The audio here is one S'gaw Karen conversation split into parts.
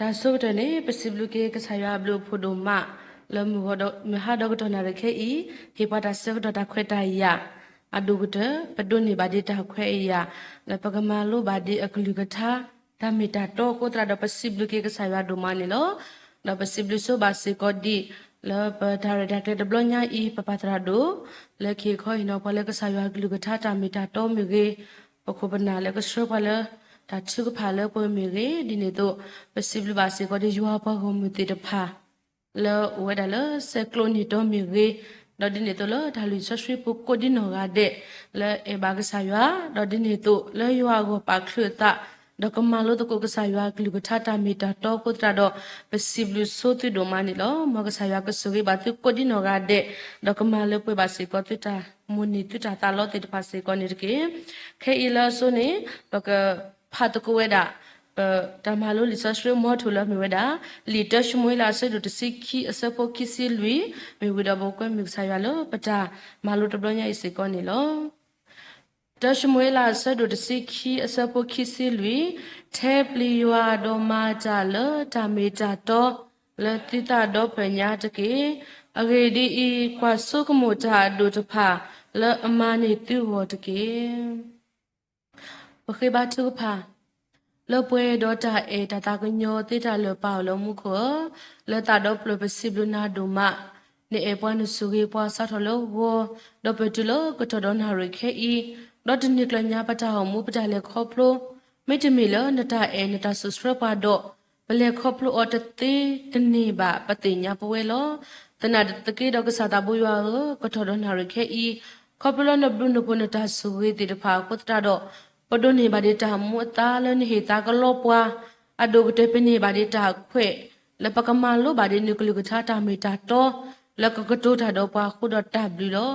တၢ်ဆိကတၢၢ်န့ၣ် ပစံးဘျုးက့ၤကစၢ်ယွၤအဘျုးအဖှိၣ်ဒိၣ်မး လၢမုၢ်ဟါဒီးကတီၢ်နၣ်ရံၣ်ခဲအံၤ ဟ့ၣ်ပှၤတၢ်ဆၢကတီၢ်တၢ်ခွဲးတၢ်ယာ်အဒိၣ်ကတၢၢ် ပဒိးန့ၢ်ဘၣ်ဒံးတၢ်ခွဲးအယာ် လၢပကမၤလိဘၣ်ဒံးအကလုၢ်ကထါ တၢ်မ့ၢ်တၢ်တီအဃိသတးဒီး ပစံးဘျုးက့ၤကစၢ်ယွၤဒိၣ်မးန့ၣ်လီၤ. ဒီးပစံးဘျုးဆိဘၣ်စ့ၢ်ကီးဒံး လၢပတၢ်ရဲၣ်တၢ်ကျဲၤတဘျီညါအံၤ ပပၢ်သရၣ်ဒိၣ် လၢကဟ့ၣ်ခီဟ့ၣ်နီၤပှၤလၢကစၢ်ယွၤအကလုၢ်ကထါတၢ်မ့ၢ်တၢ်တီမ့ၢ်ဂ့ၤ, ပခိၣ်ပနၢ်လၢကဆှၢပှၤလၢ တၢ်ထုကဖၣ်လၢပှဲၤမ့ၢ်ဂ့ၤ, ဒ်န့ၣ်အသိး ပစံးဘျုးဘၣ်စ့ၢ်ကီးဒံးယွၤပှၤဂီၢ်မုၢ်သ့ၣ်တဖၣ် လၢအိၣ်ဝဲဒၣ်လၢဆဲးကျိးန့ၢ်တီမ့ၢ်ဂ့ၤ, ဒီးဒ်န့ၣ်အသိးလၢတၢ်လုၢ်လီၢ်စီဆှံပူၤကိးဒံနီၢ်ဂၤဒဲး လၢအဲၣ်ဘၣ်ကစၢ်ယွၤ, ဒီးဒ်န့ၣ်အသိးလၢယွၤအဂီၢ်ပာ်ချုးအသး, ဒီးကမၤလိသကိးကစၢ်ယွၤအကလုၢ်ကထါတၢ်မ့ၢ်တၢ်တီအဃိသတးဒီး ပစံးဘျုးဆိသုဒိၣ်မးန့ၣ်လီၤ. မ်ကစၢ်ယွၤကဆိၣ်ဂ့ၤဘၣ်သုကိးဒံနီၢ်ဂၤဒဲး, ဒီးကမၤလၢပှဲၤဘၣ်စ့ၢ်ကီးသုတၢ်မိၣ်န့ၢ်သုတၢ်သးလီသ့ၣ်တဖၣ်စ့ၢ်ကီးန့ၣ်တက့ၢ်. ခဲအံၤလၢအစိၤန့ၣ် ပကဖးသကိးဝဲဒၣ် ပတၢ်မၤလိလံာ်စီဆှံမီထိၣ်လၢမ့ၢ်ဝဲဒၣ် လံာ်တၢၡမူၤအ့လးအဆၢဒိၣ်တဆံခံအဆၢဖိခံဆံလွံၢ်, မ့ၢ်ဝံၤဒီးပကွဲမုာ်ကစၢ်ယွၤလၢပတၢ်မၤလိတဘျီညါအံၤစ့ၢ်ကီးန့ၣ်လီၤ. တၢၡမူၤအ့လးအဆၢဒိၣ်တဆံခံအဆၢဖိခံဆံလွံၢ်, ထဲပျံၤယွၤဒီးမၤတၢ်လၢတၢ်မ့ၢ်တၢ်တီ လၢသုသးဒီဖျၢၣ်ညါတက့ၢ်. အဂ့ၢ်ဒ်အံၤ, ကွၢ်ဆိကမိၣ်တၢ်အဒိၣ်တဖၣ် လၢအမၤန့ၢ်သုဂီၢ်တက့ၢ်. ပဃ့ဘါထုကဖၣ် လၢပှဲၤဒီးတၢ်အဲၣ်တၢ်သးကညီၤသ့တၢ်လၢာ်ပၢ်အီၤလၢမူခိၣ်ဧၢ, လၢသးဒီဖျၢၣ်ပစံးဘျုးနၤဒိၣ်မး, နအဲၣ်ပှၤနဆိၣ်ဂ့ၤပှၤစးထီၣ်လၢဂီၤ, ဒီးပတုၤလၢကတီၢ်ဒီးနၣ်ရံၣ်ခဲအံၤ, ဒီးတနံၤကျၢၤညါပတၢ်အိၣ်မူပတၢ်လဲၤခီဖျိ, မ့တမ့ၢ်လၢနတၢ်အဲၣ်နတၢ်စိာ်ဆှၢပှၤဒီး, ပလဲၤခီဖျိအီၤတသ့တန့ၢ်ဘၣ် ပသ့ၣ်ညါပဝဲလီၤ. သနာ်က့ဒီးကစၢ်သးဘိယွၤဧၢ, ကတီၢ်ဒီးနၣ်ရံၣ်ခဲအံၤ, ခီဖျိလၢနဘျုးနဖှိၣ်နတၢ်ဆိၣ်ဂ့ၤသ့ၣ်တဖၣ်အဃိသတးဒီး, ပဒိးန့ၢ်ဘၣ်ဒံးတၢ်မူအသါလၢနဟ့ၣ်သါကလီပှၤ, အဒိၣ်ကတၢၢ်ပန့ၢ်ဘၣ်ဒံးတၢ်ခွဲး, လၢပကမၤလိဘၣ်ဒံးနကလုၢ်ကထါတၢ်မ့ၢ်တၢ်တီ, လၢကကတိၤတၢ်ဒီးပှၤအဃိဒီးတၢ်ဘျုးလီၤ.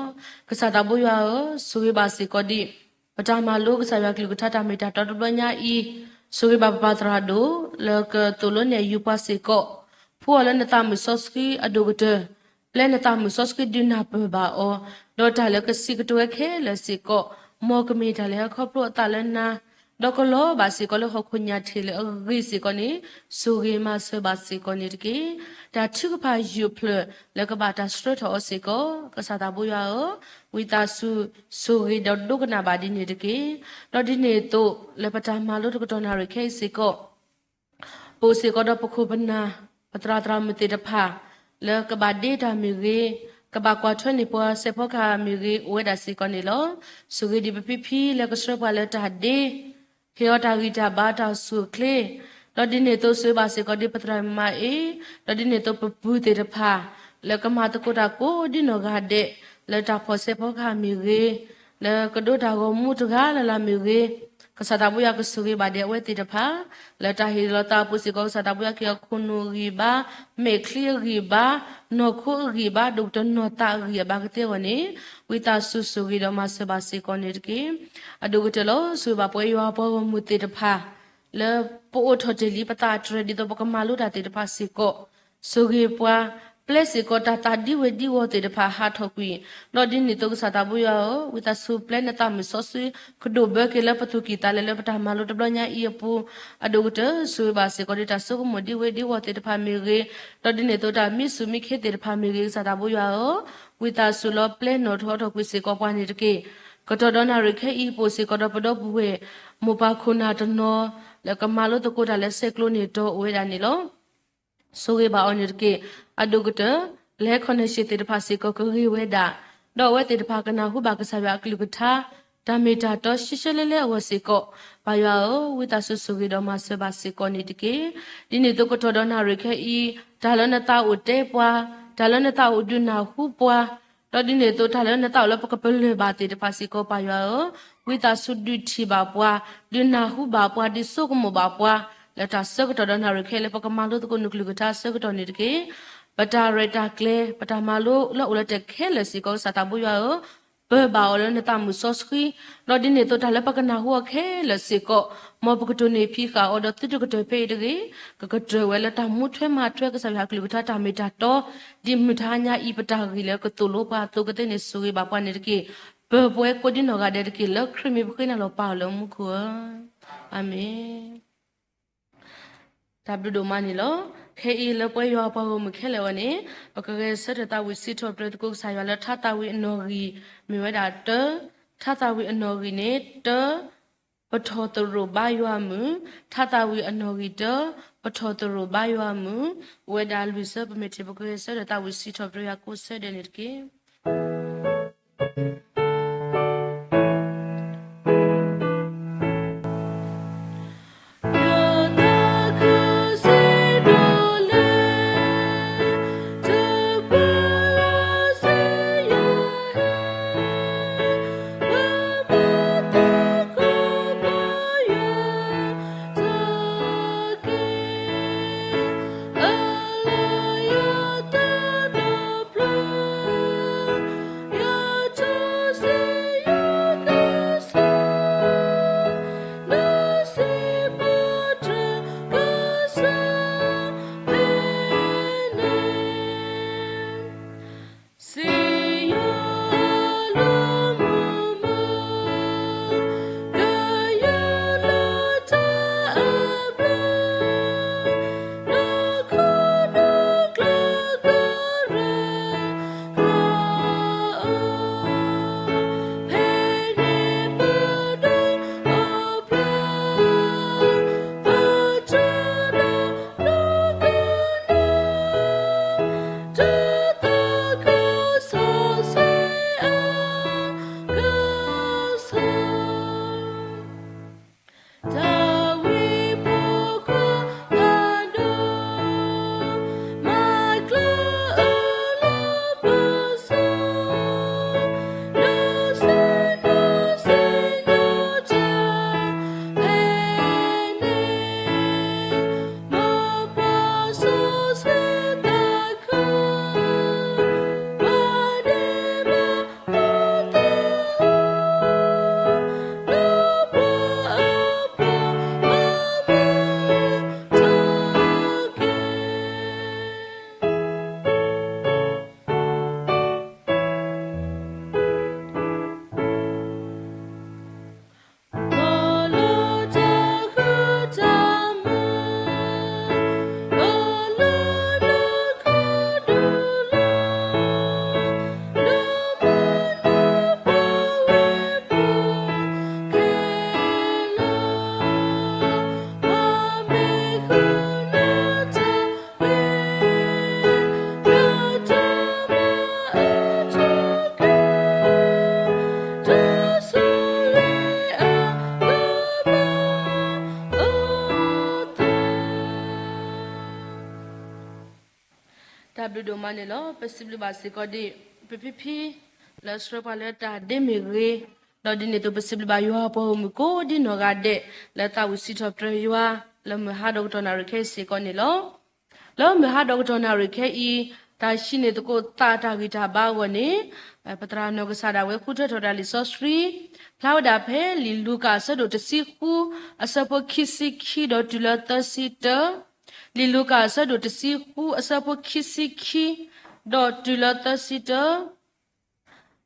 ကစၢ်သးဘိယွၤဧၢ, ဆိၣ်ဂ့ၤဘၣ်စ့ၢ်ကီးဒံး ပတၢ်မၤလိကစၢ်ယွၤကလုၢ်ကထါတၢ်မ့ၢ်တၢ်တီတဘျီညါအံၤ, ဆိၣ်ဂ့ၤဘၣ်ပပၢ်သရၣ်ဒိၣ် လၢကသိၣ်လိနဲၣ်ယူၤပှၤစ့ၢ်ကီး, ဖှူအီၤလၢနသးမုၣ်စီဆှံအဒိၣ်ကတၢၢ်, ပျဲနသးမုၣ်စီဆှံဒုးနၢ်ပၢၢ်ဘၣ်အီၤ, ဒီးတၢ်လၢကစံးကတိၤဝဲခဲလၢာ်စ့ၢ်ကီး, မ်ကမ့ၢ်တၢ်လၢဟဲခီဖျိအသးလၢနၤ, ဒီးကလီၤဘၣ်စ့ၢ်ကီးလၢဟီၣ်ခိၣ်ညၣ်ထံးလၢအဂ့ၤစ့ၢ်ကီးန့ၣ်, ဆိၣ်ဂ့ၤမၤစၢၤဘၣ်စ့ၢ်ကီးန့ၣ်တက့ၢ်. တၢ်ထုကဖၣ်ယုၢ်ဖျၢၣ်လၢကဘၣ်တၢ်ဆှၢထီၣ်အီၤစ့ၢ်ကီး, ကစၢ်သးဘိယွၤဧၢ, ဝံသးစူၤဆိၣ်ဂ့ၤဒီးဒိကနၣ်ဘၣ်ဒ်န့ၣ်တက့ၢ်. ဒီးဒ်န့ၣ်အသိး လၢပတၢ်မၤလိတကတီၢ်နၣ်ရံၣ်ခဲအံၤစ့ၢ်ကီး ပအိၣ်စ့ၢ်ကီးဒီးပခိၣ်ပနၢ်, ပသရၣ်သရၣ်မုၣ်သ့ၣ်တဖၣ်, လၢကဘၣ်ဒ့တၢ်မ့ၢ်ဂ့ၤ, ကဘၣ်ကွၢ်ထွဲန့ၢ်ပှၤစဲးဖီကဟၣ်မ့ၢ်ဂ့ၤ အိၣ်ဝဲဒၣ်စ့ၢ်ကီးန့ၣ်လီၤ. ဆိၣ်ဂ့ၤဒံးပဖံဖံလၢကဆှၢပှၤလၢတၢ်ဒ့, ဟ့ၣ်အီၤတၢ်ဂံၢ်တၢ်ဘါတၢ်အိၣ်ဆူၣ်အိၣ်ချ့, ဒီးဒ်န့ၣ်အသိးဆိၣ်ဂ့ၤဘၣ်စ့ၢ်ကီးဒံးပသရၣ်မၤအ့, ဒီးဒ်န့ၣ်အသိးပပုၢ်သ့ၣ်တဖၣ်, လၢကမၤသကိးတၢ်ကိးဒ်နီၢ်ဂၤဒဲး, လၢတၢ်ဖီၣ်စဲးဖီကဟၣ်မ့ၢ်ဂ့ၤ, လၢကဒိးတၢ်ဂီၤမူတဂၤလၢ်လၢ်မ့ၢ်ဂ့ၤ, ကစၢ်သးဘိယွၤကဆိၣ်ဂ့ၤဘၣ်ဒံးအဝဲသ့ၣ်တဖၣ်, လၢတၢ်ဟ့ၣ်လီၤသးအပူၤစ့ၢ်ကီး ကစၢ်သးဘိယွၤက့ၤအီၤခိၣ်နူာ်အဂံၢ်ဘါ, မဲာ်ချံအဂံၢ်ဘါ, နီၢ်ခိအဂံၢ်ဘါ, ဒိၣ်ကတၢၢ်နီၢ်သးအဂံၢ်အဘါကသ့အဂီၢ်န့ၣ်, ဝံသးစူၤဆိၣ်ဂ့ၤဒီးမၤစၢၤဘၣ်စ့ၢ်ကီးန့ၣ်တက့ၢ်. အဒိၣ်ကတၢၢ်လီၤ ဆိၣ်ဂ့ၤဘၣ်ပဝဲယွၤပှၤဂီၢ်မုၢ်သ့ၣ်တဖၣ်, လၢပအိးထီၣ်တ့ၢ်လံပသးအတြဲၤ ဒ်သိးပကမၤလိတၢ်သ့ၣ်တဖၣ်စ့ၢ်ကီး, ဆိၣ်ဂ့ၤပှၤ, ပျဲစ့ၢ်ကီးတၢ်သးဒံဝဲဒံဝီၤသ့ၣ်တဖၣ်ဟးထီၣ်ကွံာ်, ဒီးဒ်န့ၣ်အသိးကစၢ်သးဘိယွၤဧၢ, ဝံသးစူၤပျဲနသးမုၣ်စီဆှံ, ကဒိၣ်ဘၢက့ၤလၢပသူၣ်ကံၢ်သးလဲလၢပတၢ်မၤလိတဘျီညါအံၤအပူၤ, အဒိၣ်ကတၢၢ်ဆိၣ်ဂ့ၤဘၣ်စ့ၢ်ကီးဒံးတၢ်ဆိကမိၣ်ဒံဝဲဒံဝီၤသ့ၣ်တဖၣ်မ့ၢ်ဂ့ၤ, ဒီးဒ်န့ၣ်အသိးတၢ်မံဆူၣ်မံခ့သ့ၣ်တဖၣ်မ့ၢ်ဂ့ၤ ကစၢ်သးဘိယွၤဧၢ, ဝံသးစူၤလီၤပျဲနီၣ်ထီၣ်ထီၣ်ကွံာ်စ့ၢ်ကီးပှၤန့ၣ်တက့ၢ်. ကတီၢ်ဒီးနၣ်ရံၣ်ခဲအံၤပအိၣ်စ့ၢ်ကီးဒီးပဒီပုၢ်ဝဲၢ်, မိၢ်ပၢ်ခိၣ်နၢ်တနီၤ, လၢကမၤလိသကိးတၢ်လၢဆဲးကျိးန့ၢ်တီအိၣ်ဝဲဒၣ်န့ၣ်လီၤ. ဆိၣ်ဂ့ၤဘၣ်အီၤန့ၣ်တက့ၢ်. အဒိၣ်ကတၢၢ်, လၢ connection သ့ၣ်တဖၣ်စ့ၢ်ကီးကဂ့ၤဝဲဒၣ်, ဒီးအဝဲသ့ၣ်တဖၣ်ကနၢ်ဟူဘၣ်ကစၢ်ယွၤအကလုၢ်ကထါ, တၢ်မ့ၢ်တၢ်တီရှဲရှဲလဲလဲအဂီၢ်စ့ၢ်ကီး, ပၢ်ယွၤဧၢ, ဝံသးစူၤဆိၣ်ဂ့ၤဒီးမၤစၢၤဘၣ်စ့ၢ်ကီးန့ၣ်တက့ၢ်. ဒ်န့ၣ်အသိးကတီၢ်ဒီးနၣ်ရံၣ်ခဲအံၤ, တၢ်လၢနသးအိၣ်တဲပှၤ, တၢ်လၢနသးအိၣ်ဒုးနၢ်ဟူပှၤ, ဒီးဒ်န့ၣ်အသိးတၢ်လၢနသးအိၣ်လၢပကပလၢၢ်ဘၣ်သ့ၣ်တဖၣ်စ့ၢ်ကီး ပၢ်ယွၤဧၢ, ဝံသးစူၤဒုးထံၣ်ဘၣ်ပှၤ, ဒုးနၢ်ဟူဘၣ်ပှၤ, ဒုးဆိကမိၣ်ဘၣ်ပှၤ, လၢတၢ်ဆၢကတီၢ်ဒီးနၣ်ရံၣ်ခဲအံၤလၢပကမၤလိသကိးနကလုၢ်ကထါဆၢကတီၢ်န့ၣ်တက့ၢ်. ပတၢ်ရဲၣ်တၢ်ကျဲၤ, ပတၢ်မၤလိလၢအိၣ်လၢတၢ်ခဲလၢာ်စ့ၢ်ကီး ကစၢ်သးဘိယွၤဧၢ, ပၢၤဘၣ်အီၤလၢနသးမုၣ်စီဆှံ, ဒီးဒ်န့ၣ်အသိးတၢ်လၢပကနၢ်ဟူအီၤခဲလၢာ်စ့ၢ်ကီး, မ်ပကတိၢ်န့ၢ်ဖံးဃာ်အီၤဒီးသုတကတၢၢ်ဖဲအံၤတဂ့ၤ, ကကတၢၢ်ဝဲလၢတၢ်မူထွဲမၤထွဲကစၢ်ယွၤအကလုၢ်ကထါတၢ်မ့ၢ်တၢ်တီ, ဒ်မုၢ်တဟါညါအံၤပတၢ်ဂ့ၢ်လၢကသိၣ်လိပှၤအသိးကသ့န့ၣ် ဆိၣ်ဂ့ၤဘၣ်ပှၤန့ၣ်တက့ၢ်. ပၢၤပှဲၤကိးဒ်နီၢ်ဂၤဒဲးတက့ၢ် လၢခရံာ်မံၤပဃ့နၤလီၤပၢ်အီၤလၢမူခိၣ်ဧၢ, အၤမ့ၣ်. တၢ်ဘျုးဒိၣ်မးန့ၣ်လီၤ. ခဲအံၤလၢပဝဲယွၤအပှၤဂီၢ်မုၢ်ခဲလၢာ်အဂီၢ်န့ၣ် ပကဂဲၤဆၢထၢၣ်သးဝံၣ်စံးထီၣ်ပတြၢၤသကိးကစၢ်ယွၤလၢထါသးဝံၣ်အနီၣ်ဂံၢ် မ့ၢ်ဝဲဒၣ်တၢ, ထါသးဝံၣ်အနီၣ်ဂံၢ်န့ၣ်တၢ, ပထီၣ်သရိာ်ဘါယွၤမုၢ်, ထါသးဝံၣ်အနီၣ်ဂံၢ်တၢ, ပထီၣ်သရိာ်ဘါယွၤမုၢ်, အိၣ်ဝဲဒၣ်လွံၢ်ဆၢ ပမ့ၢ်ထံၣ် ပကဂဲၤဆၢထၢၣ်သးဝံၣ်စံးထီၣ်ပတြၢၤယွၤကိးဆၢဒဲးန့ၣ်တက့ၢ်. တၢ်ဘျုးဒိၣ်မးန့ၣ်လီၤ. ပစံးဘျုးဘၣ်စ့ၢ်ကီးဒံး ပဖံဖံ လၢဆှၢပှၤလၢတၢ်ဒ့မ့ၢ်ဂ့ၤ, ဒီးဒ်န့ၣ်အသိး ပစံးဘျုးဘၣ်ယွၤအပှၤဂီၢ်မုၢ်ကိးဒ်နီၢ်ဂၤဒဲး လၢသးဝံၣ်စံးထီၣ်ပတြၢၤယွၤ လၢမုၢ်ဟါဒီးကတီၢ်နၣ်ရံၣ်ခဲအံၤစ့ၢ်ကီးန့ၣ်လီၤ. လၢမုၢ်ဟါဒီးကတီၢ်နၣ်ရံၣ်ခဲအံၤ တၢ်ဟံးန့ၢ်သကိးသးတၢ်ဂံၢ်တၢ်ဘါအဂီၢ်န့ၣ် ပသရၣ်နီၢ်ကစၢ်ဒၣ်ဝဲဃုထၢထီၣ်ဝဲဒၣ်လံာ်စီဆှံ ဖျါဝဲဒၣ်ဖဲလံာ်လူၤကၣ်အဆၢဒိၣ်တဆံဃု အဆၢဖိခံဆံခံ ဒီးတုၤလၢသၢဆံတၢ, လံာ်လူၤကၣ်အဆၢဒိၣ်တဆံဃု အဆၢဖိခံဆံခံ ဒီးတုၤလၢသၢဆံတၢ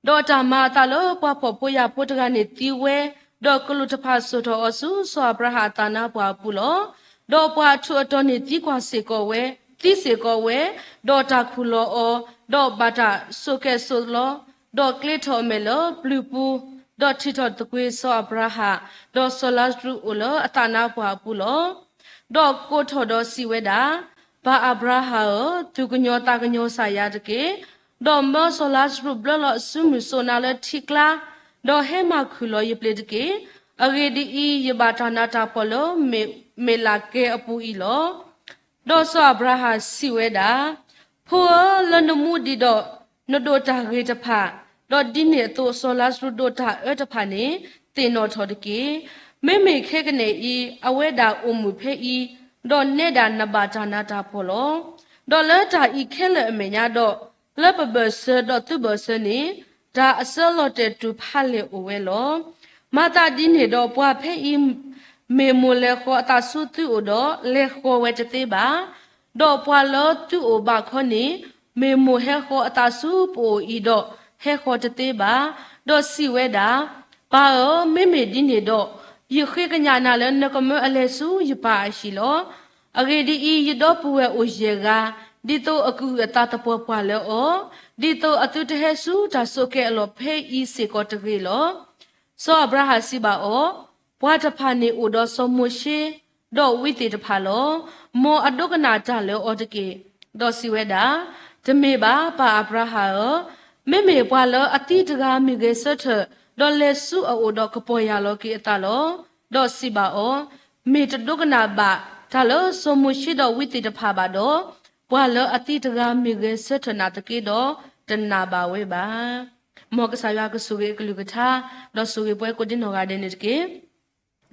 ဒီးတၢ်မၤအသးလၢပှၤဖှီၣ်ဖိယာ်ဖိတဂၤန့ၣ်သံဝဲ, ဒီးကလူးတဖၣ်စိာ်ထီၣ်အီၤဆူစီၤအၤဘြၤဟၣ်အသးနါပှၢ်အပူၤလီၤ. ဒီးပှၤအထူးအတီၤန့ၣ်သံကွၢ်စ့ၢ်ကီးဝဲ, သံစ့ၢ်ကီးဝဲ, ဒီးတၢ်ခူၣ်လီၤအီၤ, ဒီးဘၣ်တၢ်စိာ်ကဲးစိာ်လီၤ, ဒီးကျ့ထီၣ်အမဲာ်လၢပျုၤပူၤ, ဒီးထံၣ်ထီၣ်သကွ့ၤစီၤအၤဘြၤဟၣ်, ဒီးစီၤလါစရူးအိၣ်လၢအသးနါပှၢ်အပူၤလီၤ. ဒီးကိးထီၣ်ဒီးစံးဝဲဒၣ်, ပၢ်အၤဘြၤဟၣ်ဧၢ, သူၣ်ကညီၤသးကညီၤစၢ်ယၤတက့ၢ်. ဒီးမၢစီၤလါစရူးဘျၢလီၤအစုမုၢ်စိးနၤလၢထံကျါ, ဒီးဟဲမၤခုၣ်လီၤယပျ့ၤတက့ၢ်. အဂ့ၢ်ဒ်အံၤ, ယဘၣ်တၢ်နးတၢ်ဖှီၣ်လၢမ့ၢ်လးကဲအပူၤအံၤလီၤ. ဒီးစီၤအၤဘြၤဟၣ်စံးဝဲဒၣ်, ဖိဧၢ, လၢနမူဒံးဒီး နဒိးတၢ်ဂ့ၤတဖၣ်, ဒီးဒ်န့ၣ်အသိးစီၤလါစရူးဒိးတၢ်အၢတဖၣ်န့ၣ် သ့ၣ်နီၣ်ထီၣ်တက့ၢ်. မ့မ့ၢ်ခဲကနံၣ်အံၤ အဝဲဒၣ်အိၣ်မုာ်ဖဲအံၤ, ဒီးနဲဒၣ်နဘၣ်တၢ်နးတၢ်ဖှီၣ်လီၤ. ဒီးလၢတၢ်အံၤခဲလၢာ်အမဲာ်ညါဒီး, လၢပဘၢၣ်စၢၤဒီးသုဘၢၣ်စၢၤန့ၣ်, တၢ်အစၢလီၤတဲာ်တူာ်ဖးလဲၢ်အိၣ်ဝဲလီၤ. မၤသးဒ်န့ၣ်ဒီးပှၤဖဲအံၤ မ့ၢ်မိၢ်လဲၤဃီၤအသးဆူသုအိၣ်ဒီး, လဲၤဃီၤဝဲတသ့ဘၣ်. ဒီးပှၤလၢသုအိၣ်ဘၣ်ခီန့ၣ်, မ့ၢ်မိၢ်ဟဲဃီၤအသးဆူပအိၣ်အံၤဒီး, ဟဲဃီၤတသ့ဘၣ်. ဒီးစံးဝဲဒၣ်, ပၢ်ဧၢ, မ့မ့ၢ်ဒ်န့ၣ်ဒီး, ယဃ့ကညးနၤလၢနကမၢအလဲၤဆူယပၢ်အဟံၣ်လီၤ. အဂ့ၢ်ဒ်အံၤ, ယဒီပုၢ်ဝဲၢ်အိၣ်ယဲၢ်ဂၤ, ဒ်သိးအကအုၣ်အသးသပှၢ်ပှၢ်လၢအီၤ, ဒ်သိးအသုတဟဲဆူတၢ်ဆိးကဲအလီၢ်ဖဲအံၤစ့ၢ်ကီးတဂ့ၤလီၤ. စီၤအၤဘြၤဟၣ်စံးဘၣ်အီၤ, ပှၤတဖၣ်န့ၣ်အိၣ်ဒီးစီၤမိၤၡ့, ဒီးဝံသ့ၣ်တဖၣ်လီၤ. မ်အဒိကနၣ်တၢ်လၢအီၤတက့ၢ်. ဒီးစံးဝဲဒၣ်, တမ့ၢ်ဘၣ်, ပၢ်အၤဘြၤဟၣ်ဧၢ, မ့မ့ၢ်ပှၤလၢအသံတဂၤမ့ၢ်ဂဲၤဆၢထၢၣ်, ဒီးလဲၤဆူအအိၣ်ဒီးကပီၤယၢ်လီၤက့ၤအသးလီၤ. ဒီးစံးဘၣ်အီၤ, မ့ၢ်တဒိကနၣ်ဘၣ်တၢ်လၢစီၤမိၤၡ့ဒီးဝံသ့ၣ်တဖၣ်ဘၣ်ဒီး, ပှၤလၢအသံတဂၤမ့ၢ်ဂဲၤဆၢထၢၣ်နၤသက့ဒီး, တနာ်ဘၣ်ဝဲဘၣ်. မ်ကစၢ်ယွၤကဆိၣ်ဂ့ၤအကလုၢ်ကထါ, ဒီးဆိၣ်ဂ့ၤပှၤကိးဒံနီၢ်ဂၤဒဲးန့ၣ်တက့ၢ်.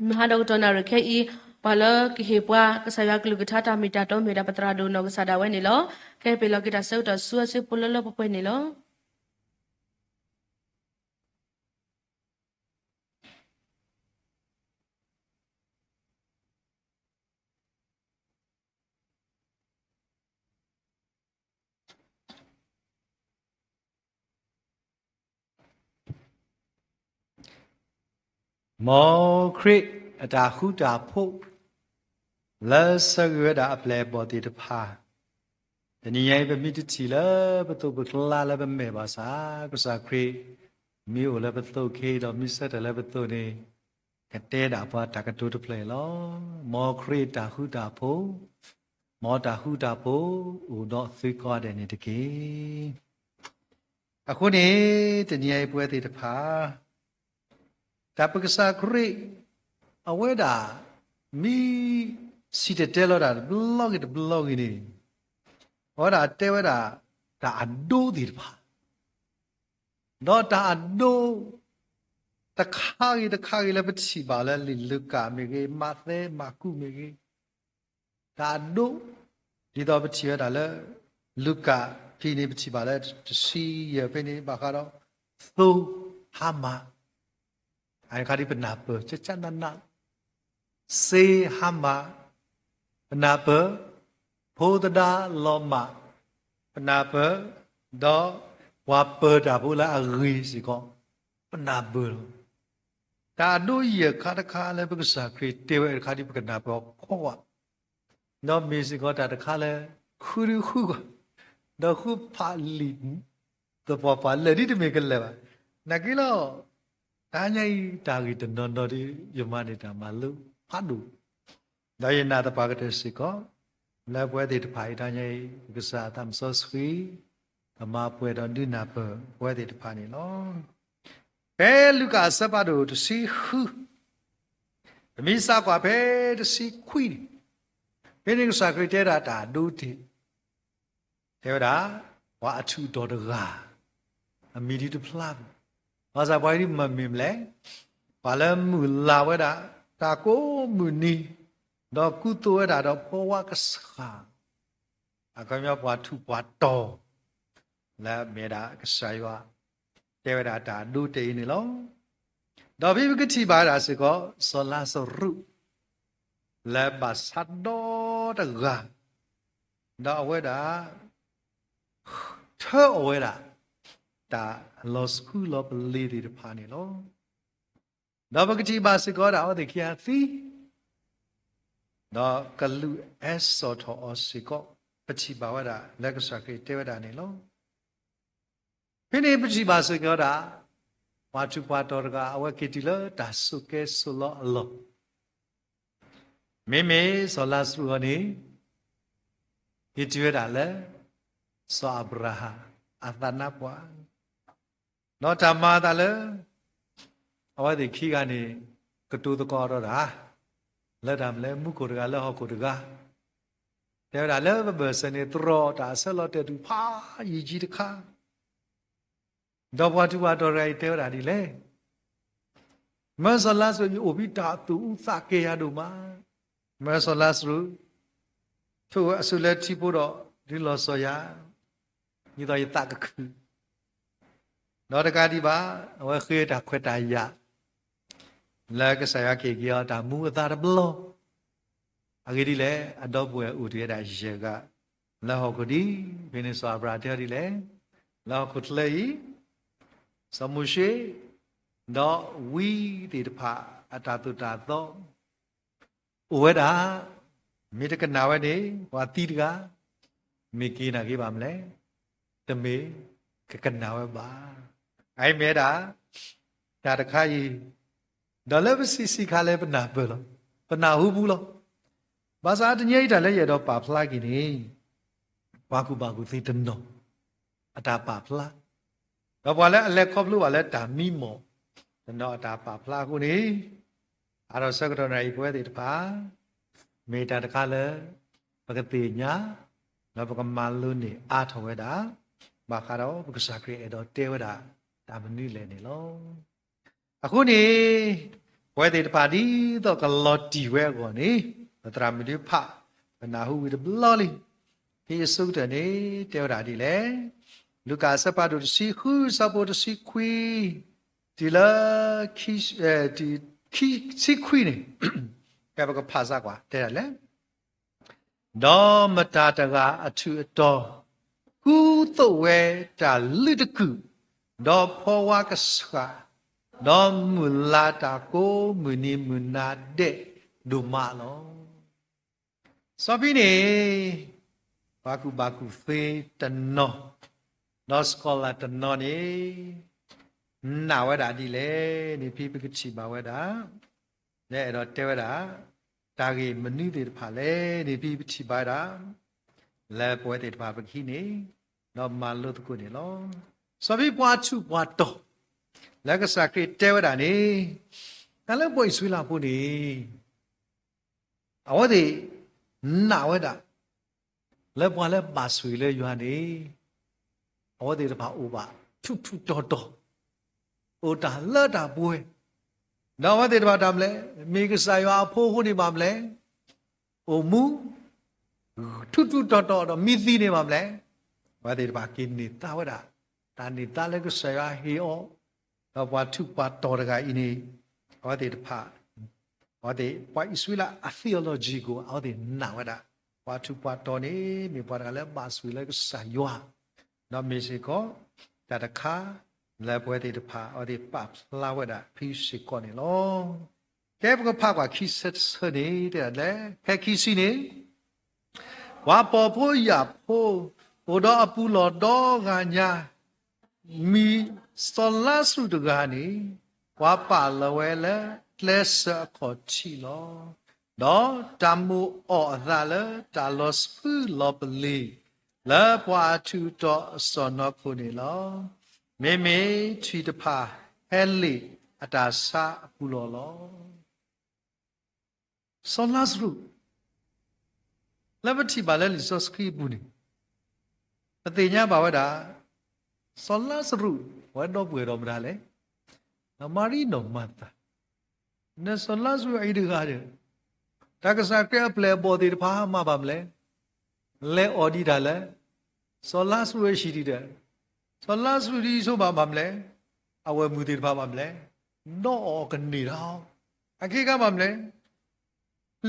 မုၢ်ဟါဒီးကတီၢ်နၣ်ရံၣ်ခဲအံၤ, ပှၤလၢကဟ့ၣ်ပှၤကစၢ်ယွၤကလုၢ်ကထါတၢ်မ့ၢ်တၢ်တီမ့ၢ်ဒၣ်ပသရၣ်ဒိၣ်နီၢ်ကစၢ်ဒၣ်ဝဲန့ၣ်လီၤ. ကဟဲပ့ၤလီၤက့ၤတၢ်ဆၢကတီၢ်ဆူအစုပူၤလၢလၢပှဲၤပှဲၤန့ၣ်လီၤ. မ်ခရံာ်အတၢ်ဃူတၢ်ဖိး လၢဆၢဂ့ၤဝဲဒၣ်အပျဲၢ်အဘီၣ်သ့ၣ်တဖၣ်, တနံၤညါအံၤပမ့ၢ်တထံၣ်လၢပသိးပကျါလၢပမဲာ်ဘၣ်ဆၣ်, ကစၢ်ခရံာ်မ့ၢ်အိၣ်လၢပသိးခဲအံၤဒီး မ့ၢ်ဆၢထၢၣ်လၢပသိးန့ၣ်, ကတဲဒၣ်ပှၤတၢ်ကတိၤတဖျၢၣ်အံၤလီၤ. မ်ခရံာ်တၢ်ဃူတၢ်ဖိး, မ်တၢ်ဃူတၢ်ဖိးအိၣ်ဒီးသုကိးဂၤဒဲးန့ၣ်တက့ၢ်. အဃိန့ၣ်, တနံၤညါအံၤပဝဲသ့ၣ်တဖၣ် တၢ်ပကစၢ်ခရံာ် အဝဲဒၣ် မ့ၢ်စံၣ်တဲၤတဲလီၤတၢ်တဘျီဂ့ၤတဘျီဂ့ၤန့ၣ်, အဝဲဒၣ်တဲဝဲဒၣ်တၢ်အဒိသ့ၣ်တဖၣ်, ဒီးတၢ်အဒိ တခါဂ့ၤတခါဂ့ၤလၢပထံၣ်ဘၣ်လၢလံာ်လူၤကၣ်မ့ၢ်ဂ့ၤ, မးသဲ, မၢ်ကူးမ့ၢ်ဂ့ၤ, တၢ်အဒိ, ဒ်သိးပထံၣ်ဝဲဒၣ်လၢ လူၤကၣ်ဖဲန့ၣ် ပထံၣ်ဘၣ်လၢတဆံယဲၢ်ဖဲန့ၣ် ဘၣ်ဃးဒီး သိဟါမၢ်, အခါဒ်ပနၢ်ပၢၢ် ကကနန, စ့ဟါမၢ်, ပနၢ်ပၢၢ်, ဖိသဒါလီၤမၢ်, ပနၢ်ပၢၢ်, ဒီးပှၤပၢၤတၢ်ဖိလၢအဂ့ၤစ့ၢ်ကီး ပနၢ်ပၢၢ်လီၤ. တၢ်အဒိယဲၢ်ခါတခါလၢပကစၢ်ခရံာ်တဲဝဲအခါဒ်ပကနၢ်ပၢၢ်အီၤကိးဂၤ, ဒီးမ့ၢ်စ့ၢ်ကီးတၢ်တခါလၢ ဃုဒုဃုဂၤ, ဒီးဃုဖးလံာ်သပှၢ်ပှၢ်လၢာ်ဒ်တမ့ၢ်ကလၢာ်ဘၣ်. နာ်က့လီၤ, တဟါညါအံၤတၢ်ဂ့ၢ်တနီၤနီၤဒီး ယမၤန့ၢ်တၢ်မၤလိဖးဒိၣ်, ဒီးယနာ်သပှၢ်ကတၢၢ်စ့ၢ်ကီး, လၢပဝဲသ့ၣ်တဖၣ်အံၤတဟါညါအံၤ ပကစၢ်အသးစီဆှံ ကမၤပှဲၤဒီးဒုးနၢ်ပၢၢ်ပဝဲသ့ၣ်တဖၣ်န့ၣ်လီၤ. ဖဲလူၤကၣ်အဆၢဖးဒိၣ်တဆံဃု, ပမ့ၢ်စးကွၢ်ဖဲတဆံခွံန့ၣ်, ဖဲန့ၣ်ကစၢ်ခရံာ်တဲဒၣ်တၢ်အဒိတ့ၢ်, တဲဝဲဒၣ် ပှၤအထူးအတီၤတဂၤ, အမံၤဒ်တဖျါ, ဘၣ်ဆၣ်ပှၤဒ်မၤမ့ၢ်မလဲၣ်, ပှၤလၢမုၢ်လၢ်ဝဲဒၣ် တၢ်ကိးမုၢ်နံၤ, ဒီးကူသိးဝဲဒၣ်ဒီးဖိဝါကဆှၣ် အခီပညီပှၤထူးပှၤတီၤ, လၢအမ့ၢ်ဒၣ်ကစၢ်ယွၤ တဲဝဲဒၣ်တၢ်အဒိတ့ၢ်အံၤန့ၣ်လီၤ. ဒီးဖဲပကထံၣ်ဘၣ်ဝဲဒၣ်စ့ၢ်ကီး စီၤလါစရူး လၢဘၣ်ဆၣ်ဒီတဂၤ, ဒီးအဝဲဒၣ် ထၢအီၤဝဲဒၣ် တၢ်လီၤဆှုလီၤပလ့ၤသ့ၣ်တဖၣ်န့ၣ်လီၤ. ဒီးပကထံၣ်ဘၣ်စ့ၢ်ကီးဒၣ်အဝဲသ့ၣ်ခံဂၤသံ, ဒီးကလူးအဲၣ်စီၣ်ထီၣ်အီၤစ့ၢ်ကီး, ပထံၣ်ဘၣ်ဝဲဒၣ်လၢကစၢ်ခရံာ်တဲဝဲဒၣ်န့ၣ်လီၤ. ဖဲန့ၣ်ပထံၣ်ဘၣ်စ့ၢ်ကီးဒၣ် ပှၤထူးပှၤတီၤတဂၤ အဝဲက့ၤတုၤလၢတၢ်ဆိးကဲဆိးလီအလီၢ်, မ့မ့ၢ်စီၤလါစရူးအီၤန့ၣ် က့ၤတုၤဝဲဒၣ်လၢ စီၤအၤဘြၤဟၣ်အသးနါပှၢ်, ဒီးတၢ်မၤအသးလၢ အဝဲသ့ၣ်ခံဂၤန့ၣ် ကတိၤသကိးဒီးတၢ် လၢတၢ်မနုၤလဲၣ် မူခိၣ်တဂၤလၢဟီၣ်ခိၣ်တဂၤ, တဲဝဲဒၣ်လၢပဘၢၣ်စၢၤန့ၣ် သရိာ်တၢ်အဆၢလီၤတဲာ်တုၤဖးယံာ်ကံတခါ, ဒီးပှၤထူးပှၤတီၤတဂၤအံၤတဲဝဲဒၣ်ဒ်လဲၣ်, မၢစီၤလါစရူး ယအိၣ်ဖဲတၢ်သူၣ်အုးသးကဲၤယၤဒိၣ်မး, မၢစီၤလါစရူး ဆိၣ်ဂ့ၤအီၤဆူလၢထံဖိဒီး ဒုးလီၤစီၤယၤ, ဒ်သိးယသးကခုၣ်, ဒီးတကးဒံးဘၣ် အဝဲဃ့တၢ်ခွဲးတၢ်ယာ် လၢကစၢ်ယွၤကဟ့ၣ်က့ၤအီၤတၢ်မူအသါတဘျီ, အဂ့ၢ်ဒ်လဲၣ် အဒီပုၢ်ဝဲၢ်အိၣ်တ့ၢ်ဝဲဒၣ်ယဲၢ်ဂၤ, လၢဟီၣ်ခိၣ်ဒ် ဖဲန့ၣ်စီၤအၤဘြၤဟၣ်တဲအီၤဒ်လဲၣ်, လၢဟီၣ်ခိၣ်ချၢအံၤ စီၤမိၤၡ့ ဒီးဝံသ့ၣ်တဖၣ်အတၢ်သိၣ်တၢ်သီ အိၣ်ဝဲဒၣ် မ့ၢ်တကနၣ်ဝဲန့ၣ် ပှၤသံတဂၤ မ့ၢ်က့ၤနာ်က့ၤဘၣ်မလဲၣ်. တမ့ၢ်ကကနၣ်ဝဲဘၣ်. အအံၤမ့ၢ်ဝဲဒၣ် တၢ်တခါအံၤ, ဒီးလၢပဆံးဆံးခါလၢပနၢ်ပၢၢ်လီၤ, ပနၢ်ဟူပူၤလီၤ. ဘၣ်ဆၣ်တနံၤအံၤတၢ်လၢယအဲၣ်ဒိးပာ်ဖျါက့ၤန့ၣ် ပှၤကူၣ်ဘၣ်ကူၣ်သ့တနီၤ အတၢ်ပာ်ဖျါ, ဒီးပှၤလၢအလဲၤခီဖျိဘၣ်လၢတၢ်မံမီၢ်တနီၤအတၢ်ပာ်ဖျါအဃိန့ၣ်, အါထီၣ်ဆၢကတီၢ်နၣ်ရံၣ်ပဝဲသ့ၣ်တဖၣ် မ့ၢ်တၢ်တခါလၢ ပကသ့ၣ်ညါ ဒီးပကမၤလိန့ၢ်အါထီၣ်ဝဲဒၣ် ဘၣ်ဃးဒီးပကစၢ်ခရံာ်အဲၣ်ဒိးတဲဝဲဒၣ် တၢ်မနုၤလဲၣ်န့ၣ်လီၤ. အဃိန့ၣ် ပဝဲသ့ၣ်တဖၣ်ဒ်သိးကလီၤတံၢ်ဝဲအဂီၢ်န့ၣ်, ပသရၣ်မုၣ်ဒုးဖး ပနၢ်ဟူဝံၤတဘျီလံ. ဖဲအဆိကတၢၢ်န့ၣ် တဲဝဲဒၣ်ဒ်လဲၣ်. လူၤကၣ်အဆၢဖးဒိၣ်တဆံဃု အဆၢဖိတဆံခွံ တုၤလၢ ခံဆံခွံန့ၣ်, ကဲပကဖးစၢ်ကွၢ် တဲဒၣ်လဲၣ်. ဒီးမတၤတဂၤအထူးအတီၤ ကူသိးဝဲတၢ်လုၢ်တကုာ်, ဒီးဖီဝါကဆှၣ်, ဒီးမုၢ်လၢ်တၢ်ကိးမုၢ်နံၤမုၢ်နၤဒဲးဒိၣ်မးလီၤ. စီၤဖံန့ၣ် ပှၤကူၣ်ဘၣ်ကူၣ်သ့တနီၤ, ဒီး scholar တနီၤန့ၣ် နာ်ဝဲဒၣ်ဒ်လဲၣ်န့ၣ် ဖဲပကထံၣ်ဘၣ်ဝဲဒၣ် လၢအဲၣ်ဒိးတဲဝဲဒၣ် တၢ်ဂ့ၢ်မနုၤသ့ၣ်တဖၣ်လဲၣ်န့ၣ် ဖဲပထံၣ်ဘၣ်ဝဲဒၣ် လၢပဝဲသ့ၣ်တဖၣ်ပကဟံးန့ၢ် ဒီးမၤလိသကိးန့ၣ်လီၤ. စီၤဖံပှၤထူးပှၤတီၤ လၢကစၢ်ခရံာ်တဲဝဲဒၣ်န့ၣ်, တၢ်လၢပှၤအံၣ်စရ့လးဖိန့ၣ် အဝဲသ့ၣ်နာ်ဝဲဒၣ် လၢပှၤလၢဘၣ်ဆိၣ်ဂ့ၤလၢယွၤန့ၣ် အဝဲသ့ၣ်တဖၣ်အိၣ်ဘၣ်ထူးထူးတီၤတီၤ, အိၣ်တၢ်လၢတၢ်ပှဲၤ, ဒီးအဝဲသ့ၣ်တဖၣ်တၢ်မနုၤလဲၣ်, မ့ၢ်ကစၢ်ယွၤအဖိအဃိန့ၣ်ဘၣ်မနုၤလဲၣ်, အိၣ်မူ ထူးထူးတီၤတီၤဒီးမ့ၢ်သံန့ၣ်ဘၣ်မနုၤလဲၣ်, အဝဲသ့ၣ်တဖၣ်က့ၤန့ၢ်သါဝဲဒၣ် တၢ်န့ၢ်သါလၢကစၢ်ယွၤဟ့ၣ်အီၤ, ဒီးပှၤထူးပှၤတီၤတဂၤအံၤန့ၣ် အဝဲသ့ၣ်တဖၣ် အဝဲသ့ၣ် ပှၤအံၣ်စရ့လးအ theology ကအိၣ် အဝဲသ့ၣ်နာ်ဝဲဒၣ် ပှၤထူးပှၤတီၤန့ၣ် မ့ၢ်ပှၤတဂၤလၢဘၣ်ဆိၣ်ဂ့ၤလၢကစၢ်ယွၤ, ဒီးမ့ၢ်စ့ၢ်ကီး တၢ်တခါ လၢပဝဲသ့ၣ်တဖၣ် အဝဲသ့ၣ်ပာ်ဖျါဝဲဒၣ်ဖဲစ့ၢ်ကီးန့ၣ်လီၤ. ကဲပကဖးကွၢ်ခံဆၢတဆၢန့ၣ် တဲဒၣ်လဲၣ်, ဖဲခံဆံန့ၣ် ပှၤဖှီၣ်ဖိယာ်ဖိ အိၣ်ဒီးအပူၤလီၢ်ဒီဂၤညါ မံၤစီၤလါစရူးတဂၤန့ၣ် ပှၤပာ်လီၤဝဲလၢကျဲစၢးအခီၣ်ထံးလီၤ. ဒီးတၢ်မိၣ်အီၣ်အသးလၢတၢ်လီၤဆှုလီၤပလ့ၤ လၢပှၤအထူးအတီၤအစီၢ်နီၤခိၣ်န့ၣ်လီၤ. မ့မ့ၢ်ထွံၣ်တဖၣ်ဟဲလ့ၣ်အတၢ်ဆါအပူၤလီၢ်လီၤ. စီၤလါစရူး လၢပထံၣ်ဘၣ်လၢလံာ်စီဆှံအပူၤန့ၣ် ပသ့ၣ်ညါဘၣ်ဝဲဒၣ် စီၤလါစရူး အဝဲဒီပုၢ်ဝဲၢ်ဒီးမတၤလဲၣ်, နီၢ်မၤရံနီၢ်မၤသၤ, နစီၤလါစရူးအံၤတဂၤဒီး တၢ်ကစၢ်ခရံာ်အပျဲၢ်အဘီၣ်သ့ၣ်တဖၣ်မၤဘၣ်မနုၤလဲၣ်, လဲၤအီၣ်ဒံးတၢ်လၢ စီၤလါစရူးအဟံၣ်ဒံးဒီး စီၤလါစရူးဒ်ဆိဘၣ်မနုၤလဲၣ်, အဝဲၢ်မုၢ်သ့ၣ်တဖၣ်မနုၤလဲၣ်, ဒီးအီၣ်ကန့ၢ်တၢ်အီၤ, အခဲကါမနုၤလဲၣ်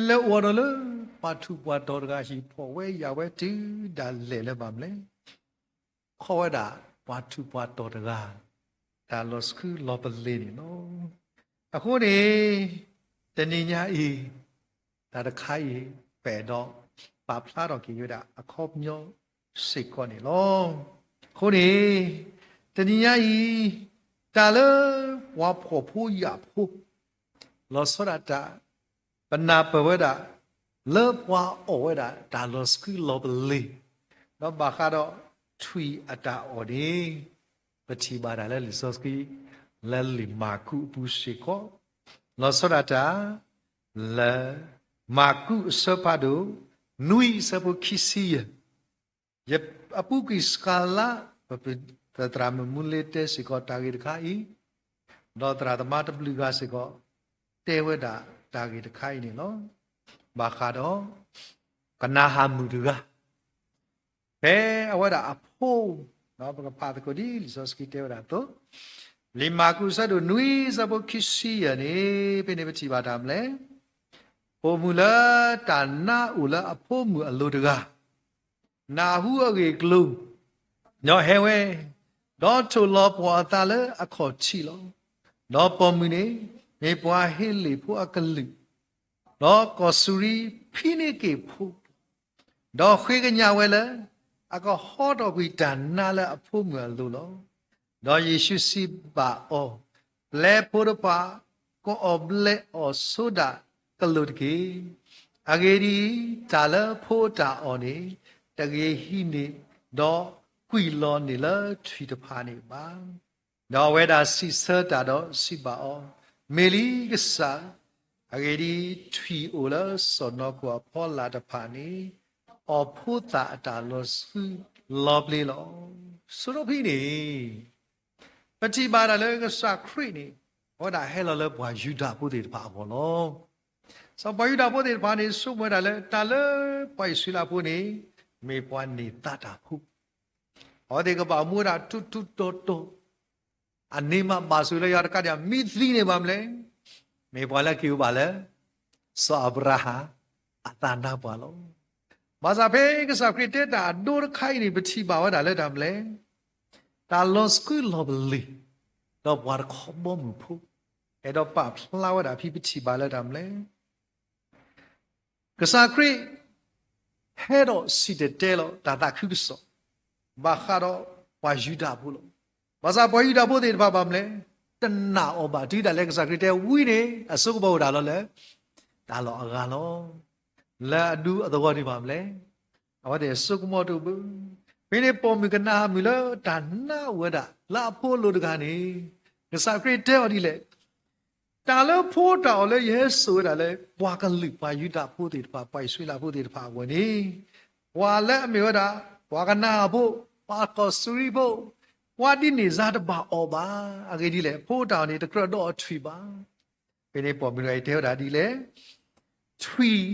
လဲၤအိၣ်ဒီးလၢပှၤထူးပှၤတီၤတဂၤဟံၣ် ဖှီၣ်ဝဲယာ်ဝဲတုၤဒၣ်လဲာ်လၢၤဘၣ်မနုၤလဲၣ်, ခီဝဲဒၣ်ပှၤထူးပှၤတီၤတဂၤ တၢ်လီၤဆှုလီၤပလ့ၤန့ၣ်လီၤ. အဃိန့ၣ် တနံၤညါအံၤ တၢ်တခါအံၤ ပအဲၣ်ဒိးပာ်ဖျါထီၣ်က့ၤဝဲဒၣ်အခီပညီစ့ၢ်ကီးန့ၣ်လီၤ. အဃိန့ၣ် တနံၤညါအံၤ တၢ်လၢပှၤဖှီၣ်ဖိယာ်ဖိ လီၤဆီဒၣ်တၢ် ပနၢ်ပၢၢ်ဝဲဒၣ် လၢပှၤအီၣ်ဝဲဒၣ်တၢ်လီၤဆှုလီၤပလ့ၤ, ဒီးဘၣ်ဃးဒီးထွံၣ်အတၢ်အီၣ်န့ၣ် ပထံၣ်ဘၣ်တၢ်လၢလံာ်စီဆှံ လၢလံာ်မၢ်ကူးအပူၤစ့ၢ်ကီး, လီၤဆီဒၣ်တၢ် လၢ မၢ်ကူးအဆၢဖးဒိၣ် နွံအဆၢဖိခံဆံယဲၢ် ယအပူၤကွံာ်စှၤလါ ပသရၣ်မုၣ်မူလ့တဲစ့ၢ်ကီးတၢ်ဂ့ၢ်တခါအံၤ, ဒီးသရၣ်သမါတဘျုးဂၤစ့ၢ်ကီး တဲဝဲဒၣ်တၢ်ဂ့ၢ်တခါအံၤန့ၣ်လီၤ. ဘၣ်ဃးဒီး ကနၤဧၣ်မုၣ်တဂၤ ဖဲအဝဲဒၣ်အဖိ, ပကဖးသကိးဒ်လံာ်စီဆှံတဲဝဲဒၣ်အသိး, လံာ်မၢ်ကူးအဆၢဒိၣ်နွံ အဆၢဖိခံဆံယဲၢ်န့ၣ် ဖဲန့ၣ်ပထံၣ်ဘၣ်တၢ်မနုၤလဲၣ်, ပိာ်မုၣ်လၢတၢ်နါအိၣ်လၢအဖိမုၣ်အလိၤတဂၤ နၢ်ဟူအဂ့ၢ်အကျိၤ, ဒီးဟဲဝဲ, ဒီးထိၣ်လီၤပှီၢ်အသးလၢအခီၣ်ထံးလီၤ. ဒီးပိာ်မုၣ်န့ၣ် မ့ၢ်ပှၤဟ့လ့ၣ်ဖိအကလုာ်, ဒီးကီၢ်စူၤရံဖံးန့ၢ်က့ၤဖိ, ဒီးဃ့ကညးဝဲလၢ အကဟီထီၣ်ကွံာ်တၢ်နါလၢအဖိမုၣ်အလိၤလီၤ. ဒီးယ့ၣ်ၡူးစံးဘၣ်အီၤ, ပျဲဖိတဖၣ် ကအီၣ်ဘျဲးအီၣ်ဆိဒၣ်ကလိာ်တက့ၢ်. အဂ့ၢ်ဒ်အံၤ, တၢ်လၢဖိအတၢ်အီၣ်န့ၣ် တဂ့ၤဟံးန့ၢ် ဒီးကွံာ်လီၤန့ၢ်လၢထွံၣ်တဖၣ်န့ၣ်ဘၣ်. ဒီးအဝဲဒၣ်စံးဆၢတၢ်ဒီးစံးဘၣ်အီၤ, မ့ၢ်လံကစၢ်, အဂ့ၢ်ဒ်အံၤ, ထွံၣ်အိၣ်လၢစီၢ်နီၤခိၣ်အဖီလာ်တဖၣ်န့ၣ် အီၣ်ဖိသၣ်အတၢ်လီၤဆှုလီၤပျ့ၤလီၤ. ဆိဒီဖဲန့ၣ် ပထံၣ်ဘၣ်တၢ်လၢကစၢ်ခရံာ်န့ၣ် အဝဲဒၣ်ဟဲလီၤလၢပှၤယူဒၤဖိသ့ၣ်တဖၣ်အဂီၢ်လီၤ. စီၤပှၤယူဒၤဖိသ့ၣ်တဖၣ်န့ၣ် ဆိကမိၣ်ဝဲဒၣ်လၢ တၢ်လၢပှၤအံၣ်စရ့လးဖိန့ၣ် မ့ၢ်ပှၤန့ၢ်သါတၢ်ဖိ, အဝဲသ့ၣ်ကဘၣ်မူဝဲဒၣ်ထူထူတီတီ, အန့ၣ်မးဘၣ်ဆိၣ်လၢယွၤတကးဒံး မ့ၢ်သံန့ၢ်ဘၣ်မလဲၣ်, မ့ၢ်ပှၤလၢက့ၤအိၣ်ဘၣ်လၢ စီၤအၤဘြၤဟၣ်အသးနါပှၢ်လီၤ. ဘၣ်ဆၣ်ဖဲကစၢ်ခရံာ်တဲတၢ်အဒိတခါအံၤန့ၣ် ပထံၣ်ဘၣ်ဝဲဒၣ်လၢတၢ်မလဲၣ်, တၢ်လီၤဆှုလီၤပလ့ၤ, ဒီးပှၤတခီဘီမုၢ်ဖိ အဲၣ်ဒိးပာ်ဖျါဝဲဒၣ်ဖဲပထံၣ်ဘၣ်လၢတၢ်မလဲၣ် ကစၢ်ခရံာ် ဟဲဒီးစံၣ်တဲၤတဲလီၤတၢ်သးခုကစီၣ် ဘၣ်ဃးဒီးပှၤယူဒၤဖိလီၤ. ဘၣ်ဆၣ်ပှၤယူဒၤဖိသ့ၣ်တဖၣ်ဘၣ်မလဲၣ်, တနာ်အီၤဘၣ် တုၤဒၣ်လဲာ်ကစၢ်ခရံာ်တဲဝံၤန့ၣ် အစိကမီၤအိၣ်ဒၣ်လီၤလၢ တၢ်လီၢ်အဂၤလီၤ. လၢအဒူအသဝီန့ၣ်ဘၣ်မလဲၣ်, အဝဲသ့ၣ်အစိကမီၤတအိၣ်ဘၣ်. ဖဲန့ၣ်ပိာ်မုၣ်ကနၤအမုၣ်လၢတၢ်နါအိၣ်ဝဲဒၣ် လၢအဖိအလိၤတဂၤန့ၣ် ကစၢ်ခရံာ်တဲအီၤဒ်လဲၣ်, တၢ်လၢဖိတၢ်အီၣ်လၢယဟဲစိာ်ဝဲဒၣ်လၢ ပှၤကလုာ်ပှၤယူဒၤဖိသ့ၣ်တဖၣ် ပှၤအံၣ်စရ့လးဖိသ့ၣ်တဖၣ်အဂီၢ်န့ၣ်, ပှၤလၢအမ့ၢ်ဝဲဒၣ် ပှၤကနၤအဖိ, ပှၤကီၢ်စူၤရံဖိ, ပှၤဒ်န့ၣ်စါတဘၣ်အီၣ်ဘၣ်. အဂ့ၢ်ဒ်လဲၣ်, ဖိတၢ်အီၣ်န့ၣ် တကြၢးဒီးအီၣ်ထွံၣ်ဘၣ်. ဖဲန့ၣ်ပိာ်မုၣ်တဂၤအံၤတဲဝဲဒၣ်ဒ်လဲၣ်, ထွံၣ်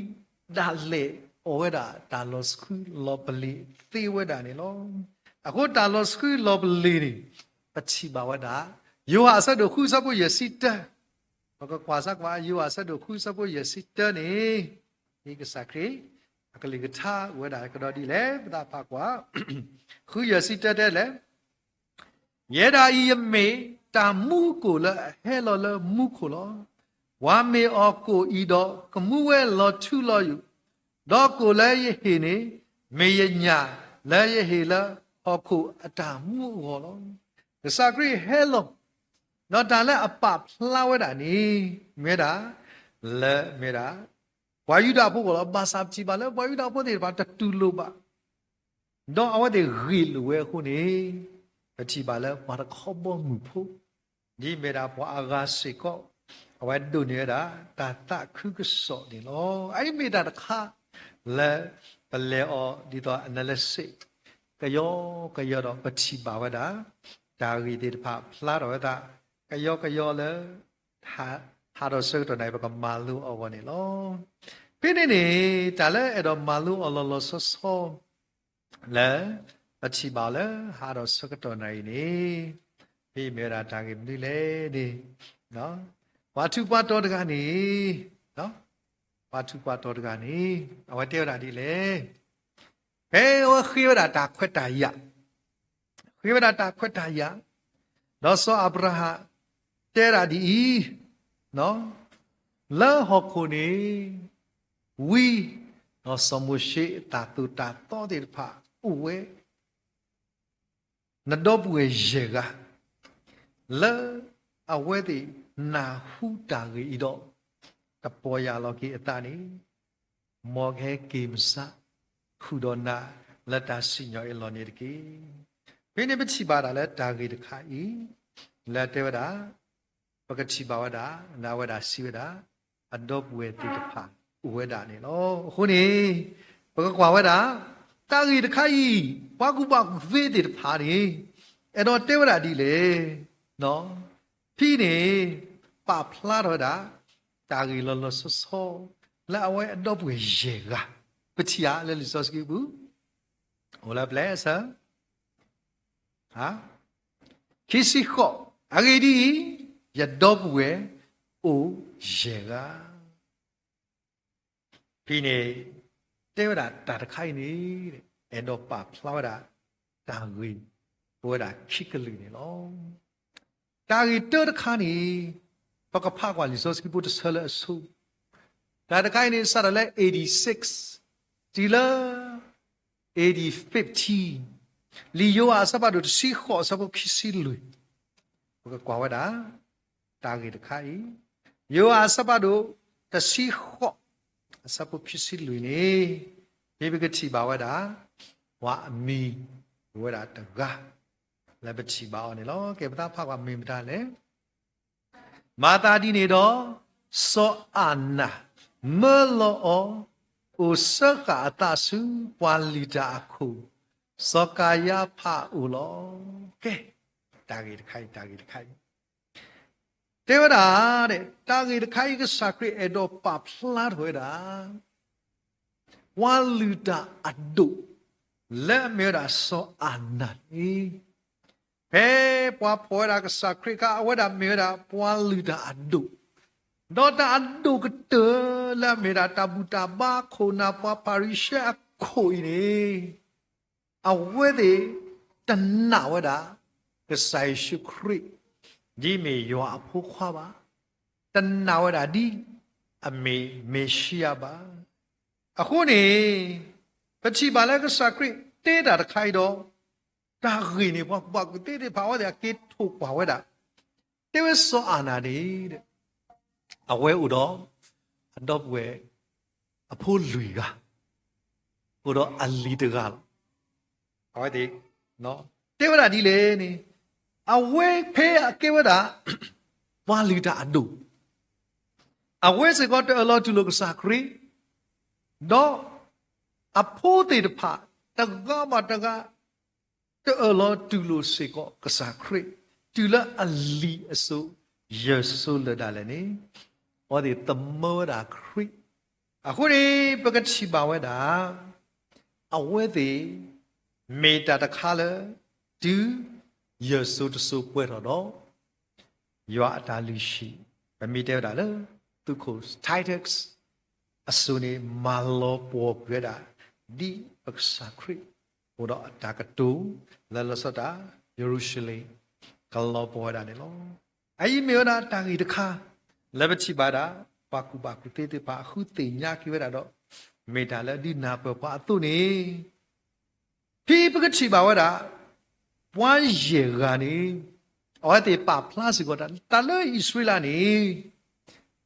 ဒၣ်လဲာ်အီၣ်ဝဲဒၣ် တၢ်လီၤဆှုလီၤပလ့ၤသ့ဝဲဒၣ်န့ၣ်လီၤ. အဃိတၢ်လီၤဆှုလီၤပလ့ၤန့ၣ် ပထံၣ်ဘၣ်ဝဲဒၣ် ယိၤဟၣ်အဆၢဒိၣ်ဃုအဆၢဖိယဲၢ်ဆံတၢ, ပကကွၢ်စၢ်ကွၢ် ယိၤဟၣ်အဆၢဒိၣ်ဃုအဆၢဖိယဲၢ်ဆံတၢန့ၣ်, ဒ်ကစၢ်ခရံာ် အကလုၢ်ကထါအိၣ်ဝဲဒၣ်ကဒီးဒ်လဲၣ် ပသးဖးကွၢ်, ဃုယဲၢ်ဆံတၢတဲလဲၣ် ယဲဒၣ်အံၤယမ့ၢ်တၢ်မူကိၣ်လၢအဟဲလီၤလၢမူခိၣ်လီၤ. ပှၤမ့ၢ်အီၣ်ကိၣ်အံၤဒီး ကမူဝဲလီၤထူလီၤယိာ်, ဒီးကိၣ်လၢယဟ့ၣ်န့ၣ် မ့ၢ်ယညၣ်လၢယဟ့ၣ်လၢဟီၣ်ခိၣ်အတၢ်မူအဂီၢ်လီၤ. ကစၢ်ခရံာ်ဟဲလီၤ ဒီးတၢ်လၢအပာ်ဖျါဝဲဒၣ်န့ၣ် မ့ၢ်ဝဲဒၣ် လၢမ့ၢ်ဝဲဒၣ် ပှၤယူဒၤဖိအဂီၢ်လီၤ. ဘၣ်ဆၣ်ပထံၣ်ဘၣ်လၢပှၤယူဒၤဖိသ့ၣ်တဖၣ်တတူၢ်လိာ်ဘၣ် ဒီးအဝဲသ့ၣ်ဂ့ၢ်လိာ်ဝဲအဃိန့ၣ်, ပထံၣ်ဘၣ်လၢပှၤတခီဘီမုၢ်ဖိ ဒ်မ့ၢ်ဒၣ်ပှၤအဂၤစ့ၢ်ကီး အဝဲဒိးန့ၢ်ဝဲဒၣ် တၢ်သးခုကစီၣ်န့ၣ်လီၤ. အအံၤမ့ၢ်တၢ်တခါ လၢပလဲၤအီၤဒ်သိး analysis ကယီကယီဒီး ပထံၣ်ဘၣ်ဝဲဒၣ် တၢ်ဂ့ၢ်သ့ၣ်တဖၣ်ဖျါထီၣ်ဝဲဒၣ် ကယီကယီလၢ ဟးထီၣ်ဆၢကတီၢ်နၣ်ရံၣ် ပကမၤလိအီၤအဂီၢ်န့ၣ်လီၤ. ဖဲန့ၣ်န့ၣ် တၢ်လၢအဲၣ်ဒိးမၤလိအီၤလီၤလီၤဆီဆီ လၢပထံၣ်ဘၣ်လၢဟးထီၣ်ဆၢကတီၢ်နၣ်ရံၣ်န့ၣ်, ဖဲမ့ၢ်ဝဲဒၣ်တၢ်ဂ့ၢ်မနုၤလဲၣ်န့ၣ်, ပှၤထူးပှၤတီၤတဂၤန့ၣ်, ပှၤထူးပှၤတီၤတဂၤန့ၣ် အဝဲတဲဝဲဒၣ်ဒ်လဲၣ်, ဖဲအဝဲဃ့ဝဲဒၣ်တၢ်ခွဲးတၢ်ယာ် ဃ့ဝဲဒၣ်တၢ်ခွဲးတၢ်ယာ်, ဒီးစီၤအၤဘြၤဟၣ်တဲဒၣ်ဒ်အံၤ, လၢဟီၣ်ခိၣ်န့ၣ် ဝံ, ဒီးစီၤမိၤၡ့အတၢ်သိၣ်တၢ်သီသ့ၣ်တဖၣ်အိၣ်ဝဲ နဒီပုၢ်ဝဲၢ်ယဲၢ်ဂၤ, လၢအဝဲသ့ၣ်နၢ်ဟူတၢ်ဂ့ၢ်အံၤဒီး တပီၢ်ယၢ်လီၤက့ၤအသးန့ၣ်, မ်ကဟဲက့ၤမစါ ဃုာ်ဒီးနၤလၢတၢ်စံၣ်ညီၣ်အလီၢ်န့ၣ်တက့ၢ်. ဖဲန့ၣ်ပထံၣ်ဘၣ်ဒၣ်လၢတၢ်ဂ့ၢ်တခါအံၤ, လၢတဲဝဲဒၣ် ပကထံၣ်ဘၣ်ဝဲဒၣ် လၢအဝဲဒၣ်စံးဝဲဒၣ် အဒီပုၢ်ဝဲၢ်သ့ၣ်တဖၣ်အိၣ်ဝဲဒၣ်န့ၣ်လီၤ. အဃိန့ၣ် ပကကွၢ်ဝဲဒၣ် တၢ်ဂ့ၢ်တခါအံၤ ပှၤကူၣ်ဘၣ်ကူၣ်သ့သ့ၣ်တဖၣ်န့ၣ် အဲၣ်ဒိးတဲဝဲဒၣ်ဒ်လဲၣ်. ဖဲန့ၣ် ပာ်ဖျါထီၣ်ဝဲဒၣ် တၢ်ဂ့ၢ်လီၤလီၤဆီဆီ လၢအဝဲအဒီပုၢ်ဝဲၢ်ယဲၢ်ဂၤ ပထံၣ်ဧါလၢလံာ်စီဆှံပူၤ, အိၣ်လၢပျဲၢ်ဆၢ ခံဆံဃိး, အဂ့ၢ်ဒ်အံၤ, ယဒီပုၢ်ဝဲၢ်အိၣ်ယဲၢ်ဂၤ. ဖဲန့ၣ် တဲဝဲဒၣ်တၢ်တခါအံၤန့ၣ် အဲၣ်ဒိးပာ်ဖျါဝဲဒၣ် တၢ်ဂ့ၢ်ပဝဲဒၣ်ခံကလုာ်န့ၣ်လီၤ. တၢ်ဂ့ၢ်တၢတခါန့ၣ် ပကဖးကွၢ်လံာ်စီဆှံဖိတဆၢလၢအဆိ တၢ်တခါအံၤန့ၣ် စးထီၣ်လၢ A D six တုၤလၢ A D fifteen, လံာ်ယိၤဟၣ်အဆၢဖးဒိၣ်တဆံဃိးအဆၢဖိခံဆံလွံၢ်, ပကကွၢ်ဝဲဒၣ် တၢ်ဂ့ၢ်တခါအံၤ, ယိၤဟၣ်အဆၢဖးဒိၣ်တဆံဃိး အဆၢဖိခံဆံလွံၢ်န့ၣ်, မ့ၢ်ပကထံၣ်ဘၣ်ဝဲဒၣ် ပှၤအမံၤ အိၣ်ဝဲဒၣ်တဂၤ လၢပထံၣ်ဘၣ်အီၤန့ၣ်လီၤ. ကဲ ပသးဖးကွၢ်မ့ၢ်မတၤလဲၣ်. မၤသးဒ်န့ၣ်ဒီး စီၤအၤနၤ မၢလီၤအီၤ အိၣ်စၢဃာ်အသးဆူပှၤလုၢ်တၢ်အခိၣ် စီၤကၤယါဖးအအိၣ်လီၤ. ကဲ, တၢ်ဂ့ၢ်တခါအံၤ, တၢ်ဂ့ၢ်တခါအံၤ တဲဝဲဒၣ်, တၢ်ဂ့ၢ်တခါအံၤ ကစၢ်ခရံာ်အဲၣ်ဒိးပာ်ဖျါထီၣ်ဝဲဒၣ် ပှၤလုၢ်တၢ်အဒိၣ် လၢအမ့ၢ်ဝဲဒၣ်စီၤအၤနၤန့ၣ်, ဖဲပှၤဖီၣ်ဝဲဒၣ်ကစၢ်ခရံာ်အခါ အဝဲဒၣ်မ့ၢ်ဝဲဒၣ်ပှၤလုၢ်တၢ်အဒိၣ်, ဒီးတၢ်အဒိၣ်ကတၢၢ်လၢအမ့ၢ်ဒၣ်တၢ်ဘူၣ်တၢ်ဘါခိၣ်နၢ်ပှၤဖၤရံၤၡဲအခိၣ်အံၤန့ၣ်, အဝဲသ့ၣ်တနာ်ဝဲဒၣ် ကစၢ်ယ့ၣ်ၡူးခရံာ် ဒ်အမ့ၢ်ယွၤအဖိခွါဘၣ်, တနာ်ဝဲဒၣ်ဒ်အမ့ၢ်မ့ၤၡံယၤဘၣ်. အဃိန့ၣ် ပထံၣ်ဘၣ်လၢကစၢ်ခရံာ်တဲတၢ်တခါအံၤဒီး တၢ်ဂ့ၢ်န့ၣ် ပှၤကူၣ်ဘၣ်ကူၣ်သ့သ့ၣ်တဖၣ် အဝဲသ့ၣ်အက့ၤထိၣ်ကွၢ်ဝဲဒၣ်, တဲဝဲစီၤအၤနၤန့ၣ် အဝဲအိၣ်ဒီး အဒီပုၢ်ဝဲၢ် အဖိလွံၢ်ဂၤ, အိၣ်ဒီးအလံၤတဂၤလီၤ. အဝဲသ့ၣ် တဲဝဲဒၣ်ဒ်လဲၣ်န့ၣ်, အဝဲဖဲအကဲဝဲဒၣ် ပှၤလုၢ်တၢ်အဒိၣ်, အဝဲစ့ၢ်ကီးတအၢၣ်လီၤတူၢ်လိာ်ကစၢ်ခရံာ်, ဒီးအဖိသ့ၣ်တဖၣ် တဂၤဘၣ်တဂၤ တအၢၣ်လီၤတူၢ်လိာ်စ့ၢ်ကီးကစၢ်ခရံာ်, တုၤလၢအလံၤအစိၤ ယဲၢ်စိၤလၢာ်ဒၣ်လဲာ်န့ၣ်, အဝဲသ့ၣ်သမၢဝဲဒၣ်ခရံာ်. အဃိန့ၣ် ပကထံၣ်ဘၣ်ဝဲဒၣ် အဝဲသ့ၣ် မ့ၢ်တၢ်တခါလၢ တုၤယဲၢ်စိၤတစိၤပှဲၤထီၣ်ဒီး ယွၤအတၢ်လုၢ်ဟံၣ်, ပမ့ၢ်တဲဝဲဒၣ်လၢ သုးခိၣ် Titus အစိၤန့ၣ် မၤလီၤပှီၢ်ကွံာ်ဝဲဒၣ် ဒ်ပကစၢ်ခရံာ် အိၣ်ဒီးအတၢ်ကတိၤ လၢလီၤဆီဒၣ်တၢ် ယရူၤၡလ့ၣ် ကလီၤပှီၢ်ဝဲဒၣ်န့ၣ်လီၤ. အအံၤမ့ၢ်ဝဲဒၣ်တၢ်ဂ့ၢ်တခါ လၢပထံၣ်ဘၣ်ဒၣ် ပှၤကူၣ်ဘၣ်ကူၣ်သ့သ့ၣ်တဖၣ် အဃုသ့ၣ်ညါက့ၤဝဲဒၣ်ဒီး မ့ၢ်တၢ်လၢဒုးနၢ်ပၢၢ်ပှၤအသိးန့ၣ် ဖဲပကထံၣ်ဘၣ်ဝဲဒၣ် ပှၤယဲၢ်ဂၤန့ၣ် အဝဲသ့ၣ်ပာ်ဖျါစ့ၢ်ကီး တၢ်လၢအံၣ်စရ့လးန့ၣ်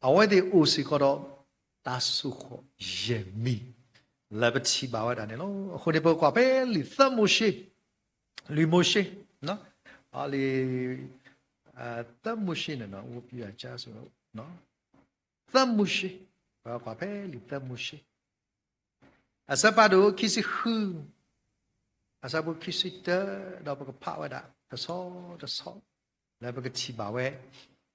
အဝဲသ့ၣ်အိၣ်စ့ၢ်ကီးဒီး တၢ်ဆိၣ်ဃီၣ်ယဲၢ်မံၤ လၢပထံၣ်ဘၣ်ဝဲဒၣ်န့ၣ်လီၤ. အဃိန့ၣ် ပကကွၢ်ဖဲလံာ်သၢမိၤၡ့, လံာ်မိၤၡ့, လံာ် သၢမိၤၡ့န့ၣ် သၢမိၤၡ့, ပကကွၢ်ဖဲလံာ်သၢမိၤၡ့ အဆၢဖးဒိၣ်ခံဆံဃု, အဆၢဖိခံဆံတၢ, ဒီးပကဖးဝဲဒၣ်တဆီတဆီ လၢပကထံၣ်ဘၣ်ဝဲ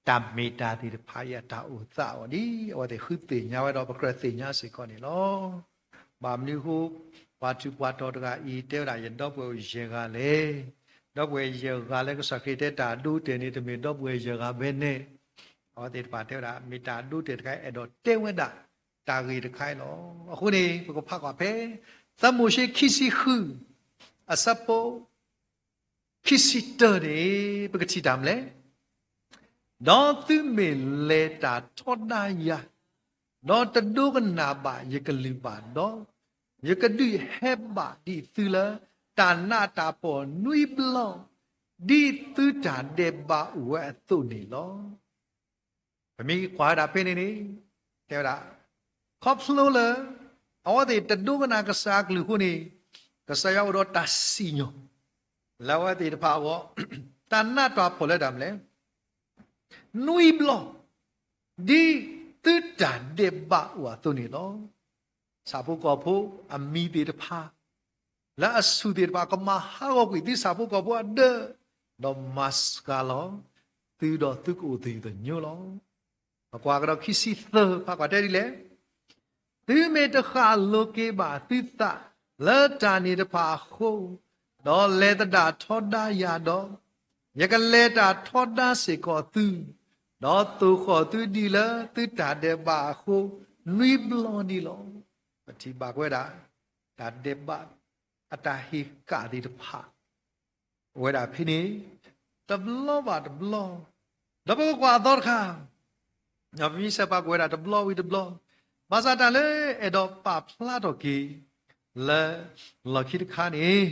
တၢ်မ့ၢ်တၢ်သ့ၣ်တဖၣ်အံၤအတၢ်အိၣ်သးအီၤဒ် အဝဲသ့ၣ်ဃုသ့ၣ်ညါဝဲဒီး ပကြၢးသ့ၣ်ညါစ့ၢ်ကီးန့ၣ်လီၤ. ဘၣ်မနုၤအဃိ ပှၤထူးပှၤတီၤတဂၤအံၤ တဲဝဲဒၣ်ယဒီပုၢ်ဝဲၢ်ယဲၢ်ဂၤလဲၣ်. ဒီပုၢ်ဝဲၢ်ယဲၢ်ဂၤလၢကစၢ်ခရံာ်တဲတၢ်အဒိအတဲာ်န့ၣ် တမ့ၢ်ဒီပုၢ်ဝဲၢ်ယဲၢ်ဂၤဘဲန့ၣ် အဝဲသ့ၣ်တဖၣ်တဲဝဲဒၣ် မ့ၢ်တၢ်အဒိအတဲာ်တခါ အဲၣ်ဒိးတဲဝဲဒၣ် တၢ်ဂ့ၢ်တခါအံၤလီၤ. အဃိန့ၣ် ပကဖးကွၢ်ဖဲ သၢမိၤၡ့ခံဆံဃု အဆၢဖိ ခံဆံတၢန့ၣ် ပကထံၣ်တၢ်မနုၤလဲၣ်. ဒီးသုမ့ၢ်လဲၤတၢ်ထီဒါယၤ, ဒီးတဒိကနၣ်ဘၣ်ယကလုၢ်ဘၣ်ဒီး, ယကဒုးဟဲဘၣ်ဒံးသုလၢ တၢ်နးတၢ်ဖှီၣ်နွံဘျီ, ဒ်သုတၢ်ဒဲးဘးအိၣ်ဝဲအသိးန့ၣ်လီၤ. ပမ့ၢ်ကွၢ်ဝဲဒၣ်ဖဲန့ၣ်န့ၣ် တဲဝဲဒၣ် ခီဖျိလၢ အဝဲသ့ၣ်တဒိကနၣ်ကစၢ်အကလုၢ်အဃိန့ၣ် ကစၢ်ယွၤအိၣ်ဒီးတၢ်စံၣ်ညီၣ် လၢအဝဲသ့ၣ်တဖၣ်အဂီၢ် တၢ်နးတၢ်ဖှီၣ်လၢတၢ်မနုၤလဲၣ် နွံဘျီ ဒ်သုတၢ်ဒဲးဘးအိၣ်အသိးန့ၣ်လီၤ. ဆၣ်ဖိကီၢ်ဖိအမံၤသ့ၣ်တဖၣ် လၢအဆူၣ်သ့ၣ်တဖၣ် ကမၤဟးဂီၤကွံာ်သုဆၣ်ဖိကီၢ်ဖိအဒၢး, ဒီးမၤစှၤလီၤသုဒီးသုကအိၣ်သယုၢ်သညိလီၤ. ပကွၢ်ကဒီးခံဆံသၢ ဖးကွၢ်တဲဒ်လဲၣ်. သုမ့ၢ်တဃၣ်လိၤက့ၤဘၣ်သုသးလၢတၢ်န့ၣ်တဖၣ်အဃိ, ဒီးလဲၤသဒၣ်ထီဒါယၤဒီး, ယကလဲၤတၢ်ထီဒါစ့ၢ်ကီးသု, ဒီးသိၣ်ဃီၣ်သုဒ်လၢသုတၢ်ဒဲးဘးအဃိ နွံဘျီန့ၣ်လီၤ. ပထံၣ်ဘၣ်ကွံာ်ဝဲဒၣ် တၢ်ဒဲးဘး အတၢ်ဟ့ၣ်ကၣ်သ့ၣ်တဖၣ် အိၣ်ဝဲဒၣ်ဖဲန့ၣ် တဘျီဘၣ်တဘျီ, ဒီးပကကွၢ်အသီတခါ, ပမ့ၢ်ဆဲးပာ်ကွံာ်ဝဲဒၣ်တဘျီဝံၤတဘျီ, ဘၣ်ဆၣ်တၢ်လၢအဲၣ်ဒိးပာ်ဖျါထီၣ်က့ၤ လၢလီၢ်ခံတခါန့ၣ်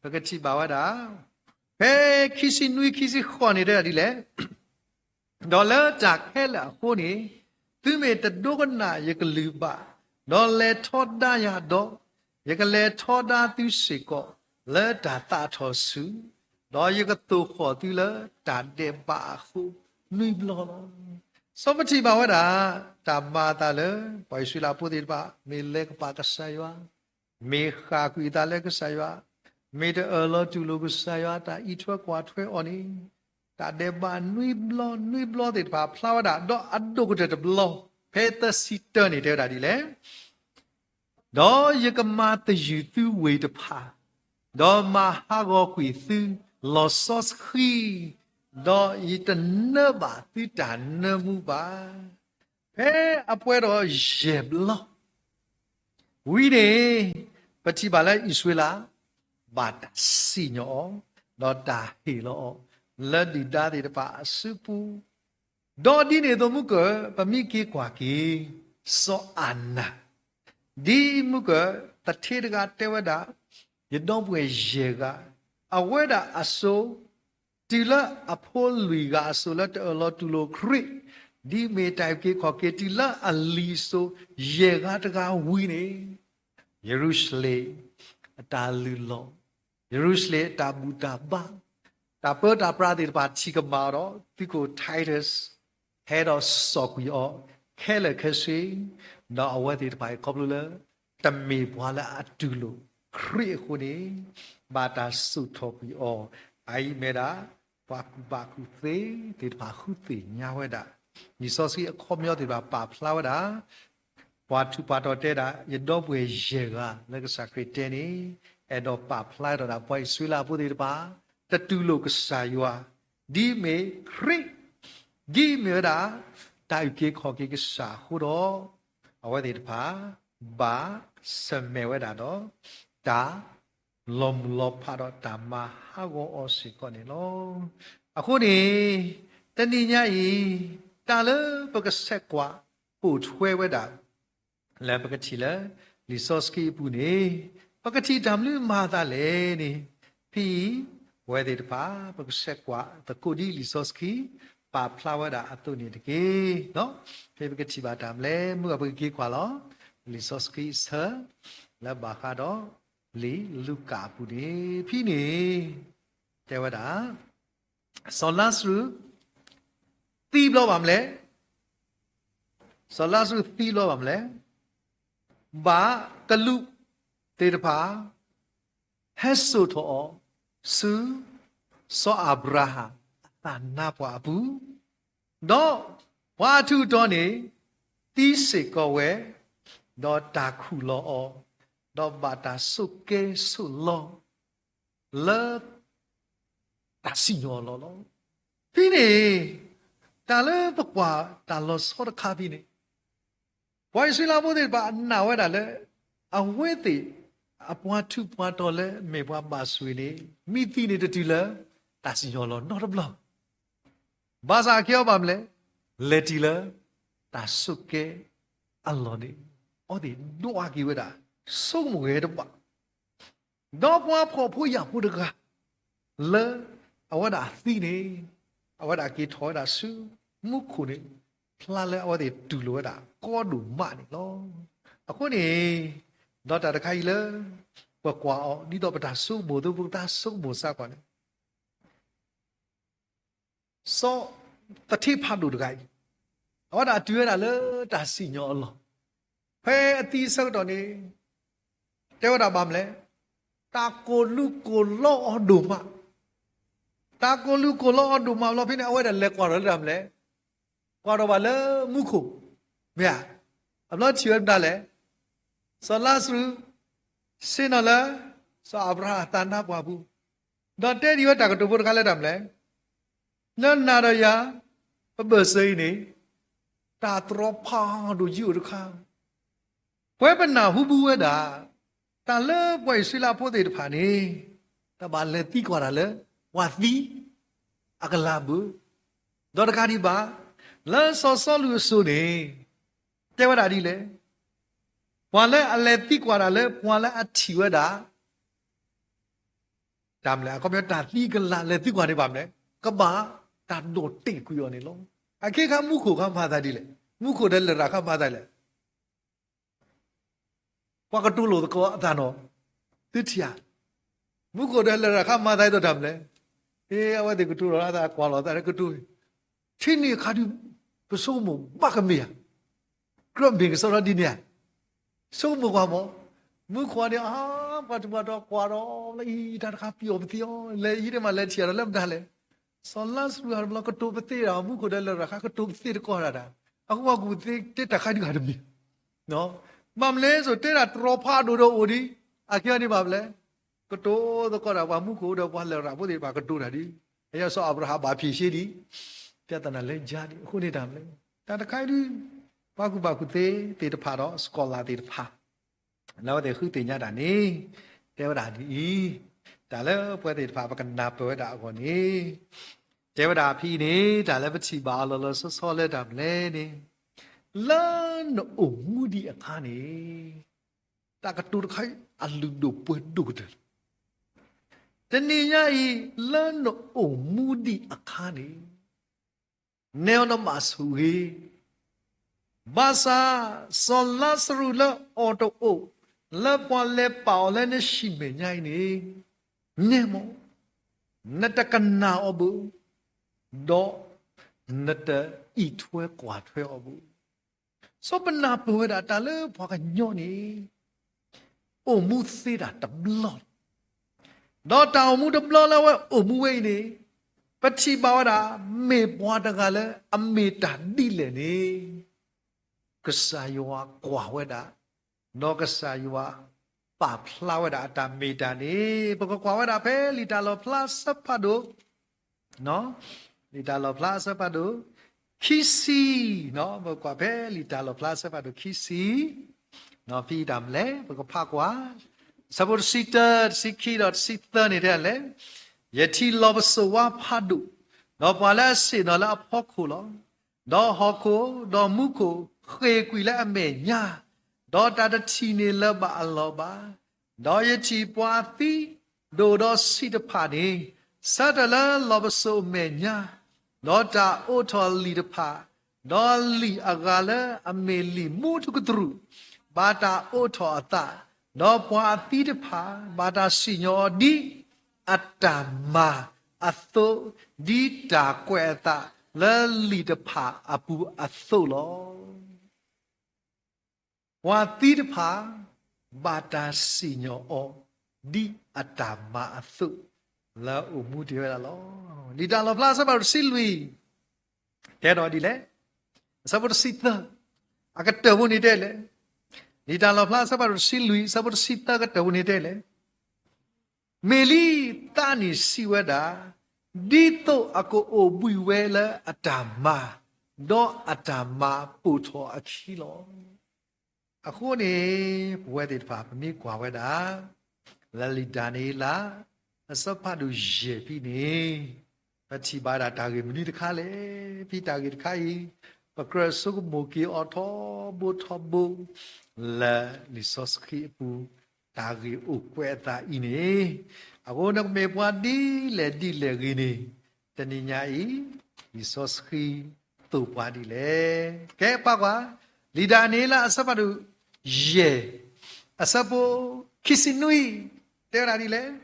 ပကထံၣ်ဘၣ်ဝဲဒၣ် ဖဲခံဆံနွံ ခံဆံဃိးန့ၣ် တဲဒၣ်ဒ်လဲၣ်. ဒီးလၢတၢ်ခဲလၢာ်အဃိန့ၣ် သုမ့ၢ်တဒိကနၣ်ယကလုၢ်ဘၣ်, ဒီးလဲၤထီဒါယၤဒီး, ယကလဲၤထီဒါသုစ့ၢ်ကီး လၢတၢ်သးထီၣ်ဆူၣ်, ဒီးယကသိၣ်ဃီၣ်သုလၢတၢ်ဒဲးဘးအဃိ နွံဘျီလီၤ. စီၤပထံၣ်ဘၣ်ဝဲဒၣ် တၢ်မၤအသးလၢ ပှၤအံၣ်စရ့လးဖိသ့ၣ်တဖၣ် မ့ၢ်လဲၤကပာ်ကစၢ်ယွၤ, မ့ၢ်ဃၣ်ကွံာ်အသးလၢကစၢ်ယွၤ, မ့ၢ်တအၢၣ်လီၤတူၢ်လိာ်ကစၢ်ယွၤ တၢ်အံးထွဲကွၢ်ထွဲအီၤန့ၣ် တၢ်ဒဲးဘးနွံဘျီ နွံဘျီသ့ၣ်တဖၣ်ဖျါဝဲဒၣ်, ဒီးအဒိၣ်ကတၢၢ်တဘျီ ဖဲသၢဆံတၢန့ၣ် တဲဝဲဒၣ်ဒ်လဲၣ်. ဒီးယကမၤသယုၢ်သုဝ့ၢ်တဖၣ်, ဒီးမၤဟးဂီၤကွံာ်သုလီၤစီဆှံ, ဒီးယတနၢဘၣ်သုတၢ်နၢမူဘၣ်. ဖဲအပှဲၤဒီးယဲၢ်ဘျီ ဝံၤန့ၣ် ပထံၣ်ဘၣ်လၢအံၣ်စရ့လး ဘၣ်တၢ်စံၣ်ညီၣ်အီၤ, ဒီးတၢ်ဟ့ၣ်လီၤအီၤ လၢဒုၣ်ဒါသ့ၣ်တဖၣ်အစုပူၤ, ဒီးဒ်န့ၣ်အသိးမုၢ်ကၢၢ် ပမ့ၢ်က့ၤကွၢ်က့ၤ စီၤအၤနၤ, ဒ်မုၢ်ကၢၢ်သထ့တဂၤတဲဝဲဒၣ်, ယဒီပုၢ်ဝဲၢ်ယဲၢ်ဂၤ, အဝဲဒၣ်အစိၤ တုၤလၢအဖိလွံၢ်ဂၤအစိၤလၢတအၢၣ်လီၤတူၢ်လိာ်ခရံာ်, ဒ်မ့ၢ်တၢ်အုၣ်က့ၤခီၣ်က့ၤတုၤလၢအလံၤအစိၤ ယဲၢ်ဂၤတဂၤဝံၤန့ၣ်, ယရူၤၡလ့ၣ်အတၢ်လုၢ်လီၢ်, ယရူၤၡလ့ၣ်အတၢ်ဘူၣ်တၢ်ဘါ, တၢ်ပၢတၢ်ပြးသ့ၣ်တဖၣ်ထံၣ်ကမၣ်ဒီး သုးခိၣ် Titus ဟဲဒီးစိာ်ကွံာ်အီၤခဲလၢာ်ခဲဆ့, ဒီးအဝဲသ့ၣ်တဖၣ်အံၤခီဖျိလၢ တမ့ၢ်ပှၤလၢအတူၢ်လိာ်ခရံာ်အဃိန့ၣ် ဘၣ်တၢ်စိာ်ထီၣ်ကွံာ်အီၤ, အအံၤမ့ၢ်ဒၣ် ပှၤကူၣ်ဘၣ်ကူၣ်သ့သ့ၣ်တဖၣ်ဃုသ့ၣ်ညါဝဲဒၣ်, လံာ်စီဆှံအခီပညီသ့ၣ်တဖၣ်ပာ်ဖျါဝဲဒၣ် ပှၤထူးပှၤတီၤတဲဒၣ် ယဒီပုၢ်ဝဲၢ်ယဲၢ်ဂၤလၢကစၢ်ခရံာ်တဲန့ၣ် အဲၣ်ဒိးပာ်ဖျါထီၣ်ဒၣ် ပှၤအံၣ်စရ့လးဖိသ့ၣ်တဖၣ် တတူၢ်လိာ်ကစၢ်ယွၤ ဒ်မ့ၢ်ခရံာ် ဒ်မ့ၢ်ဝဲဒၣ် တၢ်အုၣ်က့ၤခီၣ်က့ၤကစၢ်အဃိဒီး အဝဲသ့ၣ်တဖၣ် ဘၣ်ဆၢၣ်မဲာ်ဝဲဒၣ်ဒီး တၢ်လီၤမုၢ်လီၤဖးဒီးတၢ်မၤဟးဂီၤအီၤစ့ၢ်ကီးန့ၣ်လီၤ. အဃိန့ၣ် တနံၤညါအံၤ တၢ်လၢပကဆဲးကွၢ်ပိာ်ထွဲဝဲဒၣ် လၢပကထံၣ်လၢ လံာ်စီဆှံအပူၤန့ၣ် ပကထံၣ်တၢ်မနုၤမၤအသးလဲၣ်န့ၣ် ဖဲအံၤ ပဝဲသ့ၣ်တဖၣ် ပကဆဲးကွၢ်သကိးဒ်လံာ်စီဆှံ ပာ်ဖျါဝဲဒၣ်အသိးန့ၣ်တက့ၢ်. ဖဲပကထံၣ်ဘၣ်တၢ်မနုၤလဲၣ် မုၢ်အပကက့ၤကွၢ်လီၤ လံာ်စီဆှံအဆၢ လၢဘၣ်ဃးဒီး လံာ်လူၤကၣ်အပူၤန့ၣ် ဖဲန့ၣ် တဲဝဲဒၣ် စီၤလါစရူး သံဘျီဘၣ်မနုၤလဲၣ်, စီၤလါစရူးသံဘျီဘၣ်မနုၤလဲၣ်, ဘၣ်ကလူးသ့ၣ်တဖၣ် ဟဲစိာ်ထီၣ်အီၤ ဆူ စီၤအၤဘြၤဟၣ်အသးနါပှၢ်အပူၤ, ဒီးပှၤအထူးအတီၤန့ၣ် သံစ့ၢ်ကီးဝဲ, ဒီးတၢ်ခူၣ်လီၤအီၤ, ဒီးဘၣ်တၢ်ဆိးက့ဆိးလီၤ လၢ တၢ်စံၣ်ညီၣ်အလီၢ်လီၤ. ဖဲန့ၣ် တၢ်လၢပကွၢ်တၢ်လီၤဆီတခါဖဲန့ၣ် ပှၤအံၣ်စရ့လးဖိသ့ၣ်တဖၣ်နာ်ဝဲဒၣ်လၢ အဝဲသ့ၣ် အပှၤထူးပှၤတီၤလၢအမ့ၢ်ပှၤဘၣ်ဆိၣ်ဂ့ၤန့ၣ် မ့ၢ်သံန့ၣ်တတုၤလၢ တၢ်စံၣ်ညီၣ်လီၤနီတဘျီ ဘၣ်ဆၣ်အခ့အီဘၣ်မနုၤလဲၣ်, လဲၤတုၤလၢ တၢ်ဆိးက့အလီၢ်န့ၣ် အဝဲသ့ၣ်ဒွးက့ၤဝဲဒၣ် ဆိကမိၣ်ဂဲၤတဘၣ် ဒီးပှၤဖှီၣ်ဖိယာ်ဖိတဂၤ လၢအဝဲဒၣ်အသံန့ၣ် အဝဲဒၣ်က့ၤထီၣ်ဝဲဒၣ်ဆူမူခိၣ်န့ၣ် ဖျါလၢအဝဲသ့ၣ်တူၢ်လိာ်ဝဲဒၣ်ကီဒိၣ်မးန့ၣ်လီၤ. အဃိန့ၣ် ဒီးတၢ်တခါအံၤလၢ ပကွၢ်အီၤ ဒ်သိးပတၢ်ဆိကမိၣ်အသိး ပကတၢ်ဆိကမိၣ်စ့ၢ်ကီးန့ၣ် စီၤသထ့ဖးဒိၣ်တဂၤအံၤ အဝဲဒၣ်တုၤဝဲဒၣ်လၢတၢ်စံၣ်ညီၣ်အလီၢ်, ဖဲအသံအဆၢကတီၢ်န့ၣ် တဲဝဲဒၣ်ဘၣ်မနုၤလဲၣ်, တၢ်ကိၢ်လူၤကိၢ်လီအီၤဒိၣ်မး, တၢ်ကိၢ်လူၤကိၢ်လီအီၤဒိၣ်မးလီၤ. ဖဲန့ၣ် အဝဲဒၣ်လဲၤကွၢ်ထီၣ်လၢတၢ်မနုၤလဲၣ်, ကွၢ်ထီၣ်ဘၣ်လၢမူခိၣ်, မ့ၢ်ဧါ, အဘျီထံၣ်ဝဲဒၣ်လဲၣ်, စီၤလါစရူး ဆ့ၣ်နီၤလၢ စီၤအၤဘြၤဟၣ်အသးနါပှၢ်ပူၤ, ဒီးတဲဒံးဝဲတၢ်ကတိၤဖိတခါလၢတၢ်မနုၤလဲၣ်, နနၤဒီးယၤ ပဘၢၣ်စၢၤအံၤန့ၣ် တၢ်တြီဖးဒိၣ်ကအိၣ်တခါ, ပဝဲပနၢ်ဟူဘူးဝဲဒၣ် တၢ်လၢပှၤအံၣ်စရ့လးဖိသ့ၣ်တဖၣ်န့ၣ် တဘၣ်လဲၤသံကွၢ်တၢ်လၢ ပှၤသံ အကလၤဘၢၣ်, ဒီးတကးဒံးဘၣ် လၢစီၤစီလူးအစိၤန့ၣ် တဲဝဲဒၣ်ဒ်လဲၣ် ပှၤလၢအလဲၤသံကွၢ်တၢ်လၢ ပှၤလၢအထံၣ်ဝဲဒၣ် တၢ်မနုၤလဲၣ်, အခီပညီ တၢ်သံကလၤ လဲၤသံကွၢ်န့ၣ်ဘၣ်မနုၤလဲၣ်, ကဘၣ်တၢ်ဒိးတ့ၢ်ကွံာ်အီၤန့ၣ်လီၤ. အခဲခါမူခိၣ်ခါမၤသးဒ်လဲၣ်, မူခိၣ်ဒီးလရာ်ခါမၤသးလဲၣ် ပှၤကတိၤလိာ်သကိးအသးနီၤ, သုထံၣ်ဧါ, မူခိၣ်ဒီးလရာ်ခါမၤသးဒ်သိးတၢ်မနုၤလဲၣ်, အဝဲသ့ၣ်ကတိၤလီၤအသး ကွၢ်လီၤအသးလၢကတိၤ, ထံၣ်န့ၢ်အခါဒုး ပဆိကမိၣ်ဘၣ်ကမ့ၢ်ဧါ, ကြၢးမ့ၢ်ကစီဒီဒ်န့ၣ်ဧါ, ဆိကမိၣ်ကွၢ်မး, မူခိၣ်န့ၣ် အါ ပှၤထူးပှၤတီၤကွၢ်ဒီး လၢအံၤတၢ်တခါပျီပသံအီၤ လဲၤအံၤဒ်မးလဲၤထံၣ်ဒီးလၢမတၤလဲၣ်, စီၤလါစရူးဟးတဘျီ ကတိၤပသ့ဒီး မူခိၣ်ဒီးလရာ်ခါကတိၤပသ့တကီၢ်ဒၣ်ဒၣ်, အဃိပှၤကူၣ်သ့တဲတၢ်ခါဒုးဂၤတမံၤ ဘၣ်မနုၤလဲၣ် စိၤတဲဒၣ်တြီဖးဒိၣ်ဒီးအိၣ်ဒံး, အခဲအံၤန့ၣ်ဘၣ်မနုၤလဲၣ်, ကတိၤသကိးတၢ် ပှၤမူခိၣ်ဒီးပှၤလရာ်ဖိသ့ၣ်တဖၣ်ကတိၤတၢ်ဒံး, အစီၤအၤဘြၤဟၣ်ဘၣ်ဖံးဆ့ဒံး, ပြဿနာလၢယါဒံး, အဃိန့ၣ်တၢ်မနုၤလဲၣ်, တၢ်တခါအံၤဒုး ပှၤကူၣ်ဘၣ်ကူၣ်သ့သ့ၣ်တဖၣ်ဒီး စကီၤလၢ်သ့ၣ်တဖၣ် လၢအဝဲသ့ၣ်ဃုသ့ၣ်ညါတၢ်န့ၣ် တဲဝဲဒၣ်ဒ်အံၤ, တၢ်လၢပဝဲသ့ၣ်တဖၣ်ပကနၢ်ပၢၢ်ဝဲဒၣ်အဂီၢ်န့ၣ်, တဲဝဲဒၣ်ဖဲအံၤန့ၣ် တၢ်လၢပထံၣ်ဘၣ်အီၤလီၤလီၤဆီဆီလၢတၢ်မနုၤလဲၣ်န့ၣ်, လၢနအိၣ်မူဒံးအခါန့ၣ်, တၢ်ကတိၤတခါအံၤ အလုၢ်ဒိၣ်ပှ့ၤဒိၣ်ကတၢၢ်လီၤ. တနံၤညါအံၤ လၢနအိၣ်မူဒံးအခါန့ၣ် နဲအီၤနဘၣ်ဆိၣ်ဂ့ၤ, ဘၣ်ဆၣ် စီၤလါစရူးလၢအီၣ်တအိၣ် လၢပှၤလဲၤပာ်အီၤလၢနဟံၣ်မဲာ်ညါအံၤန့ၣ်, နဲမး, နတကနၣ်အီၤဘၣ်, ဒီးနတအံးထွဲကွၢ်ထွဲအီၤဘၣ်. စီၤပနၢ်ပၢၢ်ဝဲဒၣ်တၢ်လၢပှၤကညီန့ၣ် အိၣ်မူသ့ဒၣ်တဘျီလီၤ. ဒီးတၢ်အိၣ်မူတဘျီလၢအဝဲအိၣ်မူဝဲအံၤန့ၣ်, ပထံၣ်ဘၣ်ဝဲဒၣ် မ့ၢ်ပှၤတဂၤလၢအမ့ၢ်တၢ်ဒ်လဲၣ်န့ၣ်, ကစၢ်ယွၤကွၢ်ဝဲဒၣ်, ဒီးကစၢ်ယွၤပာ်ဖျါဝဲဒၣ်အတၢ်မ့ၢ်တၢ်န့ၣ်, ပကကွၢ်ဝဲဒၣ်ဖဲလံာ်တၢ်လီၣ်ဖျါအဆၢဖးဒိၣ် လံာ်တၢ်လီၣ်ဖျါအဆၢဖးဒိၣ် ခံဆံ, ပကွၢ်ဖဲလံာ်တၢ်လီၣ်ဖျါအဆၢဖးဒိၣ်ခံဆံ, ဖဲအံၤတၢ်မနုၤလဲၣ် ပကဖးကွၢ်, အဆၢဖိတဆံတၢ တဆံခံဒီးတဆံသၢန့ၣ်တဲလဲၣ်, ယထံၣ်လီၢ်ပစိာ်ဝါဖးဒိၣ်, ဒီးပှၤလၢအဆ့ၣ်နီၤလၢအဖီခိၣ်လီၤ. ဒီးဟီၣ်ခိၣ်, ဒီးမူခိၣ်ဃ့ၢ်ကွံာ်လၢအမဲာ်ညါ, ဒီးတၢ်တထံၣ်န့ၣ်လၢၤဘၣ်အလီၢ်ဘၣ်. ဒီးယထံၣ်ပှၤသံဒိၣ်ဒီးဆံးတဖၣ်န့ၣ်, ဆၢထၢၣ်လၢလီၢ်ပစိာ်အမဲာ်ညါ, ဒီးတၢ်အိးထီၣ်လံာ်တဖၣ်, ဒီးလံာ်အဂၤလၢအမ့ၢ်လံာ်မူထူကတြူၢ်, ဘၣ်တၢ်အိးထီၣ်အသး, ဒီးပှၤအသံတဖၣ် ဘၣ်တၢ်စံၣ်ညီၣ်အီၤဒ်အတၢ်မၤအသိး, ဒ်တၢ်ကွဲးအသးလၢလံာ်တဖၣ်အပူၤအသိးလီၤ. ပှၤသံတဖၣ် ဘၣ်တၢ်စံၣ်ညီၣ်အီၤ ဒ်အတၢ်မၤအသိး လၢအအိၣ်မူတ့ၢ်ဝဲဒၣ်လီၤ. လံာ်တၢ်လီၣ်ဖျါအဆၢဖးဒိၣ်တဆံလွံၢ် တဲဒီးဒ်လဲၣ်, အဆၢဖိတဆံသၢ အကတၢၢ်ဖိန့ၣ်တဲလဲၣ်, လံာ်တၢ်လီၣ်ဖျါအဆၢဖးဒိၣ်တဆံလွံၢ် အဆၢဖိတဆံသၢ အကတၢၢ်ဖိန့ၣ်တဲလဲၣ် မ့ၢ်လံသးန့ၣ်စံးဝဲဒၣ်, ဒ်သိးအကအိၣ်ဘှံးဝဲလၢအတၢ်မၤ, ဒီးအတၢ်မၤပိာ်ထီၣ်အခံလီၤ. အဃိန့ၣ် ပဝဲသ့ၣ်တဖၣ် ပမ့ၢ်ကွၢ်ဝဲဒၣ် လၢလံာ်ဒၤနံးယ့လး အဆၢဖးဒိၣ်ယဲၢ်ဖဲန့ၣ် ပထံၣ်ဘၣ်ဒၣ်တၢ်ဂ့ၢ်မနုၤတခါလဲၣ်. ဖဲတၢ်ဂ့ၢ်တခါအံၤ ပကြၢးဆိကမိၣ်က့ၤအီၤထီဘိထီဘိ လၢလံာ်စီဆှံအပူၤ တၢ်ဂ့ၢ်အိၣ်ကွဲးအသးအံၤန့ၣ်, အဃိနကမ့ၢ်ပှၤဒ်လဲၣ်ဒ်လဲၣ်ဂ့ၤန့ၣ်, တနံၤညါအံၤ လံာ်စီဆှံသိၣ်ပှၤဒ်လဲၣ်. ကဲပာ်ကွၢ်, လံာ်ဒၤနံးယ့လးအဆၢဖးဒိၣ်ယဲၢ် အဆၢဖိခံဆံနွံ တဲဝဲဒၣ်ဒ်လဲၣ်.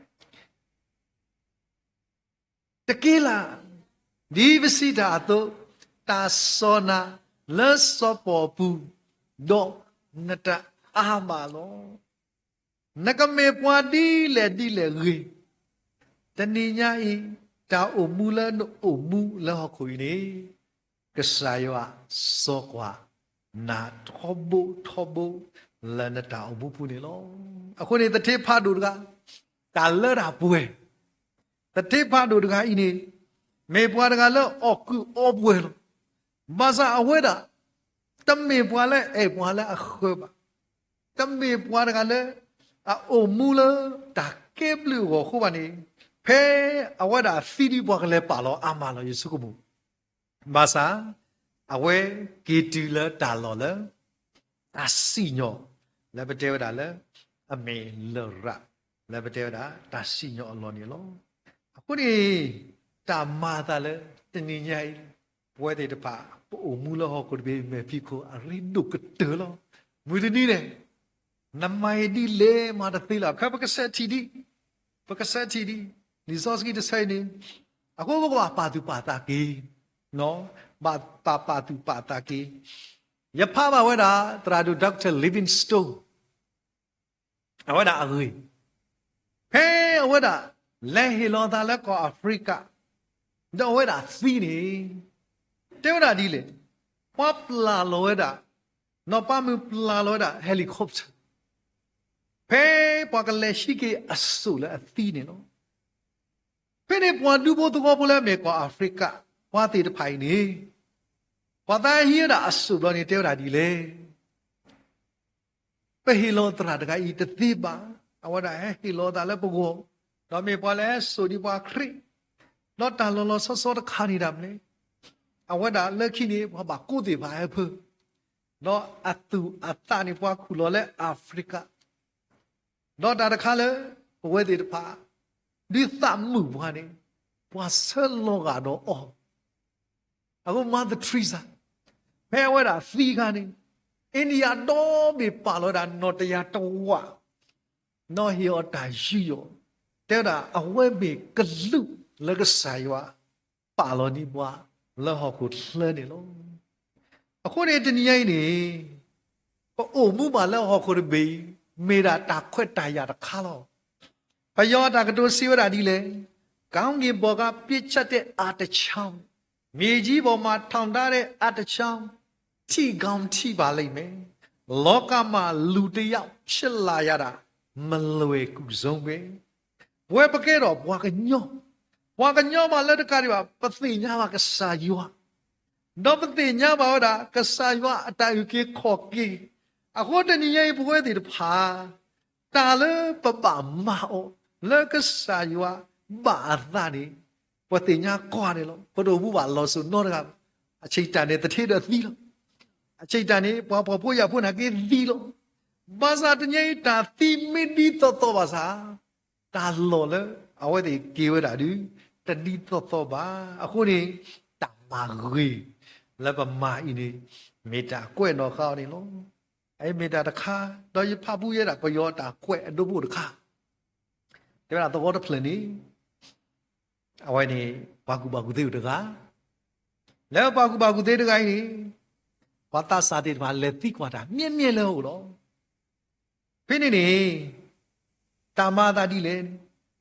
တက့ၢ်လၢ ဒ်ပစံးတၢ်အသိး, တၢ်စီၢ်နၤလၢစီၤပီၤအပူၤ, ဒီးနတအါဘၣ်လီၤ. နကမ့ၢ်ပှၤဒ်လဲၣ်ဒ်လဲၣ်ဂ့ၤ, တနံၤညါအံၤ တၢ်အိၣ်မူလၢနအိၣ်မူလၢဟီၣ်ခိၣ်အံၤန့ၣ် ကစၢ်ယွၤစီကွၢ်နၤထီဘိထီဘိ လၢနတၢ်အိၣ်မူပူၤန့ၣ်လီၤ. အဃိန့ၣ် သထ့ဖးဒိၣ်တဂၤ တၢ်လၢတၢ်ပှဲၤ, သထ့ဖးဒိၣ်တဂၤအံၤန့ၣ် မ့ၢ်ပှၤတဂၤလၢအီၣ်ကုၢ်အီပှဲၤလီၤ. ဘၣ်ဆၣ်အဝဲဒၣ် တမ့ၢ်ပှၤလၢအအဲၣ်ပှၤလၢအဃၢၤဘၣ်, တမ့ၢ်ပှၤတဂၤလၢ အအိၣ်မူလၢတၢ်ကဲဘျုးအဂီၢ်အဃိဘၣ်န့ၣ်, ဖဲအဝဲဒၣ်သံဒ်ပှၤကလဲၤပာ်လီၤအါမးလီၤ ယဆိကမိၣ်. ဘၣ်ဆၣ် အဝဲက့ၤတုၤလၢတၢ်လီၢ်လၢ တၢ်စံၣ်ညီၣ် လၢပတဲဝဲဒၣ်လၢ အမ့ၢ်လရာ်, လၢပတဲဝဲဒၣ်တၢ်စံၣ်ညီၣ်အလီၢ်န့ၣ်လီၤ. အဃိန့ၣ် တၢ်မၤအသးလၢတနံၤညါအံၤ ပဝဲသ့ၣ်တဖၣ် ပအိၣ်မူလၢဟီၣ်ခိၣ်တဘ့ၣ်အမဲာ်ဖံးခိၣ် အရ့ဒိၣ်ကတၢၢ်လီၤ. မုၢ်တနံၤန့ၣ် နမၤအံၤဒ်လဲၣ်မၤတသ့လီၤ. ခဲပကစးထီၣ်ဒံး, ပကစးထီၣ်ဒံး လံာ်စီဆှံတဆၢအံၤန့ၣ်, အဃိပကဘၣ်ပာ်သူၣ်ပာ်သးက့ၤ, ဘၣ်ပာ်သူၣ်ပာ်သးက့ၤ. ယဖးဘၣ်ဝဲဒၣ် သရၣ်ဒိၣ် Doctor Livingstone အဝဲဒၣ်အဂ့ၢ်, ဖဲအဝဲဒၣ် လဲၤဟ့ၣ်လီၤအသးလၢကီၢ်အၤဖရံကၤ ဒီးအဝဲဒၣ်သံန့ၣ်, တဲဝဲဒၣ်ဒ်လဲၣ်, ပှၤပျၢ်လီၤဝဲဒၣ်, နီၢ်ပၤမုၣ်ပျၢ်လီၤဝဲဒၣ် helicopter ဖဲပှၤကလဲၤဟံးက့ၤအစိၣ်လၢအသံန့ၣ်လီၤ. ဖဲန့ၣ်ပှၤဒူဖိသဝီဖိလၢအမ့ၢ်ကီၢ်အၤဖရံကၤ ပှၤသ့ၣ်တဖၣ်အံၤန့ၣ်, ပှၤသးဟံးဝဲဒၣ်အစိၣ်ဘျီန့ၣ် တဲဝဲဒၣ်ဒ်လဲၣ်, ပဟ့ၣ်လီၤသရၣ်တဂၤအံၤတသ့ဘၣ်. အဝဲဒၣ်ဟဲဟ့ၣ်လီၤအသးလၢပဂီၢ်, ဒီးမ့ၢ်ပှၤလၢဟဲစိာ်ဒံးပှၤခရံာ်, ဒီးတၢ်လီၤလီၤဆီဆီတခါန့ၣ်ဒၣ်မနုၤလဲၣ်, အဝဲဒၣ်လၢခံန့ၣ် ပှၤဘၣ်ကိးသ့ၣ်တဖၣ်ဟဲဖၢ, ဒီးအသူၣ်အသးန့ၣ် ပှၤခူၣ်လီၤလၢအၤဖရံကၤ, ဒီးတၢ်တခါလၢ ပဝဲသ့ၣ်တဖၣ် ဒုးသးမုာ်ပှၤန့ၣ် ပှၤဆၢလီၤဂာ်ဒီးအီၤ. အဃိ Mother Teresa ဖဲအဝဲဒၣ်သံအခါန့ၣ် India ဒီဘ့ၣ်ပာ်လီၤဝဲဒၣ်နီၢ်တယၤတဝာ်, နီၢ်ဟ့ၣ်အီၤတၢ်ယူးယီၣ်, တဲဝဲဒၣ်အဝဲမ့ၢ်ကလူးလၢကစၢ်ယွၤ ပာ်လီၤန့ၢ်ပှၤလၢဟီၣ်ခိၣ်ချၢန့ၣ်လီၤ. အဃိန့ၣ် တနံၤညါအံၤန့ၣ် ပအိၣ်မူဘၣ်လၢဟီၣ်ခိၣ်တဘ့ၣ်အံၤ မ့ၢ်ဒၣ်တၢ်ခွဲးတၢ်ယာ်တခါလီၤ. ပယီၤအတၢ်ကတိၤစံးဝဲဒၣ်ဒ်လဲၣ်, ကောင်းကင်ပေါ်က ပစ်ချတဲ့ အတချောင်း, မြေကြီးပေါ်မှာ ထောင်ထားတဲ့ အတချောင်း, ထိကောင်းထိပါလိမ့်မယ်, လောကမှာ လူတစ်ယောက် ဖြစ်လာရတာ မလွယ်ကူဆုံးပဲ. ပဝဲပကဲထီၣ်ပှၤကညီ, ပှၤကညီမးလၢတကးဒံးဘၣ် ပသ့ၣ်ညါဘၣ်ကစၢ်ယွၤ, ဒီးပသ့ၣ်ညါဘၣ်ဝဲဒၣ် ကစၢ်ယွၤအတၢ်အုၣ်က့ၤခီၣ်က့ၤ, အဃိတနံၤညါအံၤ ပဝဲသ့ၣ်တဖၣ် တၢ်လၢပဘၣ်မၤအီၤ လၢကစၢ်ယွၤဘၣ်အသးန့ၣ် ပသ့ၣ်ညါကွၢ်န့ၣ်လီၤ. ပတအိၣ်မူဘၣ်လီၤစိၤနီတဂၤဘၣ်. အဆံးတၢ်န့ၣ် သထ့ဒီးသံလီၤ. အဆံးတၢ်န့ၣ် ပှၤဖှီၣ်ဖိယာ်ဖိနာ်က့သံလီၤ. ဘၣ်ဆၣ်တနံၤညါအံၤ တၢ်သံမ့ၢ်ဒ်သိးသိးဘၣ်ဆၣ် တၢ်လီၢ်လၢအဝဲသ့ၣ်က့ၤဝဲဒၣ်ဒီး တဒ်သိးသိးဘၣ်. အဃိန့ၣ် တၢ်မၤဂ့ၤလၢပမၤအံၤန့ၣ် မ့ၢ်တၢ်ကွဲးနီၣ်ဃာ်အီၤန့ၣ်လီၤ. အအံၤမ့ၢ်တၢ်တခါ, ဒီးယဖးဖူယဲဒၣ်ပယီၤတၢ်ကွဲးအဒိဖိတခါ, တဲဝဲဒၣ်သဝီတဖျၢၣ်န့ၣ် အဝဲန့ၣ် ပှၤကူၣ်ဘၣ်ကူၣ်သ့အိၣ်တဂၤ, လၢပှၤကူၣ်ဘၣ်ကူၣ်သ့တဂၤအံၤန့ၣ် ပှၤသးစၢ်သ့ၣ်တဖၣ်လဲၤသံကွၢ်တၢ် မ့ၢ်မ့ၢ်လၢအအိၣ်လီၤ. ဖဲန့ၣ်န့ၣ် တၢ်မၤအသးဒ်လဲၣ်န့ၣ်,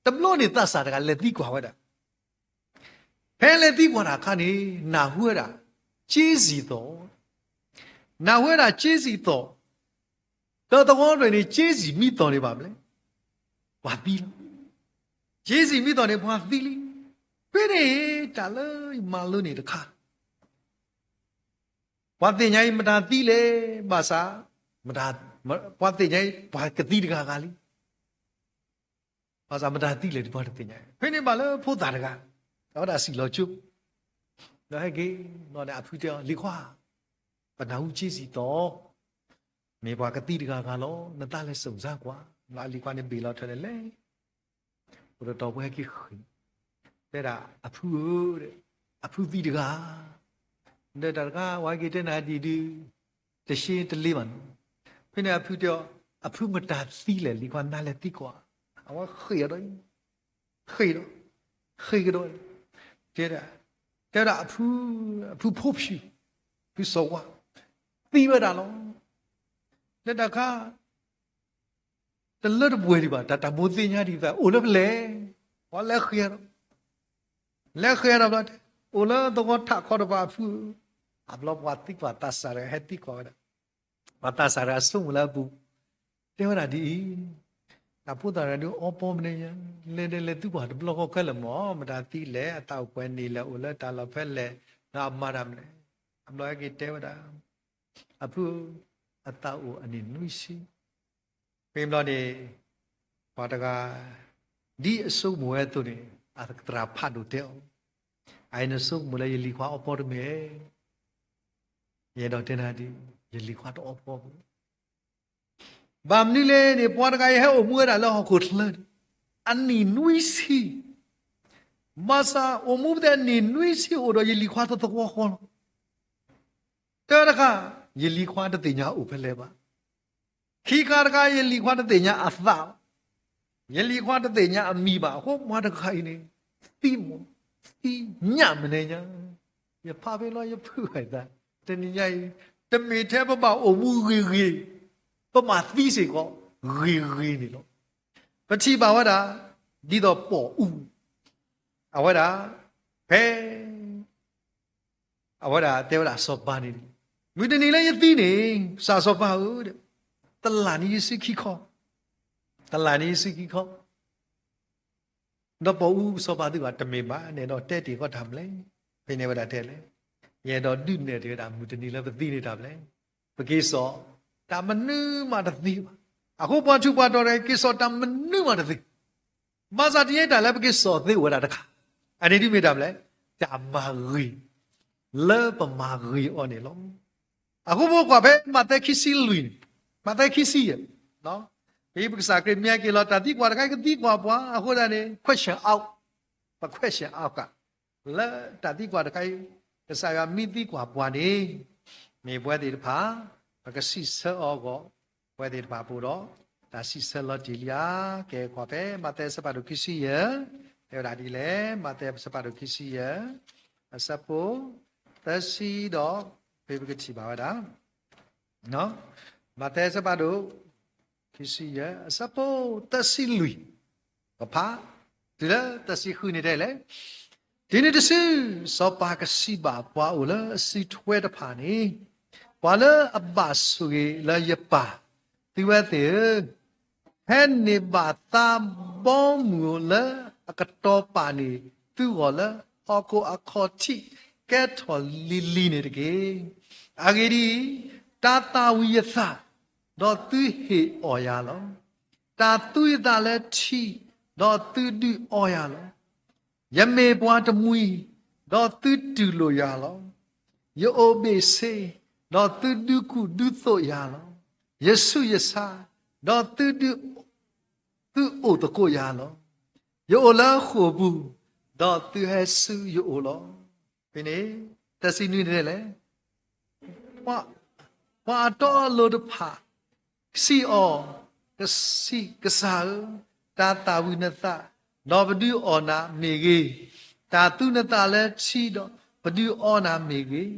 တဘျီန့ၣ်သးစၢ်တဂၤလဲၤသံကွၢ်ဝဲဒၣ်, ဖဲလဲၤသံကွၢ်တၢ်အခါန့ၣ် နၢ်ဟူဝဲဒၣ် က့စံၣ်သီၣ်, နၢ်ဟူဝဲဒၣ်က့စံၣ်သီၣ်, တသဝီတဖျၢၣ်န့ၣ် က့စံၣ်မံသီၣ်န့ၣ်ဘၣ်မနုၤလဲၣ်, ပှၤသံလီၤ. က့စံၣ်မံသီၣ်န့ၣ် ပှၤသံလံ. ဖဲန့ၣ် တၢ်လၢယမၤလိန့ၣ်တခါ ပှၤသ့ၣ်ညါအံၤမတၤသံလဲၣ်, ဘၣ်ဆၣ် ပှၤသ့ၣ်ညါအံၤ ပှၤကသံတဂၤဂၤလံ. ဘၣ်ဆၣ်မတၤသံလဲၣ် ပှၤတသ့ၣ်ညါ. ဖဲန့ၣ်ဘၣ်လၢဖိသၣ်တဂၤ အဝဲဒၣ်စံၣ်လီၤကၠိ, ဒီးဟဲက့ၤနီၢ်န့ၣ် အဖုတဲအီၤ လံၤခွါ, ပနၢ်ဟူက့စံၣ်သီၣ် မ့ၢ်ပှၤကသံတဂၤဂၤလီၤ, နသးလဲၤစိာ်စၢ်ကွၢ်. လံၤခွါန့ၣ်ဘ့ၣ်လီၤထၢၣ်န့ၣ်လဲၤ အိၣ်တတီၤပှဲၤဟဲက့ၤဃ့ၢ်, တဲဒၣ်အဖုဧၢ, အဖုသံတဂၤ, ဒီးတၢ်တခါ ဝဲက့ၤတဲနၤဒ်ဒုး တရှဲတလ့ဘၣ်န့ၣ်. ဖဲန့ၣ်အဖုတဲအီၤ အဖုမတၤသံလဲၣ်, လံၤခွါနၤလဲၤသံကွၢ်. အဝဲဃ့ၢ်အီၤဒီး ဃ့ၢ်ဒီး ဃ့ၢ်ကဒီး တဲဒၣ် တဲဝဲဒၣ်အဖု, အဖုဖိဖၠူၣ်, ဖုစီၤဝါ သံဝဲဒၣ်လီၤ. လၢတၢ်ခါ တလၢတပှဲၤဒံးဘၣ်, တၢ်တၢ်မိၣ်သ့ၣ်ညါဒံးသး အိၣ်လၢဖဲလဲၣ်. ပှၤလဲၤဃ့ၢ်ဒီး လဲၤဃ့ၢ်ဒီးဘျီ အိၣ်လၢသဝီထးခီတပၤအဖု, အဘျီပှၤသံကွၢ်သးစၢ်တဂၤ ဟဲသံကွၢ်ဝဲဒၣ်, ပှၤသးစၢ်တဂၤဆိကမိၣ်လၢအပူၤ, တဲဝဲဒၣ်ဒ်အံၤ, တၢ်ဖိသၣ်တဂၤဒုးအီပီမနုၤညါ, လဲၤဒီးလဲၤသံကွၢ်တဘျီဃီခဲလၢာ်မး, မတၤသံလဲၣ်, အသးအိၣ်ပှဲၤန့ၣ်လဲၣ်, အိၣ်လၢတၢ်လီၢ်ဖဲလဲၣ်, ဒီးအမၤတၢ်မနုၤလဲၣ်. အဘျီဟဲက့ၤတဲဝဲဒၣ် အဖု, အသးအိၣ်အနံၣ်နွံဆံ, ဖဲဘျီန့ၣ် ပှၤတဂၤ ဒ်အဆိကမိၣ်ဝဲအသိးန့ၣ် အသရၣ်ဖးဒိၣ်တဲအီၤ, အအံၤနဆိကမိၣ်လၢယလံၤခွါအီပီတမ့ၢ်, ယအဲၣ်ဒိးတဲနၤဒ် ယလံၤခွါတအီပီဘၣ်. ဘၣ်မနုၤလဲၣ်န့ၣ် ပှၤတဂၤအံၤဟဲအိၣ်မူဝဲဒၣ်လၢဟီၣ်ခိၣ်ချၢန့ၣ် အနံၣ်နွံဆံ, ဘၣ်ဆၣ်အိၣ်မူဖဲအနံၣ်နွံဆံအိၣ်ဒီးယလံၤခွါတသဝီဃီလီၤ. တၢတခါ, ယလံၤခွါတသ့ၣ်ညါအိၣ်ဖဲလဲၣ်ဘၣ်. ခံခါတခါ ယလံၤခွါတသ့ၣ်ညါအသးဘၣ်. ယလံၤခွါတသ့ၣ်ညါအမံၤဘၣ်. အဃိပှၤတဂၤအံၤန့ၣ် သံမး, သံညၣ်မနုၤညါ, ယဖးဖဲလီၤ ယဖုၣ်ဘၣ်သး, တနံၤညါအံၤ တမ့ၢ်ထဲပဘၣ်အိၣ်မူဂ့ၤဂ့ၤ, ပဘၣ်သံစ့ၢ်ကီးဂ့ၤဂ့ၤန့ၣ်လီၤ. ပထံၣ်ဘၣ်ဝဲဒၣ် ဒ်သိးပိာ်အူ, အဝဲဒၣ် ဖဲ အဝဲဒၣ်တဲဝဲဒၣ်စီၤပၤန့ၣ်, မုၢ်တနံၤလၢယသံန့ၣ် ကစၢ်စီၤပၤဧၢ, တလၢ်န့ၢ်ယစုခံခီ, တလၢ်န့ၢ်ယစုခံခီ, ဒီးပိာ်အူစီၤပၤသံကွၢ် တမ့ၢ်ဘၣ်န့ၣ်ဒီး တဲတ့ၢ်ဃီတၢ်မနုၤလဲၣ်. ဖဲန့ၣ်ဝဲဒၣ်တဲလဲၣ်, ယအဲၣ်ဒိးဒုးနဲၣ်တ့ၢ်ဝဲဒၣ် မုၢ်တနံၤလၢပသံန့ၣ်တၢ်မနုၤလဲၣ်. ပက့ၤစိာ်, တၢ်မနုၤမးတသ့ဘၣ်. အဃိပှၤထူးပှၤတီၤတဂၤ က့ၤစိာ်တၢ်မနုၤမးတသ့. ဘၣ်ဆၣ်တယဲတၢ်လၢပက့ၤစိာ်သ့အိၣ်ဝဲဒၣ်တခါ, အန့ၣ်ဒုးမ့ၢ်တၢ်မနုၤလဲၣ်, တၢ်မၤဂ့ၤ လၢပမၤဂ့ၤအီၤန့ၣ်လီၤ. အဃိပကွၢ်ဖဲမးသဲခံဆံလွံၢ်န့ၣ်, မးသဲခံဆံယဲၢ်, ဖဲပကစၢ်ခရံာ်မ့ၢ်က့ၤလီၤ တၢ်သံကွၢ်တခါ ကသံကွၢ်ပှၤအဃိသတးန့ၣ် question out, ပ question out က လၢတၢ်သံကွၢ်တခါအံၤ ကစၢ်ယွၤမ့ၢ်သံကွၢ်ပှၤန့ၣ် မ့ၢ်ပဝဲသ့ၣ်တဖၣ် ပကစံးဆၢအီၤအဂီၢ် ပဝဲသ့ၣ်တဖၣ်အပူၤဒီး တၢ်စံးဆၢလီၤတံၢ်လံဧါ. ကဲကွၢ်ဖဲမးသဲအဆၢဖးဒိၣ်ခံဆံယဲၢ်, တဲဝဲဒၣ်ဒ်လဲၣ်, မးသဲအဆၢဖးဒိၣ်ခံဆံယဲၢ်, အဆၢဖိ သၢဆံဒီး ဖဲပကထံၣ်ဘၣ်ဝဲဒၣ် မးသဲအဆၢဖးဒိၣ် ခံဆံယဲၢ် အဆၢဖိ သၢဆံလွံၢ်, ကဖး တုၤလၢသၢဆံဃုန့ၣ်တဲလဲၣ်, တုၤနုၤတစု စီၤပၤကစံးဘၣ်ပှၤအိၣ်လၢအစုထွဲတဖၣ်န့ၣ်, ပှၤလၢအဘၣ်ဆိၣ်ဂ့ၤလၢယပၢ် သုဝဲသ့ၣ်ဧၢ, ဟဲန့ၢ်ဘၣ်သးဘီမုၢ်လၢအကတီၤပာ်န့ၢ်သုဂီၢ်လၢ ဟီၣ်ခိၣ်အခီၣ်ထံးကဲထီၣ်လံၤလံၤန့ၣ်တက့ၢ်. အဂ့ၢ်ဒ်အံၤ, တၢ်သၣ်ဝံၤယသး, ဒီးသုဟ့ၣ်အီၣ်ယၤလီၤ. တၢ်သူယသးလၢထံ, ဒီးသုဒုးအီယၤလီၤ. ယမ့ၢ်ပှၤတမှံၤ, ဒီးသုတူၢ်လိာ်ယၤလီၤ. ယအိၣ်ဘ့ၣ်ဆ့, ဒီးသုဒုးကူၣ်ဒုးသိးယၤလီၤ. ယဆူးယဆါ, ဒီးသုဒုး, သုအိၣ်သကိးယၤလီၤ. ယအိၣ်လၢဃိာ်ပူၤ, ဒီးသုဟဲဆူယအိၣ်လီၤ. ဖဲန့ၣ် သၢဆံနွံန့ၣ်လဲၣ် ပှၤအတီအလိၤတဖၣ် စံးအီၤ, ကစံး, ကစၢ်ဧၢ, တၢ်သၣ်ဝံၤနသး, ဒီးပဒုးအီနၤမ့ၢ်ဂ့ၤ, တၢ်သူနသးလၢထံ, ဒီးပဒုးအီနၤမ့ၢ်ဂ့ၤ,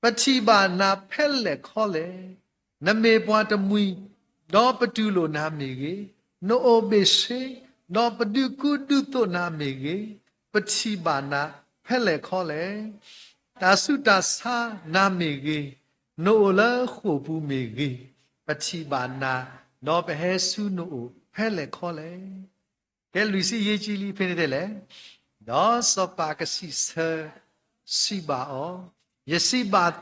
ပထံၣ်ဘၣ်နၤဖဲလဲၣ်ခီလဲၣ်. နမ့ၢ်ပှၤတမှံၤ, ဒီးပတူၢ်လိာ်နၤမ့ၢ်ဂ့ၤ, နအိၣ်ဘ့ၣ်ဆ့, ဒီးပဒုးကူဒုးသိးနၤမ့ၢ်ဂ့ၤ, ပထံၣ်ဘၣ်နၤဖဲလဲၣ်ခီလဲၣ်. တၢ်ဆူးတၢ်ဆါနၤမ့ၢ်ဂ့ၤ, နအိၣ်လၢဃိာ်ပူၤမ့ၢ်ဂ့ၤ, ပထံၣ်ဘၣ်နၤ, ဒီးပဟဲဆူနအိၣ်ဖဲလဲၣ်ခီလဲၣ်. ကဲလွံၢ်ဆံယဲၢ်ဆံလံ ဖဲန့ၣ်တဲလဲၣ်, ဒီးစီၤပၤကစံးဆၢ, စံးဘၣ်အီၤ, ယစံးဘၣ်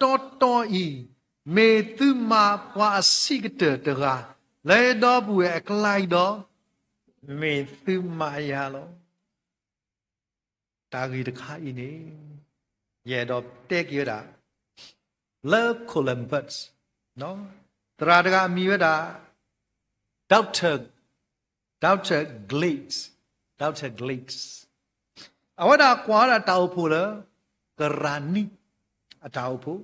သု, တီတီအံၤ, မ့ၢ်သုမၤပှၤအဆံးကတၢၢ်တဂၤ လၢယဒီပုၢ်ဝဲၢ်အကျါအံၤဒီး, မ့ၢ်သုမၤယၤလီၤ. တၢ်ဂ့ၢ်တခါအံၤန့ၣ် ယအဲၣ်ဒိးတဲက့ၤဝဲဒၣ် လၢ Columbus သရၣ်တဂၤအမံၤဝဲဒၣ် Doctor, Doctor Glaze, Doctor Glaze အဝဲဒၣ်ကွၢ်ဝဲဒၣ်တၢ်အိၣ်ဖှိၣ်လၢ ကရၤနံ အတၢ်အိၣ်ဖှိၣ်,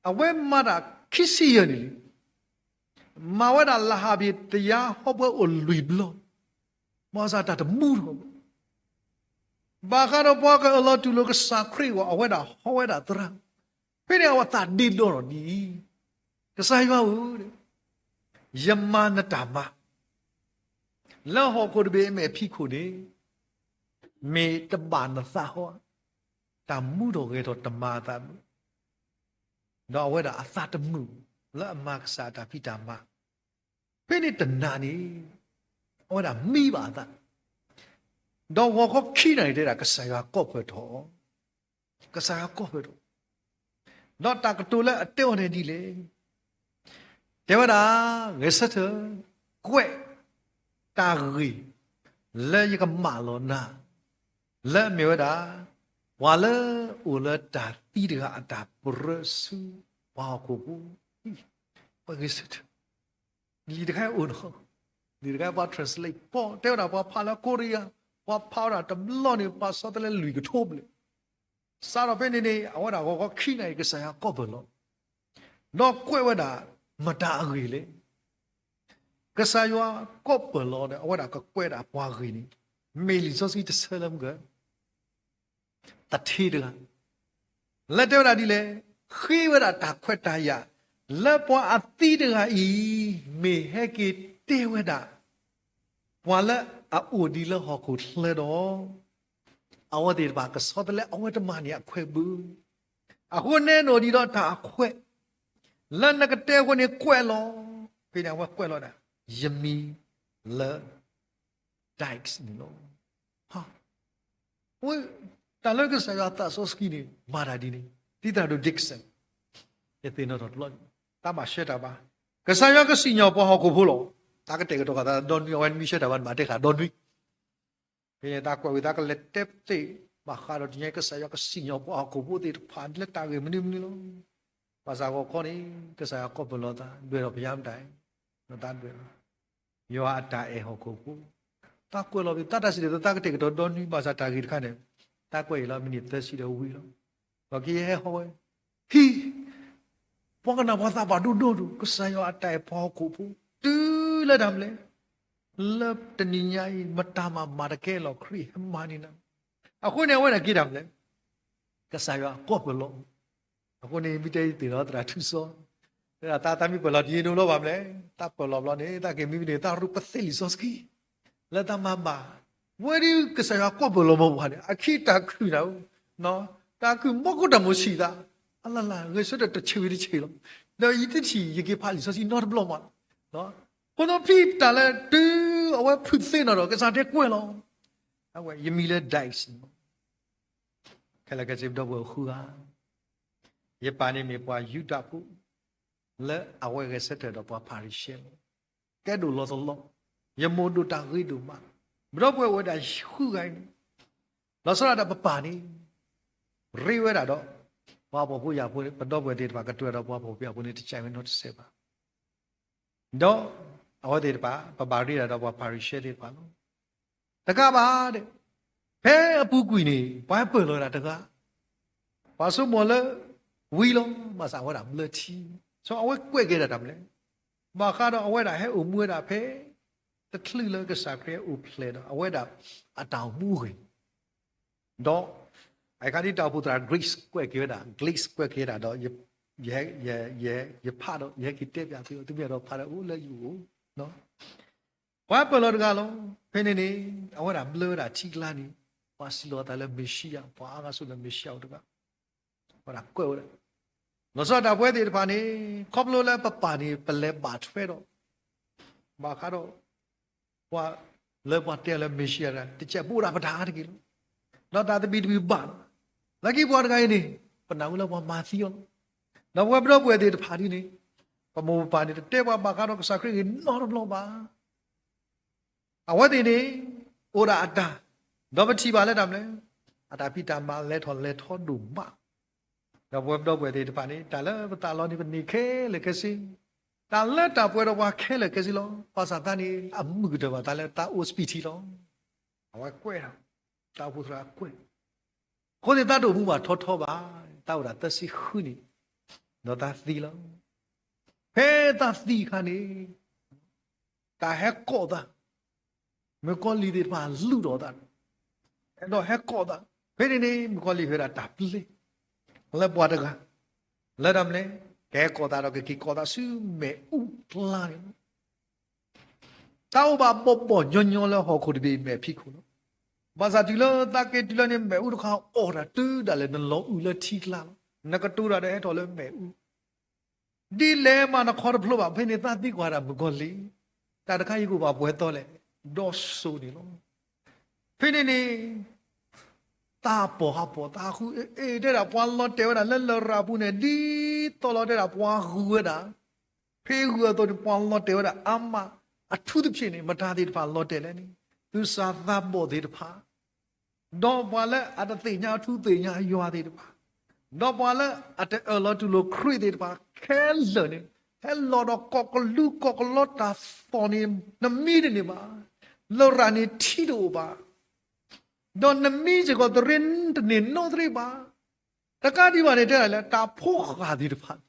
အဝဲမၤတၢ်ခံဆံယဲၢ်နံၣ်လံ. မၤဝဲဒၣ်လၢဟးဘ့ၣ် တရားဟောပွဲ အိၣ်လွံၢ်ဘျီ, ဘၣ်ဆၣ်တၢ်တမူထီၣ်ဘၣ်. ဘၣ်ဃးဒီးပှၤကအၢၣ်လီၤတူၢ်လိာ်ကစၢ်ခရံာ်အဂီၢ် အဝဲဒၣ်ဟီဝဲဒၣ်သရၣ်, ဖဲန့ၣ်အဝဲသးဒ့ဒီထီၣ်ဒ်အံၤ, ကစၢ်ယွၤဧၢ, ယမၤနတၢ်မၤ လၢဟီၣ်ခိၣ်တဘ့ၣ်အမဲာ်ဖံးခိၣ်န့ၣ် မ့ၢ်တဘၣ်နသးဟီဧါ, တၢ်မူထီၣ်ဂဲၤထီၣ်တမၤအသးမုာ်, ဒီးအဝဲဒၣ်အသးတမုာ် လၢအမၤကစၢ်အတၢ်ဖံးတၢ်မၤ, ဖဲန့ၣ်တနၤန့ၣ် အဝဲဒၣ်မံဘၣ်အသး, ဒီးဂီၤခီခံနၣ်ရံၣ်တဲဒၣ် ကစၢ်ယွၤကိးဖှိၣ်ထီၣ်, ကစၢ်ယွၤကိးဖှိၣ်ထီၣ်, ဒီးတၢ်ကတိၤလၢအတဲအီၤန့ၣ်ဒ်လဲၣ် တဲဝဲဒၣ်, ဂဲၤဆၢထၢၣ်, ကွဲးတၢ်ဂ့ၢ် လၢယကမၢလီၤနၤ, လၢအမ့ၢ်ဝဲဒၣ် ပှၤလၢအိၣ်လၢတၢ်သံတဂၤအတၢ်ပရၢဆူပှၤဟီၣ်ခိၣ်ဖိ, ပှၤဂဲၤဆၢထၢၣ် လံာ်တခါအံၤအိၣ်နီၤ, လံာ်တခါအံၤပှၤ translate ပီၣ် တဲဝဲဒၣ်ပှၤဖးလၢကိရံယါ, ပှၤဖးဝဲဒၣ်တဘျီန့ၣ် ပှၤဆီတလဲလွံၢ်ကထိဘျဲၣ်, စးထီၣ်ဖဲန့ၣ်န့ၣ် အဝဲဒၣ်ဂီၤခီခံနၣ်ရံၣ် ကစၢ်ယွၤကိးပၢၢ်လီၤ, ဒီးကွဲးဝဲဒၣ် မတၤအဂ့ၢ်လဲၣ်. ကစၢ်ယွၤကိးပၢၢ်လီၤဒီး အဝဲဒၣ်ကကွဲးဒၣ်ပှၤဂ့ၢ်န့ၣ် မ့ၢ်လံာ်စီဆှံတဆၢလၢမုၢ်က သထ့တဂၤ လၢတဲဝဲဒၣ်ဒ်လဲၣ်, ဃ့ဝဲဒၣ်တၢ်ခွဲးတၢ်ယာ် လၢပှၤအသံတဂၤအံၤ မ့ၢ်ဟဲက့ၤတဲဝဲဒၣ် ပှၤလၢအအိၣ်ဒံးလၢဟီၣ်ခိၣ်ချၢဒီး အဝဲသ့ၣ်တဖၣ်ကဆီတလဲအဝဲတမၤန့ၢ်အခွဲးဘၣ်. အဃိနဲနအိၣ်ဒံးဒီးတၢ်အခွဲး လၢနကတဲအဃိန့ၣ်ကွဲးလီၤ. ဖဲန့ၣ်အဝဲကွဲးလီၤဒၣ် ယမံၤလၢ Dykes န့ၣ်လီၤ. တၢ်လၢကစၢ်ယွၤသးစီဆှံန့ၣ် မၤတၢ်ဒ်န့ၣ် ဒ်သိးဒီး Dykes န့ၣ် ယသ့ၣ်နီၣ်ထီၣ်တဘျီ တၢ်ဘၣ်ရှဲတၢ်ဘၣ်. ကစၢ်ယွၤကစံၣ်ညီၣ်ပှၤဟီၣ်ခိၣ်ဖိလီၤ. တၢ်ကတဲာ်ကတီၤဃာ်သးဒီနွံ အဝဲနမံၤရှဲတၢ်ဘၣ် နဘၣ်တဲဃာ်ဒီနွံ ဖဲန့ၣ်တၢ်ကွဲးဝံၤ တၢ်ကလဲၤတဲသ့ၣ်ဘၣ်ဃးဒီးတနံၤ ကစၢ်ယွၤကစံၣ်ညီၣ်ပှၤဟီၣ်ခိၣ်ဖိသ့ၣ်တဖၣ် လၢတၢ်ဂ့ၢ်မနုၤမနုၤလီၤ. ဘၣ်ဆၣ်ဂီၤခီန့ၣ် ကစၢ်ယွၤကိးပၢၢ်လီၤသး ဒွဲၣ်ထီၣ်ဖယါမတၤ ဒီးတၢ်ဒွဲၣ်လီၤ ယွၤအတၢ်အဲၣ်ဟီၣ်ခိၣ်ဖိ တၢ်ကွဲးလီၤဖဲ တၢ်တၢ်စံၣ်တဲၤတဲလီၤ တၢ်ကတဲာ်ကတီၤဒီနွံ ဘၣ်ဆၣ်တၢ်ဂ့ၢ်တခါန့ၣ် တၢ်ကွဲးအံၤလီၤ မံးနံးသၢဆံဒီးဝံၤလီၤ. ဒီးကယဲၢ်ဟဲဟီဝဲ ဟံး ပှၤကနၣ်ပှၤသးဘၣ်ဒိဒိၣ်ဒိၣ် ကစၢ်ယွၤအတၢ်အဲၣ်ပှၤဟီၣ်ခိၣ်ဖိ တုၤလၢတၢ်မနုၤလဲၣ် လၢတနံၤညါအံၤ မတၤမၤမၤတကဲလီၤ ခရံာ်ဟဲမၤန့ၢ်နၤ. အဃိန့ၣ် အဝဲဒၣ်က့ၤတၢ်မနုၤလဲၣ် ကစၢ်ယွၤကိးပၢၢ်လီၤ. အဃိန့ၣ် မ့ၢ်တဲယသ့ၣ်နီၣ်သရၣ်ထူစီ တၢ်သးမံပၢၢ်လီၤတယံာ်ဒိၣ်လီၤဘၣ်မနုၤလဲၣ် တၢ်ပၢၢ်လီၤဘျီန့ၣ် တၢ်က့ၤမံမနုၤ တၢ်ရူးပသ့ၣ်လံာ်စီဆှံ လၢတၢ်မၤဘၣ် ဝဲဒၣ်ကစၢ်ယွၤကိးပၢၢ်လီၤမးပှၤန့ၣ် အခံတၢ်ခုၣ်နၤဧၢ တၢ်ခုၣ်မီၢ်ကိၢ်တၢ်မိၢ်ဆံၣ်သး အလၢ်လၢ် ဂဲၤဆၢထၢၣ်တဆံးဝံၤတဆံးလီၤ. ဒီးယတထံၣ် ယက့ၤဖးလံာ်စီဆှံနီတဘျီမးလီၤ. အဃိသတးဖဲတၢ်လၢတုၤအဝဲဖုးသ့နီၣ်ဒီး ကစၢ်တဲကွဲးလီၤ. အဝဲယမံၤလၢ Dykes န့ၣ် ခဲလၢာ်ခဲဆ့ ပဒီပုၢ်ဝဲၢ်ဃုဂၤ ယပၢ်န့ၣ်မ့ၢ်ပှၤယူဒၤဖိ လၢအဝဲဂဲၤဆၢထၢၣ်ဒီးပှၤဖၤရံၤၡဲလီၤ. ကဲဒိၣ်လီၤတလီၤ, ယမိၢ်ဒိၣ်တၢ်ဂ့ၤဒိၣ်မး, ပဒီပုၢ်ဝဲၢ်ဝဲဒၣ်ဃုဂၤအံၤန့ၣ် လီၤဆီဒၣ်တၢ်ပပၢ်န့ၣ် ရ့ဝဲဒၣ်ဒီး ပှၤဖှီၣ်ဖိယာ်ဖိန့ၣ် ပဒီပုၢ်ဝဲၢ်သ့ၣ်တဖၣ်ကတၢၢ်ဒီးပှၤဖှီၣ်ဖိယာ်ဖိန့ၣ် တကဲဝဲနီတစဲးဘၣ်. ဒီးအဝဲသ့ၣ်တဖၣ် ပဘၣ်ရ့ဒၣ်ဒီးပှၤဖၤရံၤၡဲသ့ၣ်တဖၣ်လီၤ. တကးဘၣ်ဒီး ဖဲအပူၤကွံာ်န့ၣ် ပှၤဟဲပၢၢ်လီၤဝဲဒၣ်တဂၤ, ပှၤဆိကမိၣ်လၢ ဝံၤလီၤ, ဘၣ်ဆၣ်အဝဲဒၣ်ဘျၢထံ, ဆိအဝဲကွဲးက့ၤဒၣ်တၢ်မနုၤလဲၣ်, ဘၣ်ဃးဒီးအဝဲဒၣ်ဟဲအိၣ်မူဝဲဒၣ်ဖဲ တချုးလၢကစၢ်ခရံာ်ဟဲအိၣ်ဖျဲၣ်ဒီး အဝဲဒၣ်အတၢ်အိၣ်မူအဂ့ၢ် ဒီး အခါဒ်တၢ်အိၣ်ဖှိၣ်သရၣ် Grace ကွဲးက့ၤဝဲဒၣ်, Grace ကွဲးက့ၤဝဲဒၣ်ဒီး ယ ယ ယ ယဖးဒီး ယဟဲက့ၤတဲပၠးသု သုမ့ၢ်အဲၣ်ဒိးဖးဒီးအိၣ်လၢယအိၣ်, ပှၤပၢၢ်လီၤတဂၤလီၤ. ဖဲန့ၣ်န့ၣ် အဝဲဒၣ်ဘျၢဝဲဒၣ်ထံကျါန့ၣ် ပှၤစံးလီၤအသးလၢမ့ၤၡံယၤ, ပှၤအါဂၤဆိလၢမ့ၤၡံယၤအိၣ်တဂၤ, အဝဲဒၣ်ကွဲးဝဲဒၣ် လီၤဆီဒၣ်တၢ်ပဝဲသ့ၣ်တဖၣ်န့ၣ် ခီဖျိလၢပပၢ်န့ၣ် ပလဲၤဘၣ်ထွဲဒီး ဘၣ်ဃးဒီး ပှၤလၢပှၤတဲလၢမ့ၤၡံယၤတဂၤ တကဲးပအိၣ်ဒၣ်ပတၢ်အါတက့ၢ်လီၤ. ဒီးတၢ်သဘံၣ်သဘုၣ်ဘၣ်လီၤ. လၢခံပှၤတဂၤအံၤန့ၣ် ပနၢ်ဟူလၢပှၤမၤသံအီၤလီၤ. ဒီးပဝဲပဒီပုၢ်ဝဲၢ်သ့ၣ်တဖၣ်ဒ်န့ၣ် ပမိၢ်ပပၢ်န့ၣ် တတဲပှၤဘၣ်ဃးဒီးကစၢ်ခရံာ်ဂ့ၢ်နီတဘျီဘၣ်. အဝဲသ့ၣ်န့ၣ် အိၣ်ဒၣ်အတၢ်, ဒီးပထံၣ်ဘၣ်လၢတၢ်မနုၤလဲၣ်, အတၢ်ဖံးတၢ်မၤလဲၤထီၣ်လဲၤထီဒိၣ်မး. ဒီးပဝဲပဒီပုၢ်ဝဲၢ်သ့ၣ်တဖၣ်န့ၣ် တၢ်လၢပသးလီန့ၣ် ပန့ၢ်ခဲလၢာ်ခဲဆ့, တၢ်လၢတၢ်ပှဲၤဒီးပှၤခဲလၢာ်ခဲဆ့လီၤ. ဘၣ်ဆၣ်သးန့ၣ် အမုာ်ကတၢၢ်ဘၣ်သးလၢသးအိၣ်စပံးထံလီၤ. အဝဲကွဲးဒီး တၢ်အိၣ်ဖှိၣ်သရၣ်ကွဲး, အဃိန့ၣ် သးတအိၣ်မူဘၣ်ထီထီဘၣ်, သးအိၣ်ဒၣ်သၢဆံဃုနံၣ် ဒီးသးသံလီၤ. ဖဲသးသံအခါန့ၣ် တၢ်ဟဲကိးသး, မုၣ်ကီၤလံၢ်သ့ၣ်တဖၣ်လုၢ်ထီၣ်သး, အဲၣ်ဒိးဟဲကိးသး, ဖဲန့ၣ်န့ၣ် မုၣ်ကီၤလံၢ်ဟ့ၣ်ဝဲဒၣ်တၢ်ပျဲ လၢပှၤတဂၤ, လၢတၢ်မနုၤလဲၣ်, ကဟဲကိးသးဒီးကက့ၤကိးသးဆူမ့ၣ်အူကျါန့ၣ်လီၤ. တၢ်အိၣ်ဘၣ်ဘီၣ်ဘီၣ်ညီညီလၢဟီၣ်ခိၣ်တဘ့ၣ်အံၤမဲာ်ဖံးခိၣ်လီၤ. ဘၣ်ဆၣ်တုၤလၢသးက့ၤတုၤလၢန့ၣ် မ့ၣ်အူတခါအီၣ်တၢ်တုၤဒၣ်လဲာ် နလီၤအုၣ်လၢထံကျါလီၤ. နကတိၤတၢ်ဒီးဟဲထီၣ်လၢမ့ၣ်အူ ဒ်လဲၣ်မးနခီတဖျိဘၣ်. ဖဲန့ၣ် သးသံကွၢ်ဒၣ်မုၣ်ကီၤလံၢ်, တၢ်တခါအံၤကအိၣ်ဘၣ်ပှဲၤသီလဲၣ်, ဒီးစိၤန့ၣ်လီၤ. ဖဲန့ၣ်န့ၣ် သးပီၢ်ဟးပီၢ်သးဃု, အ့ တဲဒၣ်ပှၤလီၤတဲာ်ဝဲဒၣ်လၢလရာ်ပူၤန့ၣ် ဒ်သိးလီၤတဲဒၣ်ပှၤဂုၤဝဲဒၣ်, ဖဲဂုၤအသိးန့ၣ် ပှၤလီၤတဲာ်ဝဲဒၣ်အါမး, အထူးသဖြင့်န့ၣ် မတၤသ့ၣ်တဖၣ်လီၤတဲာ်လဲၣ်န့ၣ် သူၣ်စၢ်သးဘီၣ်သ့ၣ်တဖၣ် ဒီးပှၤလၢအတသ့ၣ်ညါအထူသ့ၣ်ညါအယွၤသ့ၣ်တဖၣ်, ဒီးပှၤလၢအတအၢၣ်လီၤတူၢ်လိာ်ခရံာ်သ့ၣ်တဖၣ်ခဲလၢာ်န့ၣ် ဟဲလီၤဒီးကိးကလူးကိးကလီတၢ်သီၣ်န့ၣ် နမံတန့ၢ်ဘၣ်. လရာ်န့ၣ်ထံတအိၣ်ဘၣ်. ဒီးနမံစ့ၢ်ကီးတရ့တန့ၢ်နီတရ့ဘၣ်. တကးဒံးဘၣ်န့ၣ် တဲဒၣ်လၢတၢ်ဖိဃၢ်သ့ၣ်တဖၣ်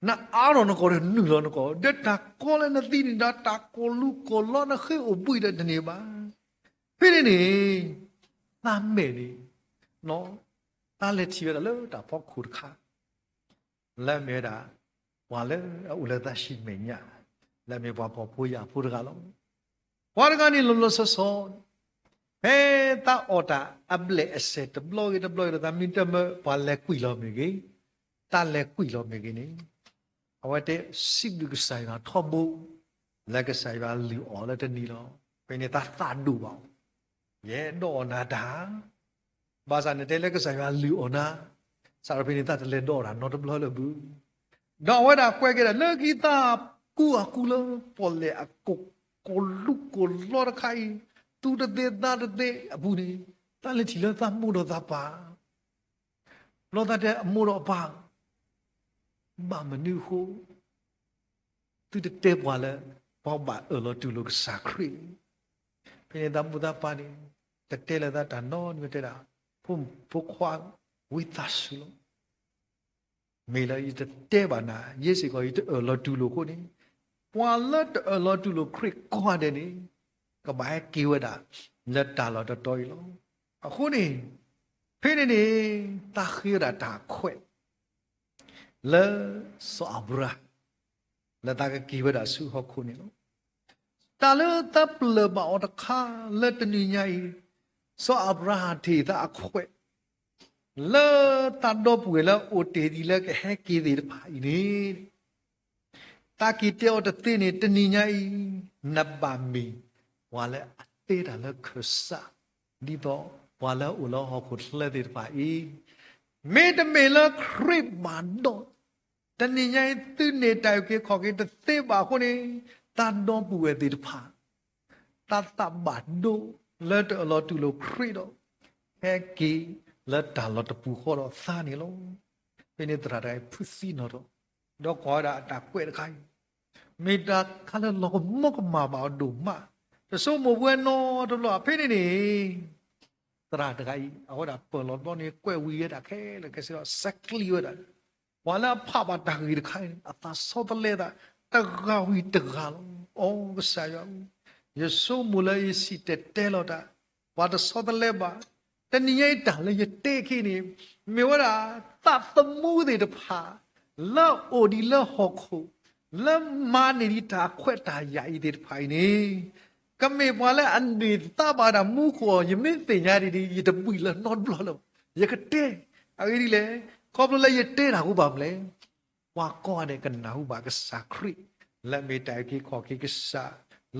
နအါထီၣ်နကိာ်ဒီးနုာ်လီၤနကိာ်, ဒီးတၢ်ကီလၢနသံန့ၣ်ဒီး တၢ်ကိၢ်လူၤကိၢ်လီနဃ့အိၣ်ဘှံးဒီးတန့ၢ်ဘၣ်. ဖဲန့ၣ်န့ၣ် သးမဲာ်န့ၣ် သးလဲၤထံၣ်ဝဲဒၣ်လၢတၢ်ဖီခိၣ်တခါ လၢအမ့ၢ်ဝဲဒၣ် ပှၤလၢအအိၣ်လၢသးဆံးမဲာ်ညါ လၢအမ့ၢ်ပှၤဖှီၣ်ဖိယာ်ဖိတဂၤလီၤ. ပှၤတဂၤန့ၣ်လီၤလီၤဆီဆီ ဖဲသးအီၣ်တၢ်အဘျဲၣ်အစဲၣ်တဘျီဂ့ၤတဘျီဂ့ၤဒီး သးမ့ၢ်တမၢ ပှၤလဲၤကွံာ်လီၤမ့ၢ်ဂ့ၤ, တၢ်လဲၤကွံာ်လီၤမ့ၢ်ဂ့ၤန့ၣ် အဝဲတဲစံးဘျုးကစၢ်ယွၤထီဘိ လၢကစၢ်ယွၤလုၢ်အီၤလၢတနံၤလီၤ. ဖဲန့ၣ်သးသးဒိၣ်ဘၣ်အီၤ, ယအဲၣ်ဒိးအီၣ်နၤတၢ် ဘၣ်ဆၣ်နတဲလၢကစၢ်ယွၤလုၢ်အီၣ်နၤ, စးထီၣ်ဖဲန့ၣ်သးတလဲၤဒိးအီၣ်တၢ်နီတဘျီလၢၤဘၣ်. ဒီးအဝဲဒၣ်ကွဲးက့ၤဒၣ်လၢခံသးကူအကူလၢပီၣ်လဲၣ်အကိာ် ကိၢ်လူၤကိၢ်လီတခါအံၤ, သူတသ့သးတသ့အပူၤန့ၣ်, သးလဲၤထံၣ်လၢသးမိၢ်ဒီးသးပၢ် ဘျီသးတဲအမိၢ်ဒီးအပၢ်, ဘၣ်မနုၤအဃိ သုတတဲပှၤလၢ ပှၤဘၣ်အၢၣ်လီၤတူၢ်လိာ်ကစၢ်ခရံာ်. ဖဲန့ၣ်သးမိၢ်သးပၢ်န့ၣ် တတဲလၢၤသးတၢ်နီတမံၤ တဲဒၣ်, ဖိခွါ, ဝံသးစူၤလီၤ. မ့ၢ်လၢယတတဲဘၣ်နၤ, ယဲစ့ၢ်ကီးယတအၢၣ်လီၤတူၢ်လိာ်အဃိန့ၣ်, ပှၤလၢတအၢၣ်လီၤတူၢ်လိာ်ခရံာ်ကိးဂၤဒဲးန့ၣ် ကဘၣ်ဟဲက့ၤဝဲဒၣ် လၢတၢ်လီၢ်တတီၤအံၤလီၤ. အဃိန့ၣ်, ဖဲန့ၣ်န့ၣ် သးဃ့ဝဲဒၣ်တၢ်ခွဲး လၢစီၤအၤဘြၤဟၣ် လၢသးကက့ၤဝဲဒၣ်ဆူဟီၣ်ခိၣ်န့ၣ်လီၤ. တၢ်လၢသးပလၢၢ်ဘၣ်အီၤတခါလၢတနံၤညါအံၤ, စီၤအၤဘြၤဟၣ်ထံၣ်သးအခွဲး လၢသးဒီပုၢ်ဝဲၢ်လၢအအိၣ်တ့ၢ်ဒံးလၢကဟဲက့ၤသ့ၣ်တဖၣ်အံၤန့ၣ်, သးက့ၤတဲအီၤတသ့န့ၣ် တနံၤညါအံၤ နဘၣ်မ့ၢ်ပှၤလၢအတဲတၢ်လၢခၢၣ်စး ဒ်သိးပှၤလၢအအိၣ်လၢဟီၣ်ခိၣ်ချၢသ့ၣ်တဖၣ်အံၤ, မ့တမ့ၢ်လၢခရံာ်ဘၣ်ဒီး တနံၤညါအံၤသုန့ၢ်တၢ်အုၣ်က့ၤခီၣ်က့ၤတသ့ဘၣ်အဃိန့ၣ်, သးဒီပုၢ်ဝဲၢ်သ့ၣ်တဖၣ် သးသးဘၣ်ဒိလၢတအၢၣ်လီၤတူၢ်လိာ်ခရံာ်ဒီး ဟဲက့ၤလၢတၢ်လီၢ်တပူၤဃီဒီးသးန့ၣ်လီၤ. ဖဲန့ၣ်သရၣ်တဂၤအံၤဖုးသံနီၣ်ထီၣ်, ဒီးကွၢ်ဝဲဒၣ်အတၢ်ကွဲးတခါအံၤ, မ့ၢ်တၢ်ခါလၢလီၤကမီကမၣ်ဘၣ်အီၤဒိၣ်မး, တဆိကမိၣ်ပဝဲနီတဘျီ. ဖဲန့ၣ်န့ၣ် သရၣ်တဂၤအံၤ အဝဲဒၣ်ပၢၢ်လီၤဘျီန့ၣ် ကွဲးဝံၤဝဲဒၣ်ခဲလၢာ်ခဲဆ့ဒီး ဆဲးကျံးဝဲဒၣ် ပှၤလၢအဖးဘၣ်တၢ်ဂ့ၢ်တခါအံၤန့ၣ် အသးဆီတလဲသး တဂၤဝံၤတဂၤလီၤ. အိ ကစၢ်ယွၤဧၢ, ယဆိကမိၣ်လၢယစံၣ်တဲၤတဲလီၤတၢ်, ပှၤတဆီတလဲဘၣ်. တနံၤညါအံၤတၢ်လၢယတဲခဲအံၤန့ၣ် မ့ၢ်ဝဲဒၣ် သးသမူသ့ၣ်တဖၣ် လၢအအိၣ်ဒံးလၢဟီၣ်ခိၣ် လၢမၤန့ၢ်ဒံးတၢ်ခွဲးတၢ်ယာ်အံၤသ့ၣ်တဖၣ်အံၤန့ၣ် ကမ့ၢ်ပှၤလၢအန့ၢ်သါဘၣ်တၢ်မူခိၣ်အီၤ ယမ့ၢ်သ့ၣ်ညါဒ်န့ၣ် ယတဘှံးလၢၤနီတဘျီလၢၤဘၣ်. ယကတဲ အဂ့ၢ်ဒ်လဲၣ်, ခီဖျိလၢယတဲတၢ်အဃိဘၣ်မနုၤလဲၣ်, ပှၤကိးဂၤဒဲးကနၢ်ဟူဘၣ်ကစၢ်ခရံာ် လၢအမ့ၢ်တၢ်အုၣ်က့ၤခီၣ်က့ၤကစၢ်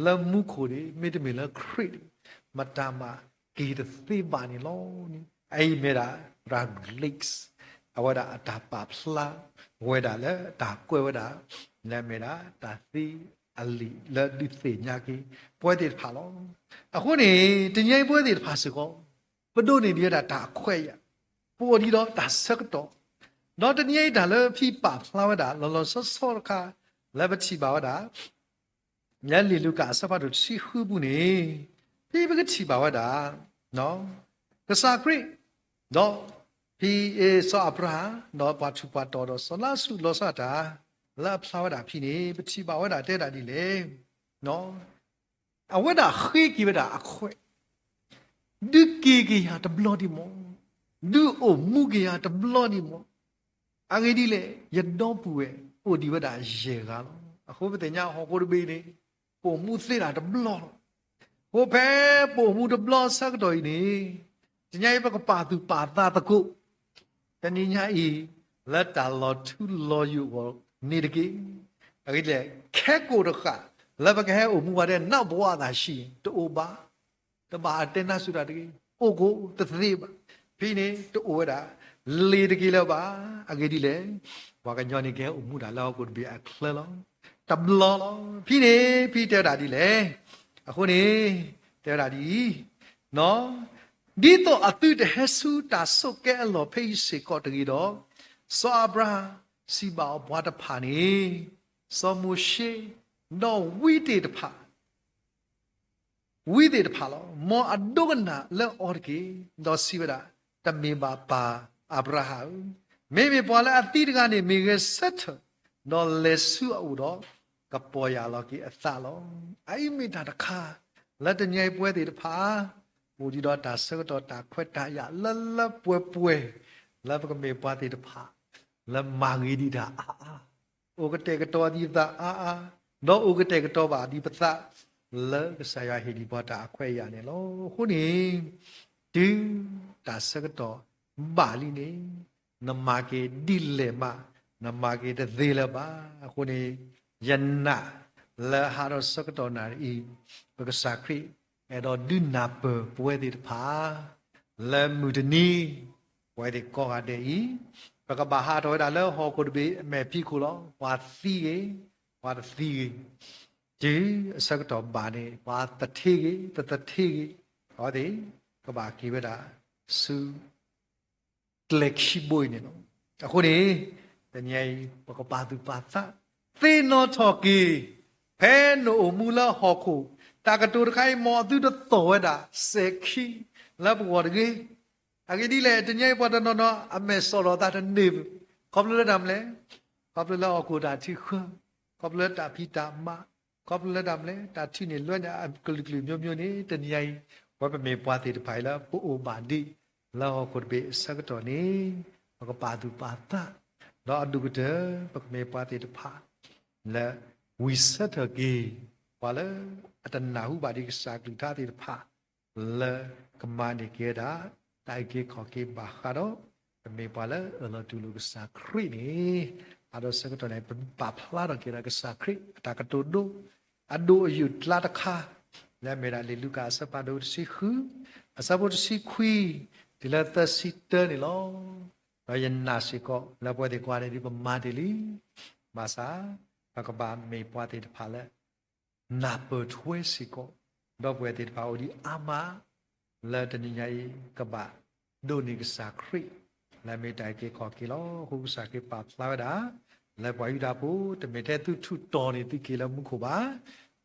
လၢမူခိၣ်န့ၣ် မ့တမ့ၢ်လၢခရံာ်န့ၣ် မတၤမးက့ၤတသ့ဘၣ်န့ၣ်လီၤန့ၣ်. အအံၤမ့ၢ်ဒၣ် ရၤ Glaze အဝဲဒၣ်အတၢ်ပာ်ဖျါဝဲဒၣ်လၢတၢ်ကွဲးဝဲဒၣ် လၢအမ့ၢ်ဒၣ်တၢ်သံအလံာ်လၢဒုးသ့ၣ်ညါက့ၤ ပဝဲသ့ၣ်တဖၣ်လီၤ. အဃိန့ၣ် တနံၤညါအံၤပဝဲသ့ၣ်တဖၣ်စ့ၢ်ကီး ပဒိးန့ၢ်ဒံးဝဲဒၣ်တၢ်အခွဲးအယာ်, ပအိၣ်ဒံးဒီးတၢ်ဆၢကတီၢ်, ဒီးတနံၤညါအံၤတၢ်လၢဖံပာ်ဖျါဝဲဒၣ် လီၤလီၤဆီဆီတခါ လၢပထံၣ်ဘၣ်ဝဲဒၣ် လၢလံာ်လူၤကၣ်အဆၢဖးဒိၣ်တဆံဃုပူၤန့ၣ် ဖဲပကထံၣ်ဘၣ်ဝဲဒၣ် ကစၢ်ခရံာ် ဒီး ဖဲစီၤအၤဘြၤဟၣ် ဒီးပှၤထူးပှၤတီၤဒီးစီၤလါစရူးလီၤဆီဒၣ်တၢ် လၢအဖျါဝဲဒၣ်ဖဲန့ၣ် ပထံၣ်ဘၣ်ဝဲဒၣ်တဲဒၣ်ဒ်လဲၣ် အဝဲဒၣ်ဃ့က့ၤဝဲဒၣ်အခွဲး ဒုးက့ၤက့ၤယၤတဘျီဒံးမး, ဒုးအိၣ်မူက့ၤယၤတဘျီဒံးမး. အဂ့ၢ်ဒ်လဲၣ်, ယဒီပုၢ်ဝဲၢ်အိၣ်ဒံးဝဲဒၣ်ယဲၢ်ဂၤလီၤ. အဃိပသ့ၣ်ညါဟီၣ်ခိၣ်တဘ့ၣ်န့ၣ် ပအိၣ်မူသ့ဒၣ်တဘျီလီၤ. အဃိဖဲပအိၣ်မူတဘျီဆၢကတီၢ်အံၤန့ၣ် တနံၤညါအံၤပကပာ်သူၣ်ပာ်သးသကိး တနံၤညါအံၤ လၢတၢ်လီၤထူလီၤယိာ်အဂီၢ်န့ၣ်တက့ၢ်. အဂ့ၢ်ဒ်လဲၣ်, ခဲကိာ်တဃၣ် လၢပကဟဲအိၣ်မူပှၤဒဲး နးပဝးအသးဆံး တအိၣ်ဘၣ်. တဘၣ်တဲနါစူၤတၢ်တဂ့ၤ, အိၣ်ကိးတသ့ဘၣ်. ဖဲန့ၣ်တအိၣ်ဝဲဒၣ် လ့ၤတက့ၢ်လၢၤဘၣ်. အဂ့ၢ်ဒ်လဲၣ်, ပှၤကညီန့ၣ်ကဟဲအိၣ်မူဒၣ်လၢဟီၣ်ခိၣ်တဘ့ၣ်အချၢလီၤ. တဘျီလီၤ. ဖဲန့ၣ် ဖဲတဲဝဲဒၣ်ဒ်လဲၣ်. အဃိန့ၣ် တဲဝဲဒၣ်ဒ်အံၤ, ဒ်သိးအသုတဟဲဆူတၢ်ဆိးကဲအလီၢ်ဖဲအံၤစ့ၢ်ကီးတဂ့ၤဒီး, စီၤအၤဘြၤဟၣ် စံးဘၣ်အီၤပှၤတဖၣ်န့ၣ်, စီၤမိၤၡ့, ဒီးဝံသ့ၣ်တဖၣ် ဝံသ့ၣ်တဖၣ်လီၤ. မ်အဒိကနၣ်လၢအီၤတက့ၢ်. ဒီးစံးဝဲဒၣ်, တမ့ၢ်ဘၣ်ပၢ်အၤဘြၤဟၣ်ဧၢ, မ့မ့ၢ်ပှၤလၢအသံတဂၤန့ၣ် မ့ၢ်ဂဲၤဆၢထၢၣ်, ဒီးလဲၤဆူအအိၣ်ဒီး ကပီၢ်ယၢ်လီၤက့ၤအသးလီၤ. အအံၤမ့ၢ်တၢ်တခါ လၢတနံၤအံၤပဝဲသ့ၣ်တဖၣ် အိၣ်ဒံးဒီးတၢ်ဆၢကတီၢ်တၢ်ခွဲးတၢ်ယာ်လၢလၢပှဲၤပှဲၤ လၢပကမ့ၢ်ပှၤသ့ၣ်တဖၣ် လၢမၤဂ့ၤဒံးတၢ်အါအါ, အိၣ်ကတဲာ်ကတီၤဒံးပသးအါအါ, ဒီးအိၣ်ကတဲာ်ကတီၤဘၣ်ဒံးပသး လၢကစၢ်ယွၤဟ့ၣ်ဒံးပှၤတၢ်အခွဲးအယာ်န့ၣ်လီၤ. အဃိန့ၣ် တုၤတၢ်ဆၢကတီၢ်ဘၣ်လံန့ၣ် နမၤက့ၤဒ်လဲၣ်မး, နမၤက့ၤတသ့လၢၤဘၣ်. အဃိန့ၣ် ယနာ်လၢဟးဒီးဆၢကတီၢ်နၣ်ရံၣ်အံၤ ပကစၢ်ခရံာ်အဲၣ်ဒိးဒုးနၢ်ပၢၢ်ပဝဲသ့ၣ်တဖၣ် လၢမုၢ်တနံၤ ပဝဲသ့ၣ်ကိးဂၤဒဲးအံၤ ပကဘၣ်ဟးထီၣ်ဝဲဒၣ်လၢဟီၣ်ခိၣ်တဘ့ၣ်အမဲာ်ဖံးခိၣ်လီၤ. ပှၤသံဂ့ၤ, ပှၤတသံဂ့ၤ, တုၤအဆၢကတီၢ်ဘၣ်န့ၣ် ပှၤသထ့ဂ့ၤ, ပသထ့ဂ့ၤ, အဝဲသ့ၣ် ကဘၣ်က့ၤဝဲဒၣ်ဆူ ကျဲခံဘိအံၤန့ၣ်လီၤ. အဃိန့ၣ် တနံၤအံၤ ပကပာ်သူၣ်ပာ်သး သ့ၣ်နီၣ်ထီၣ်က့ၤ ဖဲနအိၣ်မူလၢဟီၣ်ခိၣ် တၢ်ကတိၤတခါအံၤ မ်အသုတသီၣ်ဝဲဒၣ်စဲၤခံလၢပဂီၢ်တဂ့ၤ. အဂ့ၢ်ဒ်လဲၣ်, တနံၤအံၤပှၤတနီၤနီၤ အမဲာ်စီၣ်လီၤသးတန့ၢ်ဘၣ်. ခီဖျိလၢတၢ်မနုၤလဲၣ်, ခီဖျိလၢဟီၣ်ခိၣ်တၢ်ထုးဃၢ, ခီဖျိလၢတၢ်ဖံးတၢ်မၤ, ခီဖျိလၢတၢ်မနုၤလဲၣ်, တၢ်ထုးန့ၢ်လွဲန့ၢ်အကလုာ်ကလုာ်မျိုးမျိုးန့ၣ် တနံၤအံၤ ပဝဲပမ့ၢ်ပှၤသ့ၣ်တဖၣ်အံၤလၢ ပအိၣ်ဘၣ်ဒံးလၢဟီၣ်ခိၣ်တဘ့ၣ်အဆၢကတီၢ်န့ၣ် ပကပာ်သူၣ်ပာ်သး, ဒီးအဒိၣ်ကတၢၢ် ပကမ့ၢ်ပှၤသ့ၣ်တဖၣ် လၢဝံၤဆၢထၢၣ်က့ၤ ပှၤလၢအတနၢ်ဟူဘၣ်ဒံးကစၢ်ကလုၢ်ကထါသ့ၣ်တဖၣ် လၢကမၤန့ၢ်က့ၤဝဲဒၣ် တၢ်အုၣ်က့ၤခီၣ်က့ၤဘၣ်ဃးဒီး ပမ့ၢ်ပှၤလၢအၢၣ်လီၤတူၢ်လိာ်ကစၢ်ခရံာ်န့ၣ်, အဒီးဆၢကတီၢ်န့ၣ် ပပာ်ဖျါထီၣ်က့ၤဒီးကစၢ်ခရံာ်အတၢ်ကတိၤဒိ အဒိၣ်အယိာ်ကျါတခါ လၢအမ့ၢ်ဒၣ်လံာ်လူၤကၣ်အဆၢဖးဒိၣ်တဆံဃု အဆၢဖိတဆံခွံ တုၤလၢသၢဆံတၢန့ၣ်လီၤ. ဒီးယနာ်စ့ၢ်ကီး လၢပဝဲသ့ၣ်ကိးဂၤဒဲးဒ်ပမၤတ့ၢ်လံ, ဘၣ်ဆၣ် ပကဘၣ်မ့ၢ်ပှၤသ့ၣ်တဖၣ်လၢ နၢ်ပၢၢ်ထွဲစ့ၢ်ကီး ဒီပုၢ်ဝဲၢ်သ့ၣ်တဖၣ်အိၣ်ဒံးအါမး လၢတနံၤညါအံၤ ကဘၣ်ဒိးန့ၢ်ကစၢ်ခရံာ် လၢအမ့ၢ်တၢ်အုၣ်က့ၤခီၣ်က့ၤလီၤ. အဃိကစၢ်ခရံာ်ပာ်ဖျါဝဲဒၣ် လၢပှၤယူဒၤဖိ တမ့ၢ်ထဲသုထူးတီၤန့ၢ်သုက့ၤလၢမူခိၣ်ဘၣ်.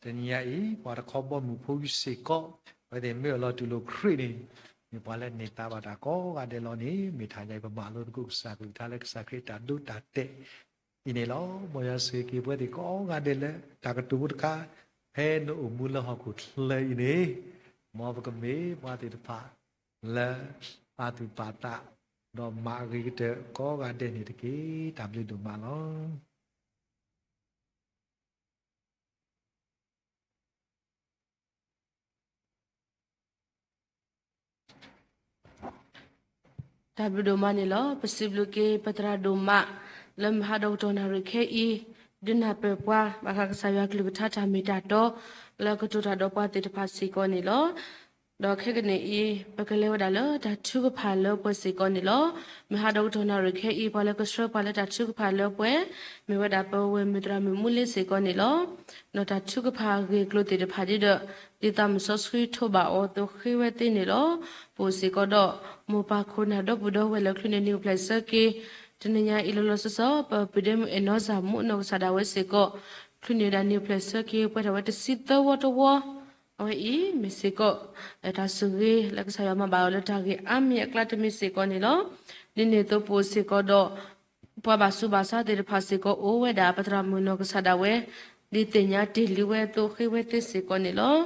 တနံၤညါအံၤ ပှၤတခီဘီမုၢ်ဖိအံၤစ့ၢ်ကီး အဝဲသ့ၣ်မ့ၢ်အၢၣ်လီၤတူၢ်လိာ်ခရံာ်န့ၣ် မ့ၢ်ပှၤလၢန့ၢ်သါဘၣ်တၢ်ကိးဂၤဒဲးလီၤန့ၣ် မ့ၢ်တနံၤညါအံၤ ပမၤလိသကိးကစၢ်ကလုၢ်ကထါလၢကစၢ်ခရံာ်အတၢ်ဒိတၢ်တဲာ် အံၤန့ၣ်လီၤ. မ်ယွၤဆိၣ်ဂ့ၤက့ၤပဝဲသ့ၣ်ကိးဂၤဒဲးလၢတၢ်ကတိၤဖိတခါ, ဖဲနအိၣ်မူလၢဟီၣ်ခိၣ်ချၢအံၤန့ၣ်, မ်ပကမ့ၢ်ပှၤသ့ၣ်တဖၣ်လၢပာ်သူၣ်ပာ်သး ဒီးမၤအဂ့ၤကတၢၢ်ကိးဂၤဒဲးန့ၣ်တက့ၢ်. တၢ်ဘျုးဒိၣ်မးလီၤ. တၢ်ဘျုးဒိၣ်မးန့ၣ်လီၤ. ပစံးဘျုးက့ၤပသရၣ်ဒိၣ်မး လၢမုၢ်ဟါဒီကတီၢ်နၣ်ရံၣ်ခဲအံၤ ဒုးနၢ်ပၢၢ်ပှၤ ဘၣ်ဃးကစၢ်ယွၤကလုၢ်ကထါတၢ်မ့ၢ်တၢ်တီ လၢကတိၤတၢ်ဒီးပှၤသ့ၣ်တဖၣ်စ့ၢ်ကီးန့ၣ်လီၤ. ဒီးခဲကနံၣ်အံၤ ပကလဲၤဝဲဒၣ်လၢတၢ်ထုကဖၣ်လၢပှဲၤစ့ၢ်ကီးန့ၣ်လီၤ. မုၢ်ဟါဒီကတီၢ်နၣ်ရံၣ်ခဲအံၤ ပှၤလၢကဆှၢပှၤလၢတၢ်ထုကဖၣ်လၢပှဲၤ မ့ၢ်ဝဲဒၣ်ပဝဲၢ်မုၢ်သရၣ်မုၣ်မူလ့စ့ၢ်ကီးန့ၣ်လီၤ. ဒီးတၢ်ထုကဖၣ်အဂ့ၢ်အကျိၤသ့ၣ်တဖၣ်ဒ်ဒီး ဒ်သးမုၢ်စီဆှံထိးဘၣ်အီၤအသိးဃ့ဝဲသ့န့ၣ်လီၤ. ပအိၣ်စ့ၢ်ကီးဒီး မိၢ်ပၢ်ခိၣ်နၢ်ဒီပုၢ်ဒီဝဲၢ်လၢ ချုးန့ၢ်နံၣ်အိၣ်ဖျဲၣ်ဆၢက့ၤ တနံၤညါအံၤလီၤလီၤဆီဆီ ပပုၢ်ဒ့မုၣ်အဲၣ်နီစၢ်မူအနီၢ်ကစၢ်ဒၣ်ဝဲစ့ၢ်ကီး ချုးန့ၢ်ဝဲဒၣ်နံၣ်အိၣ်ဖျဲၣ်ဆၢက့ၤပှဲၤထီၣ်ဝဲတဆံသၢဝီတဝီ အဝဲအံၤမ့ၢ်စ့ၢ်ကီး တၢ်ဆိၣ်ဂ့ၤလၢကစၢ်ယွၤမၤဘၣ်အီၤလၢတၢ်ဂ့ၢ်အါမံၤအကျါတမံၤစ့ၢ်ကီးန့ၣ်လီၤ. ဒ်န့ၣ်အသိးပအိၣ်စ့ၢ်ကီးဒီး ပှၤဘၣ်ဆူးဘၣ်ဆါသ့ၣ်တဖၣ်စ့ၢ်ကီးအိၣ်ဝဲဒၣ် ပသရၣ်မုၣ်နီၢ်ကစၢ်ဒၣ်ဝဲ ဒ်သ့ၣ်ညါတ့ၢ်လံဝဲအသိးဃ့ဝဲသ့စ့ၢ်ကီးန့ၣ်လီၤ.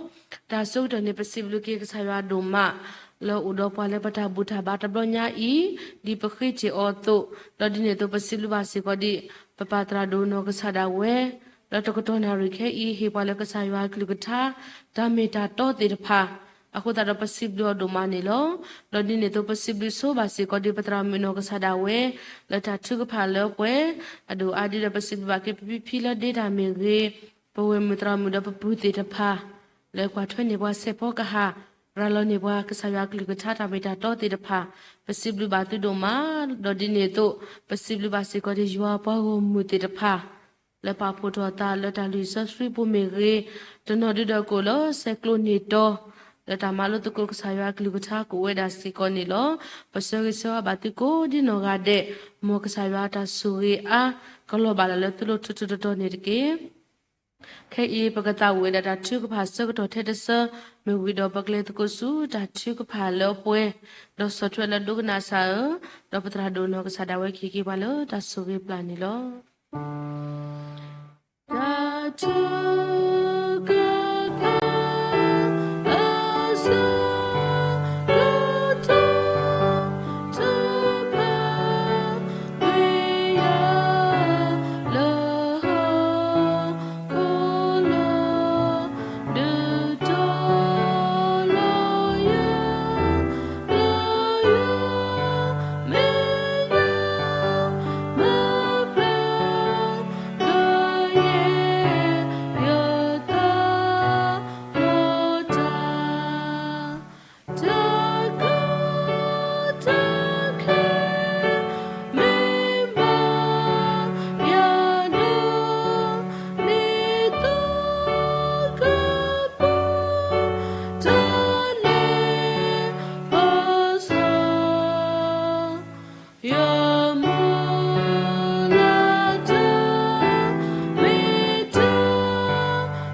တၢ်ဆၢကတီၢ်န့ၣ် ပစံးဘျုးက့ၤကစၢ်ယွၤဒိၣ်မး လၢအိၣ်ဒီးပှၤလၢပတၢ်ဘူၣ်တၢ်ဘါတဘျီညါအံၤ ဒ်ပဃ့တ့ၢ်အီၤအသိး, ဒီးဒ်န့ၣ်အသိးပစံးဘျုးဘၣ်စ့ၢ်ကီးဒ် ပပၢ်သရၣ်ဒိၣ်နီၢ်ကစၢ်ဒၣ်ဝဲ လၢတကတီၢ်နၣ်ရံၣ်ခဲအံၤ ဟ့ၣ်ပှၤလၢကစၢ်ယွၤအကလုၢ်ကထါ တၢ်မ့ၢ်တၢ်တီသ့ၣ်တဖၣ် အဃိသတးဒီးပစံးဘျုးအီၤဒိၣ်မးန့ၣ်လီၤ. ဒီးဒ်န့ၣ်အသိးပစံးဘျုးဆိဘၣ်စ့ၢ်ကီးဒ်ပသရၣ်မုၣ်နီၢ်ကစၢ်ဒၣ်ဝဲ လၢတၢ်ထုကဖၣ်လၢပှဲၤ အဒိၣ်အါဒ်ဒီးပစံးဘျုးဘၣ်က့ၤပဖံဖံလၢဒ့တၢ်မ့ၢ်ဂ့ၤ, ပဝဲၢ်မုၢ်သရၣ်မုၣ်ဒီးပပုၢ်သ့ၣ်တဖၣ် လၢကွၢ်ထွဲန့ၢ်ပှၤဆဲးဖီကဟၣ်, ရၤလီၤန့ၢ်ပှၤကစၢ်ယွၤအကလုၢ်ကထါတၢ်မ့ၢ်တၢ်တီသ့ၣ်တဖၣ်, ပစံးဘျုးဘၣ်သုဒိၣ်မး, ဒီးဒ်န့ၣ်အသိး ပစံးဘျုးဘၣ်စ့ၢ်ကီးဒ်ယွၤပှၤဂီၢ်မုၢ်သ့ၣ်တဖၣ် လၢပာ်ဖှိၣ်ထီၣ်သးလၢတၢ်လုၢ်စီဆှံပူၤမ့ၢ်ဂ့ၤ, တနီၤဒုဒီးကအိၣ်လၢဆဲးကျိးန့ၢ်တီၤ, ဒီးတၢ်မၤလိသကိးကစၢ်ယွၤအကလုၢ်ကထါကအိၣ်ဝဲဒၣ်စ့ၢ်ကီးန့ၣ်လီၤ. ပဆၢဂ့ၤဆၢဝါဘၣ်သုကိးဒ်နီၢ်ဂၤဒဲး, မ်ကစၢ်ယွၤအတၢ်ဆိၣ်ဂ့ၤအါ ကလီၤဘၣ်လၢ်လၢသုလိၤထူးထူးတီၤတီၤန့ၣ်တက့ၢ်. ခဲအံၤ ပကသးအိၣ်ဝဲဒၣ်တၢ်ထုကဖၣ်ဆၢကတီၢ်ထဲတဆၢ, မ့ၢ်ဝံၤဒီးပကလဲၤသကိးဆူတၢ်ထုကဖၣ်လၢအပှဲၤ, ဒီးဆီၣ်ထွဲလၢဒိကနၣ်စၢ်ဧၢ, ဒီးပသရၣ်ဒိၣ်နီၢ်ကစၢ်ဒၣ်ဝဲကဟ့ၣ်က့ၤပှၤလၢတၢ်ဆိၣ်ဂ့ၤပျၢ်န့ၣ်လီၤ. တၢ်ထုကဖၣ် အဆၢကတီၢ် ထုကဖၣ် ဝံယၤ လၢဟီၣ်ခိၣ်လီၤ, ဒုးတီၤလီၤယၤ လၢယွၤ မဲာ်ညါ မၤပျၢ် ကယဲၢ်ယသးလီၤတၢ် တၢ်ကီတၢ်ခဲ မ့ၢ်ဘၣ်ယၤဒီး န့ၢ်သီကပီၤ တၢ်လဲၤပီၢ်စီ ယမူလၢတၢ် မ့ၢ်တၢ်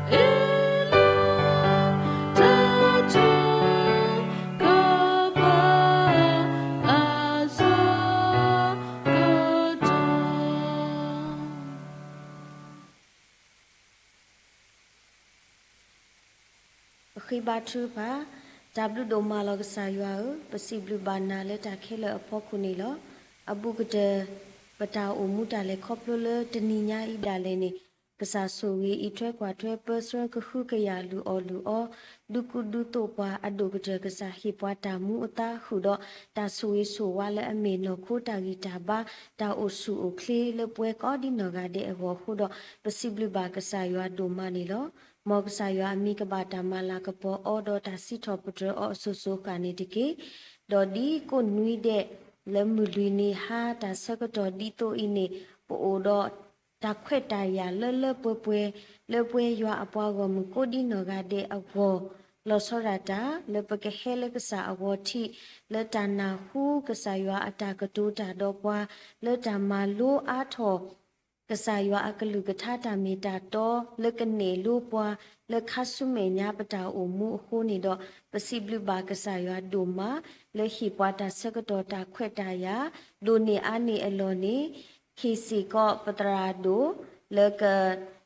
အ့ၣ်လိာ် တၢ်ထုကဖၣ်အဆၢကတီၢ် ပဃ့ဘါထုကဖၣ်, တၢ်ဘျုးဒိၣ်မးလီၤကစၢ်ယွၤဧၢ, ပစံးဘျုးဘၣ်နၤလၢတၢ်ခဲလၢာ်အဖီခိၣ်န့ၣ်လီၤ. အဘူးကတၢၢ် ပတၢ်အိၣ်မူတၢ်လဲၤခီဖျိလၢတနံၤညါအံၤဒၣ်လဲာ်န့ၣ်, ကစၢ်ဆိၣ်ဂ့ၤအံးထွဲကွၢ်ထွဲပၢဆှၢကဟုကယာ်လုၢ်အီၣ်လုၢ်အီ, ဒုးကူဒုးသိးပှၤအဒိၣ်ကတၢၢ် ကစၢ်ဟ့ၣ်ပှၤတၢ်မူအသါဃုာ်ဒီး တၢ်ဆိၣ်ဂ့ၤဆိၣ်ဝါလၢအမ့ၢ်နီၢ်ခိတၢ်ဂံၢ်တၢ်ဘါ တၢ်အိၣ်ဆူၣ်အိၣ်ချ့လၢပဝဲကိးဒ်နီၢ်ဂၤဒဲးအဂီၢ်အဃိဒီး ပစံးဘျုးဘၣ်ကစၢ်ယွၤဒိၣ်မးန့ၣ်လီၤ. မ်ကစၢ်ယွၤအမံၤကဘၣ်တၢ်မၤလၤကပီၤအီၤဒီးတၢ်စံးထီၣ်ပတြၢၤအီၤအစိၤစိၤအဃၣ်န့ၣ်တက့ၢ်. ဒီးဒ်ကိးနွံဒဲး လၢမုၢ်လွံၢ်နံၤဟါတၢ်ဆၢကတီၢ်ဒ်သိးအံၤန့ၣ် ပအိၣ်ဒီးတၢ်ခွဲးတၢ်ယာ်လၢလၢပှဲၤပှဲၤ လၢပဝဲယွၤအပှၤဂီၢ်မုၢ်ကိးဒ်နီၢ်ဂၤဒဲးအဂီၢ် လီၤဆီဒၣ်တၢ် လၢပကဟဲလၢကစၢ်အဂီၢ်ထံး လၢတၢ်နၢ်ဟူကစၢ်ယွၤအတၢ်ကတိၤတၢ်ဒီးပှၤ လၢတၢ်မၤလိအါထီၣ် ကစၢ်ယွၤအကလုၢ်ကထါတၢ်မ့ၢ်တၢ်တီ လၢကနဲၣ်လိပှၤ လၢခါဆူမဲာ်ညါပတၢ်အိၣ်မူအဃိန့ၣ်ဒီး ပစံးဘျုးဘၣ်ကစၢ်ယွၤဒိၣ်မး လၢဟ့ၣ်ပှၤတၢ်ဆၢကတီၢ်တၢ်ခွဲးတၢ်ယာ် ဒိၣ်န့ၢ်အါန့ၢ်အလီၢ်န့ၣ် ဟ့ၣ်စ့ၢ်ကီးပသရၣ်ဒိၣ် လၢက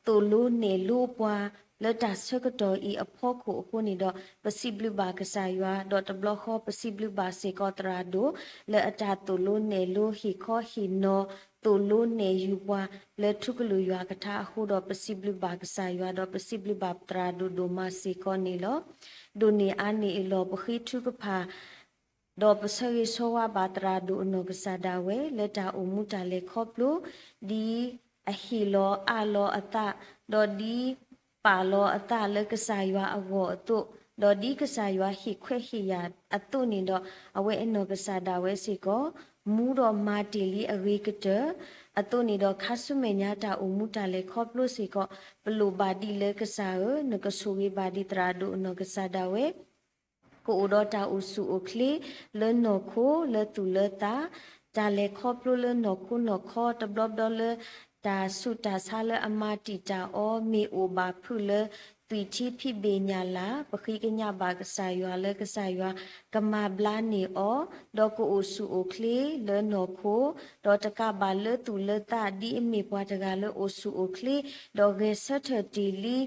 သိၣ်လိနဲၣ်လိပှၤ လၢတၢ်ဆၢကတီၢ်အံၤအဖီခိၣ်အဃိန့ၣ်ဒီး ပစံးဘျုးဘၣ်ကစၢ်ယွၤ ဒီးတဘျီဃီပစံးဘျုးဘၣ်စ့ၢ်ကီးသရၣ်ဒိၣ် လၢအတၢ်သိၣ်လိနဲၣ်လိဟ့ၣ်ခီဟ့ၣ်နီၤ သိၣ်လိနဲၣ်ယူၤပှၤ လၢထူကလုာ်ယွၤကထါအဃိဒီး ပစံးဘျုးဘၣ်ကစၢ်ယွၤ ဒီးပစံးဘျုးဘၣ်သရၣ်ဒိၣ်ဒိၣ်မးစ့ၢ်ကီးန့ၣ်လီၤ. ဒိၣ်န့ၢ်အါန့ၢ်အလီၢ် ပဃ့ထုကဖၣ် ဒီးပဆၢဂ့ၤဆၢဝါဘၣ်သရၣ်ဒိၣ်အနီၢ်ကစၢ်ဒၣ်ဝဲ လၢတၢ်အိၣ်မူတၢ်လဲၤခီဖျိ ဒ်အဟ့ၣ်လီၤအးလီၤအသး ဒီးဒ်ပာ်လီၤအသးလၢကစၢ်ယွၤအဂီၢ်အသိး, ဒီးဒ်ကစၢ်ယွၤဟ့ၣ်ခွဲးဟ့ၣ်ယာ်အသိးန့ၣ်ဒီး အဝဲအနီၢ်ကစၢ်ဒၣ်ဝဲစ့ၢ်ကီး မူဒီးမၤတ့ၢ်လံအဂ့ၤကတၢၢ်အသိးန့ၣ်ဒီး ခါဆူမဲာ်ညါတၢ်အိၣ်မူတၢ်လဲၤခီဖျိစ့ၢ်ကီး ပလိၣ်ဘၣ်ဒ်လၢကစၢ်ဧၢ, နကဆိၣ်ဂ့ၤဘၣ်ဒံးသရၣ်ဒိၣ်အနီၢ်ကစၢ်ဒၣ်ဝဲ ကအိၣ်ဒီးတၢ်အိၣ်ဆူၣ်အိၣ်ချ့ လၢနီၢ်ခိ လၢသူၣ်လၢသး, တၢ်လဲၤခီဖျိလၢနီၢ်ခိနီၢ်ခီ တဘျီဘျီလၢ တၢ်ဆူးတၢ်ဆါလၢအမၤတံာ်တာ်အီၤ မ့ၢ်အိၣ်ဘၣ်ဖုးလၢ သွံၣ်ထံဖံးဘ့ၣ်ညၣ်လၢ်, ပဃ့ကညးဘၣ်ကစၢ်ယွၤလၢကစၢ်ယွၤ ကမၤဘျါန့ၢ်အီၤ, ဒီးကအိၣ်ဆူၣ်အိၣ်ချ့လၢနီၢ်ခိ, ဒီးတကးဘၣ်လၢသူၣ်လၢသး ဒ်အမ့ၢ်ပှၤတဂၤလၢအိၣ်ဆူၣ်အိၣ်ချ့ ဒီးဂဲၤဆၢထၢၣ်တ့ၢ်လံ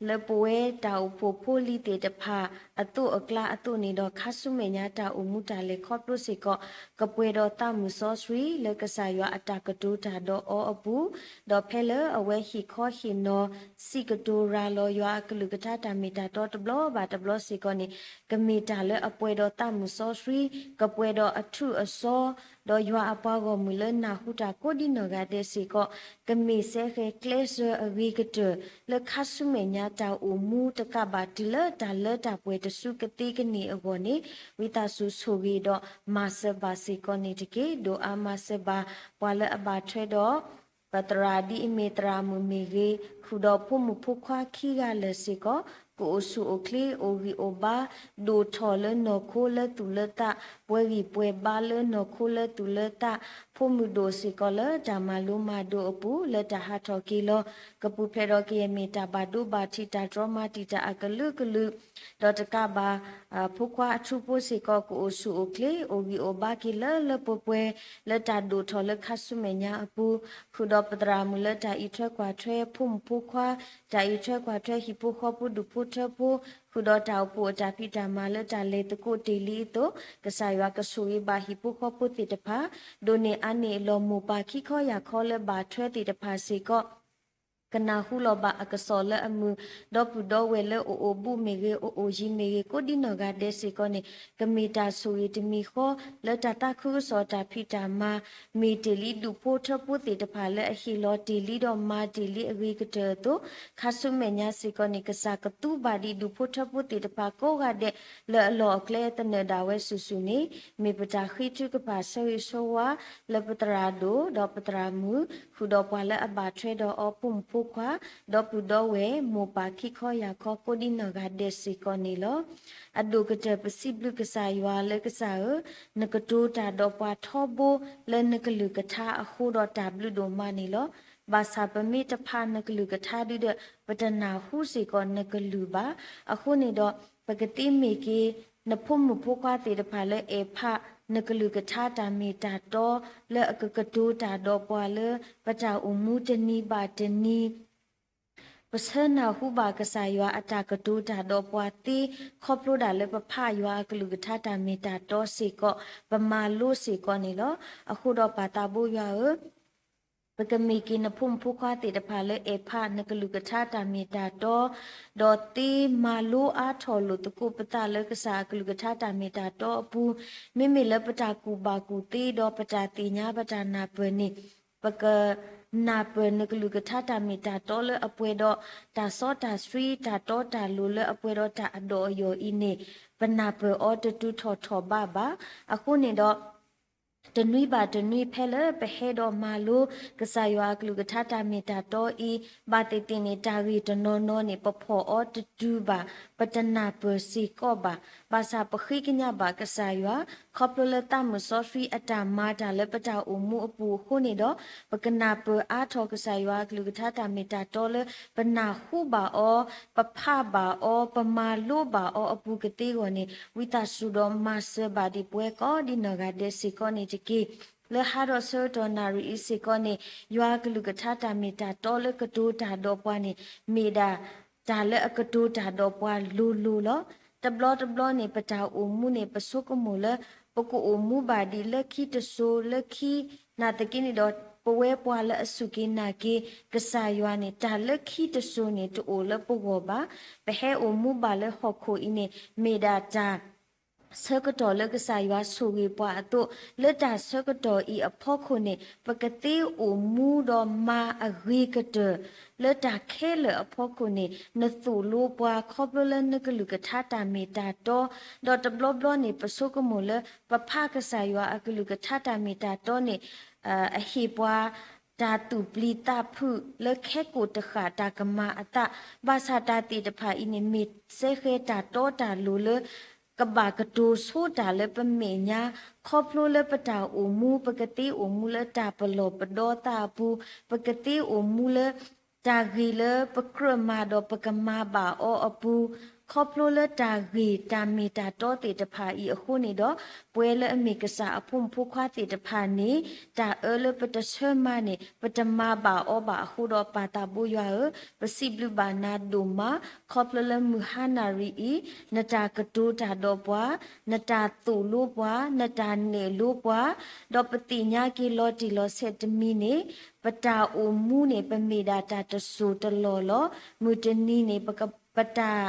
လၢပဝဲတၢ်အိၣ်ဖှိၣ်ဖိလံၤသ့ၣ်တဖၣ် အသိးအကျါအသိးန့ၣ်ဒီး ခါဆူမဲာ်ညါတၢ်အိၣ်မူတၢ်လဲၤခီဖျိစ့ၢ်ကီး ကပှဲၤဒီးသးမုၢ်စီဆှံ လၢကစၢ်ယွၤအတၢ်ကတိၤတၢ်ဒီးအီၤအပူၤ, ဒီးဖဲလၢအဝဲဟ့ၣ်ခီဟ့ၣ်နီၤ စံးကတိၤရၤလီၤယွၤအကလုၢ်ကထါတၢ်မ့ၢ်တၢ်တီတဘျီဘၣ်တဘျီစ့ၢ်ကီးန့ၣ် ကမ့ၢ်တၢ်လၢအပှဲၤဒီးသးမုၢ်စီဆှံ, ကပှဲၤဒီးအထူးအစီ ဒီးယွၤအပှၤဂီၢ်မုၢ်လၢနၢ်ဟူတၢ်ကိးဒ်နီၢ်ဂၤဒဲးစ့ၢ်ကီး ကမ့ၢ်စဲဃဲၤကျဲစၢၤအဂ့ၤကတၢၢ် လၢခါဆူမဲာ်ညါတၢ်အိၣ်မူတကးဘၣ်တုၤလၢတၢ်လၢတၢ်ပှဲၤတစုကသ့ကန့ၢ်အဂီၢ်န့ၣ် ဝံသးစူၤဆိၣ်ဂ့ၤဒီးမၤစၢၤဘၣ်စ့ၢ်ကီးန့ၣ်တက့ၢ်. ဒိးအါမၤစၢၤဘၣ်ပှၤလၢအဘၣ်ထွဲဒီး ပသရၣ်ဒ်အမ့ၢ်သရၣ်မုၣ်မ့ၢ်ဂ့ၤ, ဃုာ်ဒီးဖိမုၣ်ဖိခွါခံဂၤလၢာ်စ့ၢ်ကီး, ကအိၣ်ဆူၣ်အိၣ်ချ့ အိၣ်ဂံၢ်အိၣ်ဘါ ဒိၣ်ထီၣ်လၢနီၢ်ခိလၢသူၣ်လၢသး ပှဲၤဂံၢ်ပှဲၤဘါလၢနီၢ်ခိလၢသူၣ်လၢသး ဖိမုၣ်ဒိၣ်စ့ၢ်ကီးလၢတၢ်မၤလိမၤဒိးအပူၤ လၢတၢ်ဟးထီၣ်က့ၤလီၤ ကပူၤဖျဲးဒီးကယဲၢ်မ့ၢ်တၢ်ဘၣ်ဒိဘၣ်ထံး တၢ်တြီမၤတံာ်တာ်အကလုာ်ကလုာ် ဒီးတကးဘၣ် ဖိခွါအထူဖိစ့ၢ်ကီး ကအိၣ်ဆူၣ်အိၣ်ချ့ အိၣ်ဂံၢ်အိၣ်ဘါက့ၤလၢလၢပှဲၤပှဲၤ လၢတၢ်ဒိၣ်ထီၣ်လၢခါဆူမဲာ်ညါအပူၤ ဃုာ်ဒီးပသရၣ်မုၣ်လၢတၢ်အံးထွဲကွၢ်ထွဲ ဖိမုၣ်ဖိခွါ တၢ်အံးထွဲကွၢ်ထွဲဟံၣ်ဖိဃီဖိဒူၣ်ဖိထၢဖိ ဃုာ်ဒီးတၢ်အိၣ်ဖှိၣ်အတၢ်ဖံးတၢ်မၤလၢတၢ်လဲၤသကိးတ့ၢ်လံအသိး ကစၢ်ယွၤကဆိၣ်ဂ့ၤဘၣ်ဟံၣ်ဖိဃီဖိသ့ၣ်တဖၣ် ဒိးန့ၢ်အါန့ၢ်အလီၢ်မိၢ်ပၢ်ခံခီယၢ်ခီလၢဘၣ်ထွဲသ့ၣ်တဖၣ်စ့ၢ်ကီး ကနၢ်ဟူလီၤဘၣ်အကစီၣ်လၢအမုာ် ဒီပုၢ်ဒီဝဲၢ်လၢအိၣ်အိၣ်ဘူးမ့ၢ်ဂ့ၤ အိၣ်အိၣ်ယံၤမ့ၢ်ဂ့ၤ ကိးဒ်နီၢ်ဂၤဒဲးစ့ၢ်ကီးန့ၣ် ကမ့ၢ်တၢ်ဆိၣ်ဂ့ၤတမံၤဃီ လၢတၢ်သးခုကစီၣ်တၢ်ဖံးတၢ်မၤ မ့ၢ်တ့ၢ်လံဒူၣ်ဖိထၢဖိသ့ၣ်တဖၣ်လၢအဟ့ၣ်လီၤတ့ၢ်လံဒီးမၤတ့ၢ်လံအဂ့ၤကတၢၢ်အသိး ခါဆူမဲာ်ညါစ့ၢ်ကီးန့ၣ် ကစၢ်ကသူဘၣ်ဒံးဒူၣ်ဖိထၢဖိသ့ၣ်တဖၣ်ကိးဂၤဒဲး လၢအလီၢ်အကျဲသနၢၣ်ဒၣ်ဝဲစုာ်စုာ်န့ၣ် မ့ၢ်ပတၢ်ဃ့ထုကဖၣ်ဆၢဂ့ၤဆၢဝါ လၢပသရၣ်ဒိၣ်ဒီးပသရၣ်မုၣ် ဃုာ်ဒီးပှၤလၢအဘၣ်ထွဲဒီးအီၤ ဖိမုၣ်ဖိခွါ ဒီပုၢ်ဒီဝဲၢ် မိၢ်ပၢ်ခံခီယၢ်ခီ ကိးဒ်နီၢ်ဂၤဒဲးစ့ၢ်ကီးန့ၣ်လီၤ. အဒိၣ်ကတၢၢ် ပစံးဘျုးကစၢ်ယွၤလၢ ကစၢ်ဧၢ, နကတိၤတၢ်ဒီးပှၤထီဘိ လၢနကလုၢ်ကထါအဃိဒီး တၢ်ဘျုးဒိၣ်မးန့ၣ်လီၤ. ဘၣ်ဆၣ်ပမ့ၢ်တဖးနကလုၢ်ကထါဒုဒီး ပတနၢ်ဟူစ့ၢ်ကီးနကလုၢ်ဘၣ်. အဃိန့ၣ်ဒီး ပကသ့မ့ၢ်က့ၤ နဖိမုၣ်ဖိခွါသ့ၣ်တဖၣ်လၢအဲၣ်ဖး နကလုၢ်ကထါတၢ်မ့ၢ်တၢ်တီ လၢအကကတိၤတၢ်ဒီးပှၤလၢ ပတၢ်အိၣ်မူတနံၤဘၣ်တနံၤ ပဆၢနၢ်ဟူဘၣ်ကစၢ်ယွၤအတၢ်ကတိၤတၢ်ဒီးပှၤသ့ ခီဖျိဒၣ်လၢပဖးယွၤအကလုၢ်ကထါတၢ်မ့ၢ်တၢ်တီစ့ၢ်ကီး ပမၤလိစ့ၢ်ကီးန့ၣ်လီၤ. အဃိဒီးပၢ်သးဘိယွၤဧၢ, ပကမ့ၢ်က့ၤနဖိမုၣ်ဖိခွါသ့ၣ်တဖၣ်လၢအဲၣ်ဖးနကလုၢ်ကထါတၢ်မ့ၢ်တၢ်တီ ဒီးသ့မၤလိအါထီၣ်လိာ်သကိးပသးလၢကစၢ်အကလုၢ်ကထါတၢ်မ့ၢ်တၢ်တီအပူၤ, မ့မ့ၢ်လၢပတၢ်ကူၣ်ဘၣ်ကူၣ်သ့ဒီးပတၢ်သ့ၣ်ညါပတၢ်နၢ်ပၢၢ်န့ၣ် ပကနၢ်ပၢၢ်နကလုၢ်ကထါတၢ်မ့ၢ်တၢ်တီလၢအပှဲၤဒီးတၢ်စီတၢ်ဆှံ တၢ်တီတၢ်လိၤလၢအပှဲၤဒီးတၢ်အဒီးအယိာ်အံၤန့ၣ် ပနၢ်ပၢၢ်အီၤတတုၤထီၣ်ထီၣ်ဘးဘၣ်. အဃိန့ၣ်ဒီး တနွံဘၣ်တနွံဖဲလၢပဟဲဒီးမၤလိ ကစၢ်ယွၤအကလုၢ်ကထါတၢ်မ့ၢ်တၢ်တီအံၤ ဘၣ်သ့ၣ်သ့ၣ်န့ၣ် တၢ်ဂ့ၢ်တနီၤနီၤန့ၣ် ပဖီၣ်အီၤတတုၤဘၣ်, ပတနၢ်ပၢၢ်စ့ၢ်ကီးဘၣ်. ဘၣ်ဆၣ်ပဃ့ကညးဘၣ်ကစၢ်ယွၤ ခီဖျိလၢသးမုၣ်စီဆှံအတၢ်မၤတၢ်လၢပတၢ်အိၣ်မူအပူၤအဃိန့ၣ်ဒီး ပကနၢ်ပၢၢ်အါထီၣ်ကစၢ်ယွၤအကလုၢ်ကထါတၢ်မ့ၢ်တၢ်တီလၢ ပနၢ်ဟူဘၣ်အီၤ, ပဖးဘၣ်အီၤ, ပမၤလိဘၣ်အီၤအပူၤကသ့အဂီၢ်န့ၣ် ဝံသးစူၤဒီးမၤစၢၤဘၣ်ဒံးပဝဲကိးဒ်နီၢ်ဂၤဒဲးစ့ၢ်ကီးန့ၣ်တက့ၢ်. လၢဟါဒီးဆၢကတီၢ်နၣ်ရံၣ်အံၤစ့ၢ်ကီးန့ၣ် ယွၤအကလုၢ်ကထါတၢ်မ့ၢ်တၢ်တီလၢကတိၤတၢ်ဒီးပှၤန့ၣ် မ့ၢ်ဒၣ် တၢ်လၢအကတိၤတၢ်ဒီးပှၤလိၤလိၤလီၤ. တဘျီတဘျီန့ၣ် ပတၢ်အိၣ်မူန့ၣ် ပဆိကမိၣ်လၢ ပကအိၣ်မူဘၣ်ဒံးလၢခံတစိၤလၢခံ နာ်သက့န့ၣ်ဒီး ပဝဲပှၤလၢအစူၢ်က့ၤနာ်က့ၤ ကစၢ်ယွၤန့ၣ် တၢ်လၢခံတစိၤန့ၣ် တအိၣ်လၢပဂီၢ်ဘၣ်. ပဟဲအိၣ်မူဘၣ်လၢဟီၣ်ခိၣ်အံၤန့ၣ် မ့ၢ်ဒၣ်တၢ် ဆၢကတီၢ်လၢကစၢ်ယွၤဆိၣ်ဂ့ၤပှၤအသိး, လၢတၢ်ဆၢကတီၢ်အံၤအဖီခိၣ်န့ၣ် ပကသ့အိၣ်မူဒီးမၤအဂ့ၤကတၢၢ် လၢတၢ်ခဲလၢာ်အဖီခိၣ်န့ၣ် နသိၣ်လိပှၤခီဖျိလၢနကလုၢ်ကထါတၢ်မ့ၢ်တၢ်တီ, ဒီးတဘျီဘျီန့ၣ် ပဆိကမိၣ်လၢ ပဖးကစၢ်ယွၤအကလုၢ်ကထါတၢ်မ့ၢ်တၢ်တီန့ၣ် အဟ့ၣ်ပှၤ တၢ်သူၣ်ပျံၤသးဖုးလၢခဲကိာ်တဃာ်တၢ်ကမၤအသး, ဘၣ်ဆၣ်တၢ်သ့ၣ်တဖၣ်အံၤန့ၣ် မ့ၢ်စဲဃဲၤတၢ်တီတၢ်လိၤလၢ ကဘၣ်ကတိၤဆိတၢ်လၢပမဲာ်ညါ, ခီဖျိလၢပတၢ်အိၣ်မူ ပကသ့အိၣ်မူလၢတၢ်ပလီၢ်ပဒီသးအပူၤ, ပကသ့အိၣ်မူလၢ တၢ်ဂ့ၤလၢပကြၢးမၤဒီးပကမၤဘၣ်အီၤအပူၤ, ခီဖျိလၢတၢ်ဂ့ၤတၢ်မ့ၢ်တၢ်တီသ့ၣ်တဖၣ်အံၤအဃိန့ၣ်ဒီး, ပဝဲလၢအမ့ၢ်ကစၢ်အဖိမုၣ်ဖိခွါသ့ၣ်တဖၣ်န့ၣ်, တၢ်အၢလၢပတဆၢမၤန့ၣ် ပတမၤဘၣ်အီၤဘၣ်အဃိဒီး ပၢ်သးဘိယွၤဧၢ, ပစံးဘျုးဘၣ်နၤဒိၣ်မး, ခီဖျိလၢမုၢ်ဟါနၣ်ရံၣ်အံၤ, နတၢ်ကတိၤတၢ်ဒီးပှၤ, နတၢ်သိၣ်လိပှၤ, နတၢ်နဲၣ်လိပှၤ, ဒီးပသ့ၣ်ညါက့ၤလီၤတံၢ်လီၤဆဲးတမံၤန့ၣ်, ပတၢ်အိၣ်မူန့ၣ် ပမ့ၢ်ဒၣ်တၢ်တစိၢ်တလီၢ်လီၤ. မုၢ်တနံၤန့ၣ် ပက, ပတၢ်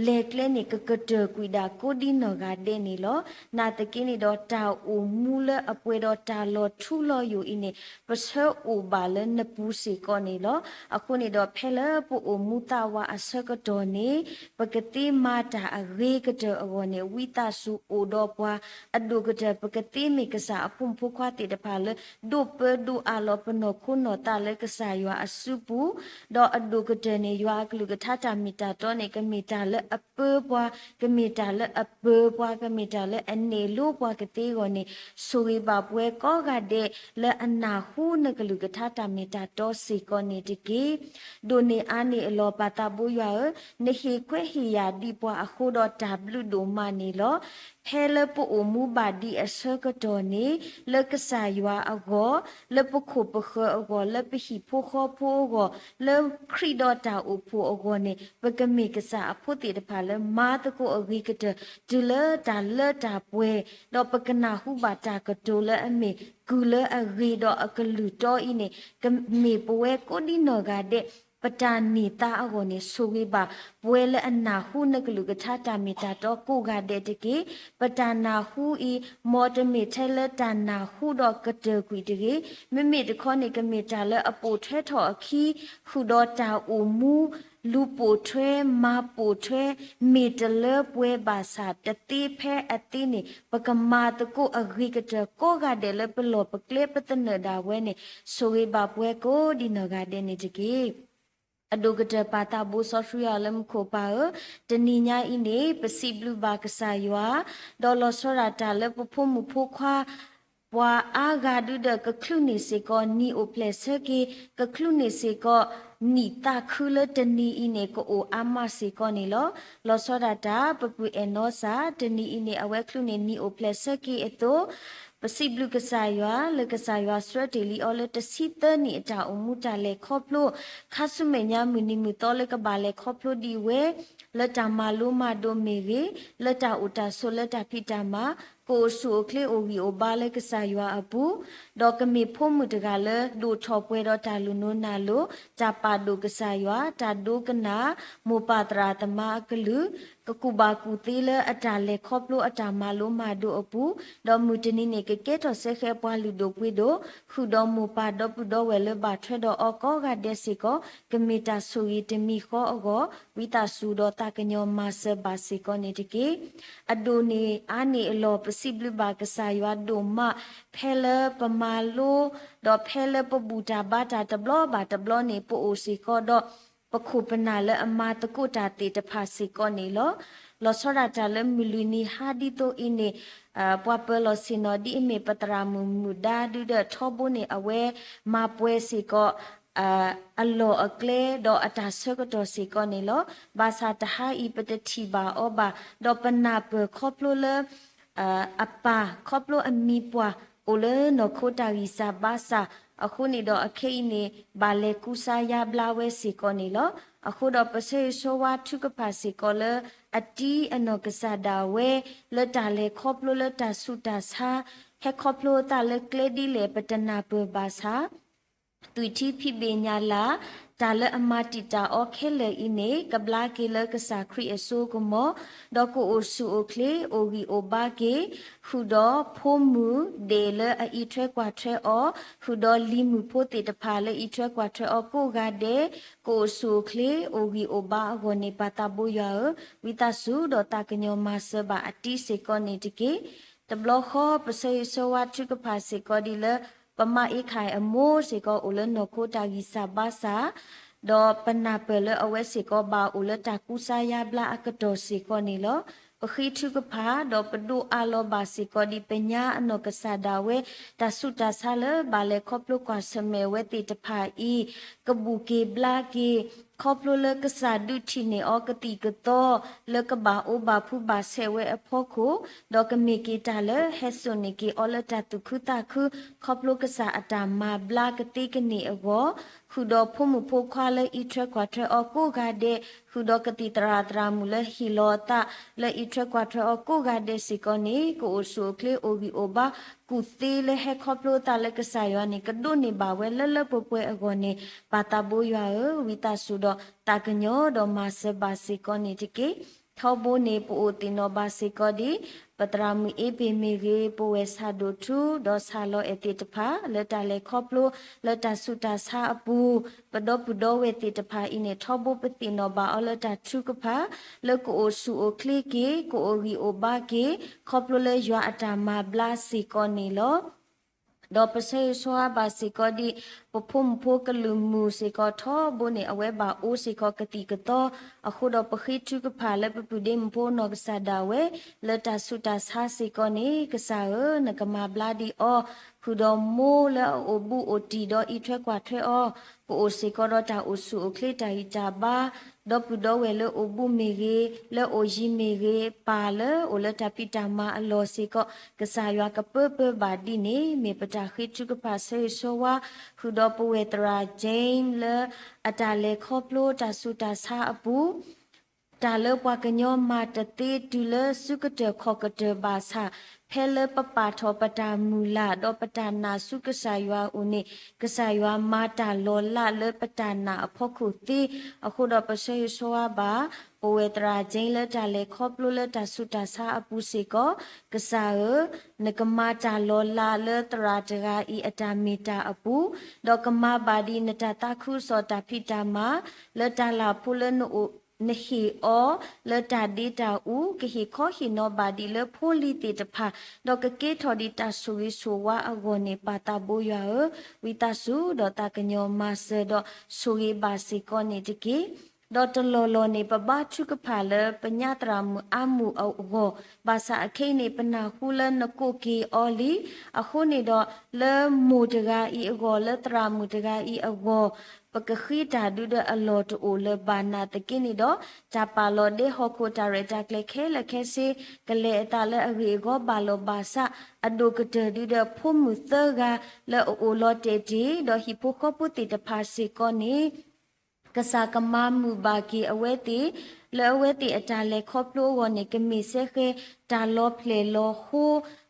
လဲၤကျဲန့ၣ် ကကတၢၢ်ကွံာ်ဒၣ်ကိးဒံနီၢ်ဂၤဒဲးန့ၣ်လီၤ. နာ်သက့န့ၣ်ဒီး တၢ်အိၣ်မူလၢအပှဲၤဒီးတၢ်လီၤထူလီၤယိာ်အံၤန့ၣ် ပဆၢအိၣ်ဘၣ်လၢနပူၤစ့ၢ်ကီးန့ၣ်လီၤ. အဃိန့ၣ်ဒီး ဖဲလၢပအိၣ်မူသးဝးအဆၢကတီၢ်န့ၣ် ပကသ့မၤတၢ်အဂ့ၤကတၢၢ်အဂီၢ်န့ၣ် ဝံသးစူၤအိၣ်ဒီးပှၤ, အဒိၣ်ကတၢၢ် ပကသ့မ့ၢ်ကစၢ်အဖိမုၣ်ဖိခွါသ့ၣ်တဖၣ်လၢ ဒိးပၢဒိးအးလီၤပနီၢ်ခိနီၢ်သးလၢကစၢ်ယွၤအစုပူၤ, ဒီးအဒိၣ်ကတၢၢ်န့ၣ် ယွၤအကလုၢ်ကထါတၢ်မ့ၢ်တၢ်တီန့ၣ် ကမ့ၢ်တၢ်လၢအပၢပှၤ, ကမ့ၢ်တၢ်လၢအပၢပှၤ, ကမ့ၢ်တၢ်လၢအနဲၣ်လိပှၤကသ့အဂီၢ်န့ၣ် ဆိၣ်ဂ့ၤဘၣ်ပှၤကိးဂၤဒဲးလၢအနၢ်ဟူနကလုၢ်ကထါတၢ်မ့ၢ်တၢ်တီစ့ၢ်ကီးန့ၣ်တက့ၢ်. ဒိၣ်န့ၢ်အါန့ၢ်အလီၢ် ပၢ်သးဘိယွၤဧၢ, နဟ့ၣ်ခွဲးဟ့ၣ်ယာ်ဒံးပှၤအဃိဒီးတၢ်ဘျုးဒိၣ်မးန့ၣ်လီၤ. ဖဲလၢပအိၣ်မူဘၣ်ဒံးအဆၢကတီၢ်န့ၣ် လၢကစၢ်ယွၤအဂီၢ်, လၢပခိၣ်ပဃၢၤအဂီၢ်, လၢပဟံၣ်ဖိဃီဖိအဂီၢ်, လၢခရံာ်ဒီးတၢ်အိၣ်ဖှိၣ်အဂီၢ်န့ၣ် ပကမ့ၢ်ကစၢ်အဖိသ့ၣ်တဖၣ်လၢမၤသကိးအဂ့ၤကတၢၢ် တုၤလၢတၢ်လၢတၢ်ပှဲၤ, ဒီးပကနၢ်ဟူဘၣ်တၢ်ကတိၤလၢအမ့ၢ်ကုၢ်လၢအဂ့ၤဒီးအကလုၢ်တီအံၤန့ၣ် ကမ့ၢ်ပဝဲကိးဒံနီၢ်ဂၤဒဲး ပတၢ်န့ၢ်သါအဂီၢ်န့ၣ် ဆိၣ်ဂ့ၤဘၣ်ပဝဲလၢအနၢ်ဟူနကလုၢ်ကထါတၢ်မ့ၢ်တၢ်တီကိးဂၤဒဲးတက့ၢ်. ပတၢ်နၢ်ဟူအံၤ မ်တမ့ၢ်ထဲလၢတၢ်နၢ်ဟူဒီးကတၢၢ်ကွံာ်တဂ့ၤ, မ့မ့ၢ်တခီန့ၣ် ကမ့ၢ်တၢ်လၢအပိာ်ထွဲထီၣ်အခံ ဃုာ်ဒီးတၢ်အိၣ်မူ လူၤပိာ်ထွဲ မၤပိာ်ထွဲ မ့ၢ်တလၢပှဲၤဘၣ်ဆၣ် တသ့ဖဲအသ့န့ၣ် ပကမၤသကိးအဂ့ၤကတၢၢ်ကိးဂၤဒဲးလၢပလီၢ်ပကျဲပသနၢၣ်ဒၣ်ဝဲန့ၣ် ဆိၣ်ဂ့ၤဘၣ်ပဝဲကိးဒံနီၢ်ဂၤဒဲးန့ၣ်တက့ၢ်. အဒိၣ်ကတၢၢ်ပၢ်သးဘိစီဆှံယွၤလၢမူခိၣ်ပၢ်ဧၢ, တနံၤညါအံၤန့ၣ် ပစံးဘျုးဘၣ်ကစၢ်ယွၤ, ဒီးလီၤဆီဒၣ်တၢ်လၢပဖိမုၣ်ဖိခွါ ပှၤအါဂၤဒုဒီးကချုးန့ၢ်စ့ၢ်ကီး နံၣ်အိၣ်ဖျဲၣ်ဆၢက့ၤ, ကချုးန့ၢ်စ့ၢ်ကီး နံၣ်သးခုလၢတနံၤအံၤန့ၣ် ကအိၣ်အါမးစ့ၢ်ကီးန့ၣ်လီၤ. လီၤဆီဒၣ်တၢ် ပပုၢ်အဲၣ်နီၢ်စၢ် တနံၤအံၤန့ၣ် အဝဲချုးန့ၢ်နံၣ်အိၣ်ဖျဲၣ်ဆၢက့ၤအသိး ပစံးဘျုးကစၢ်ယွၤ လၢကစၢ်ယွၤဆှၢတ့ၢ်လံအီၤလၢတဆံသၢနံၣ်အတၢ်အိၣ်မူတၢ်လဲၤခီဖျိ, ခါဆူမဲာ်ညါမုၢ်နံၤမုၢ်သီလၢကဘၣ်လဲၤခီဖျိဒံးဝဲ လၢတၢ်မၤလိမၤဒိးမ့ၢ်ဂ့ၤ, လၢတၢ်အိၣ်တၢ်ဆိးလၢတၢ်ဖံးတၢ်မၤ, ကအိၣ်ဆူၣ်အိၣ်ချ့အိၣ်ဂံၢ်အိၣ်ဘါလၢကစၢ်ယွၤအပူၤ, ဒီးကမ့ၢ်ဖိမုၣ်တဂၤလၢဒိၣ်ထီၣ်ပှဲၤဒီးတၢ်လိၤနိးနၤလိၤ, တၢ်ပာ်ဒိၣ်ကစၢ်ယွၤ, တၢ်ဒိကနၣ် မိၢ်ပၢ်သရၣ်သမါအကလုၢ် ကကူၣ်ဘၣ်ကူၣ်သ့လၢအတၢ်လဲၤခီဖျိအတၢ်မၤလိမၤဒိးအပူၤ, ဒီးမုၢ်တနံၤန့ၣ် ကကဲထီၣ်စ့ၢ်ကီးပှၤလုၢ်ဒိၣ်ပှ့ၤဒိၣ်, ဃုာ်ဒီးမိၢ်ပၢ်ဒီပုၢ်ဒီဝဲၢ်လၢဘၣ်ထွဲဒီးအီၤကိးဂၤဒဲးစ့ၢ်ကီး ကမ့ၢ်တၢ်ဆိၣ်ဂ့ၤတမံၤဃီအဂီၢ် ဝံသးစူၤဒီးသးကညီၤမၤစၢၤဘၣ်စ့ၢ်ကီးန့ၣ်တက့ၢ်. အဒိၣ်န့ၢ်အါန့ၢ်အလီၢ် ပစံးဘျုးဘၣ်ကစၢ်ယွၤဒိၣ်မး ဖဲလၢပမၤလိ ဒီးဖဲလၢပဘူၣ်တၢ်ဘါတၢ်တဘျီဘၣ်တဘျီန့ၣ် ပအိၣ်စ့ၢ်ကီးဒီး ပခိၣ်ပနၢ်လၢအမၤသကိးတၢ်သ့ၣ်တဖၣ်စ့ၢ်ကီးန့ၣ်လီၤ. လီၤဆီဒၣ်တၢ်လၢမုၢ်လွံၢ်နံၤဟါဒ်သိးအံၤန့ၣ် ပှၤပၢၤလီၢ်ဆ့ၣ်နီၤဒ်အမ့ၢ်ပသရၣ်မုၣ်မုၣ်ဒါဒုဒီးထီဘိန့ၣ် အဝဲမၤပှဲၤစ့ၢ်ကီး အလီၢ်အကျဲဒီးအတၢ်ဆၢကတီၢ်စ့ၢ်ကီးန့ၣ်လီၤ. ဘၣ်ဆၣ်တဟါအံၤပတထံၣ်ဘၣ်အီၤဘၣ်, ဒီးပနၢ်ပၢၢ်ခီဖျိလၢ အပၢ် ခီဖျိအမံၤပှၢ် အိၣ်လၢနီၢ်ခိတၢ်ဂံၢ်စၢ်ဘါစၢ်, အဃိန့ၣ်ဒီးအခဲအံၤန့ၣ် ဘၣ်လဲၤကူစါယါဘျါဝဲစ့ၢ်ကီးန့ၣ်လီၤ. အဃိဒီးပဆၢဂ့ၤဆၢဝါထုကဖၣ်စ့ၢ်ကီးလၢ အတံၤအနီၢ်ကစၢ်ဒၣ်ဝဲ လၢတၢ်လဲၤခီဖျိလၢတၢ်ဆူးတၢ်ဆါ ဟဲခီဖျိသးလၢကျဲဒ်လဲၣ် ပတနၢ်ပၢၢ်ဘၣ်ဆၣ် သွံၣ်ထံဖံးဘ့ၣ်ညၣ်လၢ် တၢ်လၢအမၤတံာ်တာ်အီၤခဲလၢာ်အံၤန့ၣ် ကဘျါက့ၤလၢကစၢ်ခရံာ်အစိကမီၤ, ဒီးကအိၣ်ဆူၣ်အိၣ်ချ့ အိၣ်ဂံၢ်အိၣ်ဘါက့ၤ, ဃုာ်ဒီးဖိမုၣ်ဒဲးလၢအအံးထွဲကွၢ်ထွဲအီၤ, ဃုာ်ဒီးလံၤမုၣ်ဖိသ့ၣ်တဖၣ်လၢအံးထွဲကွၢ်ထွဲအီၤကိးဂၤဒဲး, ကအိၣ်ဆူၣ်အိၣ်ချ့ အိၣ်ဂံၢ်အိၣ်ဘါအဂီၢ်န့ၣ် ပၢ်သးဘိယွၤဧၢ, ဝံသးစူၤဒီးသးကညီၤမၤစၢၤဘၣ်အတံၤစ့ၢ်ကီးန့ၣ်တက့ၢ်. တဘျီဃီ ပဆၢဂ့ၤဆၢဝါထုကဖၣ်စ့ၢ်ကီးဒ်လၢ ပမါအ့ခၣ်အမိၢ်စ့ၢ်ကီး အိၣ်လၢနီၢ်ခိတၢ်ဂံၢ်စၢ်ဘါစၢ်, ဒီးပနၢ်ပၢၢ်လၢအဝဲစ့ၢ်ကီး ဘၣ်အိၣ်လၢတၢ်ကူစါယါဘျါအကတီၢ်စ့ၢ်ကီးန့ၣ်လီၤ. ပဃ့ထုကဖၣ် ဒီးပဒိးအးလီၤဘၣ်စ့ၢ်ကီးဒ်ပညါအနီၢ်ကစၢ်ဒၣ်ဝဲ တၢ်ဆူးတၢ်ဆါလၢဘၣ်လဲၤခီဖျိကွၢ်ဆၢၣ်မဲာ်ဝဲသ့ၣ်တဖၣ်အံၤ ကဘူၣ်က့ၤဘျါက့ၤ ခီဖျိလၢကစၢ်ဒုးထံၣ်န့ၢ်အီၤကသံၣ်ကသီ လၢကဘၣ်အိၣ်ဘၣ်ဖုးဘၣ်ဆဲးဝဲအဖီခိၣ်, ဒီးကမ့ၢ်က့ၤတၢ်လၢဟဲစိာ်န့ၢ်က့ၤအီၤလၢတၢ်သူၣ်ခုသးခု ခီဖျိကစၢ်အတၢ်မၤဘျါကသ့ကန့ၢ်အဂီၢ်, ဃုာ်ဒီးဖိမုၣ်ဖိခွါလၢအံးထွဲကွၢ်ထွဲအီၤကိးဂၤဒဲး, ဃုာ်ဒီးကသံၣ်သရၣ်သရၣ်မုၣ်လၢဟ့ၣ်လီၤအသးလၢအံးထွဲကွၢ်ထွဲအီၤကိးဂၤဒဲးစ့ၢ်ကီးန့ၣ် ကအိၣ်ဆူၣ်အိၣ်ချ့အိၣ်ဂံၢ်အိၣ်ဘါ ကူၣ်သ့လၢဟဲခီဖျိသးလၢကစၢ်ယွၤန့ၣ် ကဒိးန့ၢ်ဘၣ်ဝဲလၢလၢပှဲၤပှဲၤအဂီၢ်န့ၣ် ပၢ်သးဘိယွၤဧၢ, ဝံသးစူၤဒီးသးကညီၤဒီးမၤစၢၤဘၣ်စ့ၢ်ကီးန့ၣ်တက့ၢ်. ထီဘိန့ၣ် ပအိၣ်သ့ၣ်နီၣ်ဘၣ်စ့ၢ်ကီးဒ် ပသရၣ်မုၣ်အ့ဘ့ၣ်မ့ၢ်ဂ့ၤ, ပဝဲၢ်ဆၣ်ဒိၣ်ထူ ဒီးဆၣ်လီၤအဲၣ်သ့ၣ်တဖၣ် လၢတၢ်လဲၤခီဖျိ လၢတၢ်ဆူးတၢ်ဆါအပူၤ, ပဒီပုၢ်ဒီဝဲၢ်သ့ၣ်တဖၣ်အံၤန့ၣ် ထီဘိပသ့ၣ်နီၣ်ဘၣ်အီၤလၢတၢ်ထုကဖၣ် လၢကအိၣ်ဆူၣ်အိၣ်ချ့က့ၤ, ကအိၣ်ဂံၢ်အိၣ်ဘါက့ၤ, ခီဖျိလၢယွၤအတၢ်မၤဘျါစ့ၢ်ကီးန့ၣ်လီၤ. ဒီးပဆၢဂ့ၤဆၢဝါဘၣ်စ့ၢ်ကီးဒ် ပဖိမုၣ်ဖိကလုာ်မုၣ်စ့ၢ်ကီး ထီဘိန့ၣ် အဝဲဘၣ်အိၣ်စ့ၢ်ကီးကသံၣ်ကသီ, အဃိဒီးပဃ့ထုကဖၣ်လၢပပုၢ်ဒ့မုၣ်ဖိနီၢ်ကစၢ်ဒၣ်ဝဲ လၢတၢ်ဆူးတၢ်ဆါစ့ၢ်ကီးန့ၣ် ကစၢ်ဧၢ, နကမၤဘျါဒံးအီၤ, ဃုာ်ဒီးမိၢ်လၢအအိၣ်ဘူးအိၣ်တံၢ်ဒီးအံးထွဲကွၢ်ထွဲအီၤ, ကအိၣ်စ့ၢ်ကီးဒီးတၢ်အိၣ်ဆူၣ်အိၣ်ချ့တၢ်ဂံၢ်တၢ်ဘါ, ဒီပုၢ်ဒီဝဲၢ်လၢအိၣ်ဘူးမ့ၢ်ဂ့ၤ, လၢအိၣ်ယံၤမ့ၢ်ဂ့ၤ, ပၢ်လၢအိၣ်လၢတၢ်ဖံးတၢ်မၤအလီၢ်စ့ၢ်ကီး ကစၢ်ယွၤကပၢပၢဘၣ်ဒ်န့ၣ် မ့ၢ်ပတၢ်ဃ့ထုကဖၣ်ဆၢဂ့ၤဆၢဝါ, ဃုာ်ဒီးပဝဲၢ်သရၣ် Jane လၢအတၢ်လဲၤခီဖျိတၢ်ဆူးတၢ်ဆါအပူၤ, တၢ်လၢပှၤကညီမၤတသ့တုၤလၢစုကတၢၢ်ခီၣ်ကတၢၢ်ဘၣ်ဆၣ်, ဖဲလၢပပာ်ထီၣ်ပတၢ်မုၢ်လၢ် ဒီးပတၢ်နာ်ဆူကစၢ်ယွၤအအိၣ်န့ၣ် ကစၢ်ယွၤမၤတၢ်လီၤလးလၢပတၢ်နာ်အဖီခိၣ်သ့, အဃိဒီးပဆၢဂ့ၤဆၢဝါဘၣ် ပဝဲၢ်သရၣ် Jane လၢတၢ်လဲၤခီဖျိလၢတၢ်ဆူးတၢ်ဆါအပူၤစ့ၢ်ကီး, ကစၢ်ဧၢ, နကမၤတၢ်လီၤလးလၢသရၣ်တဂၤအံၤအတၢ်မ့ၢ်တၢ်အပူၤ, ဒီးကမၤဘၣ်ဒ်နတၢ်သးခုကစီၣ်တၢ်ဖံးတၢ်မၤ လၢတၢ်လၢ်ဖိလၢနအိၣ် နဟ့ၣ်အီၤလၢတၢ်ဒ့တၢ်အူ, ကဟ့ၣ်ခီဟ့ၣ်နီၤဘၣ်ဒံးလၢဖိလံၤသ့ၣ်တဖၣ်, ဒီးကကဲထီၣ်ဒံးတၢ်ဆိၣ်ဂ့ၤဆိၣ်ဝါအဂီၢ်န့ၣ် ပၢ်သးဘိယွၤဧၢ, ဝံသးစူၤဒီးသးကညီၤမၤစၢၤဒီးဆိၣ်ဂ့ၤဘၣ်စ့ၢ်ကီးန့ၣ်တက့ၢ်. ဒီးတလီၢ်လီၢ်န့ၣ် ပဘါထုကဖၣ်လၢပညါသရၣ်မုၣ်အါမုၢ်အဂီၢ်, ဘၣ်ဆၣ်အခဲအံၤန့ၣ် ပနၢ်ဟူလၢနကိးက့ၤအီၤလံ, အဃိန့ၣ်ဒီး လၢမိၢ်တဂၤအံၤအဂီၢ် လၢသရၣ်မုၣ်တဂၤအံၤအဂီၢ် ပကဃ့တၢ်ဒုဒီးအလီၢ်တအိၣ်လၢၤဘၣ်နာ်သက့န့ၣ်ဒီး, တၢ်ပာ်လီၤဒဲဟီၣ်ခိၣ်တၢ်ရဲၣ်တၢ်ကျဲၤခဲလၢာ်ခဲဆ့ ကလဲၤအသးလၢအဂ့ၢ်အဂီၢ်ဘၣ်လီၤဘၣ်စး, အဒိၣ်ကတၢၢ်ဒုဒီးဖိမုၣ်သၢဂၤ လၢအအိၣ်လီၤတဲာ်တ့ၢ် ဒီးဟံၣ်ဖိဃီဖိသ့ၣ်တဖၣ်စ့ၢ်ကီးန့ၣ် ကစၢ်ကမၤမုာ်ဘၣ်က့ၤအဝဲသ့ၣ်, လၢအဝဲသ့ၣ်အတၢ်လဲၤခီဖျိအဂီၢ်န့ၣ် ကမ့ၢ်စဲဃဲၤတၢ်လီၤဖျဲၣ်လီၤဟိ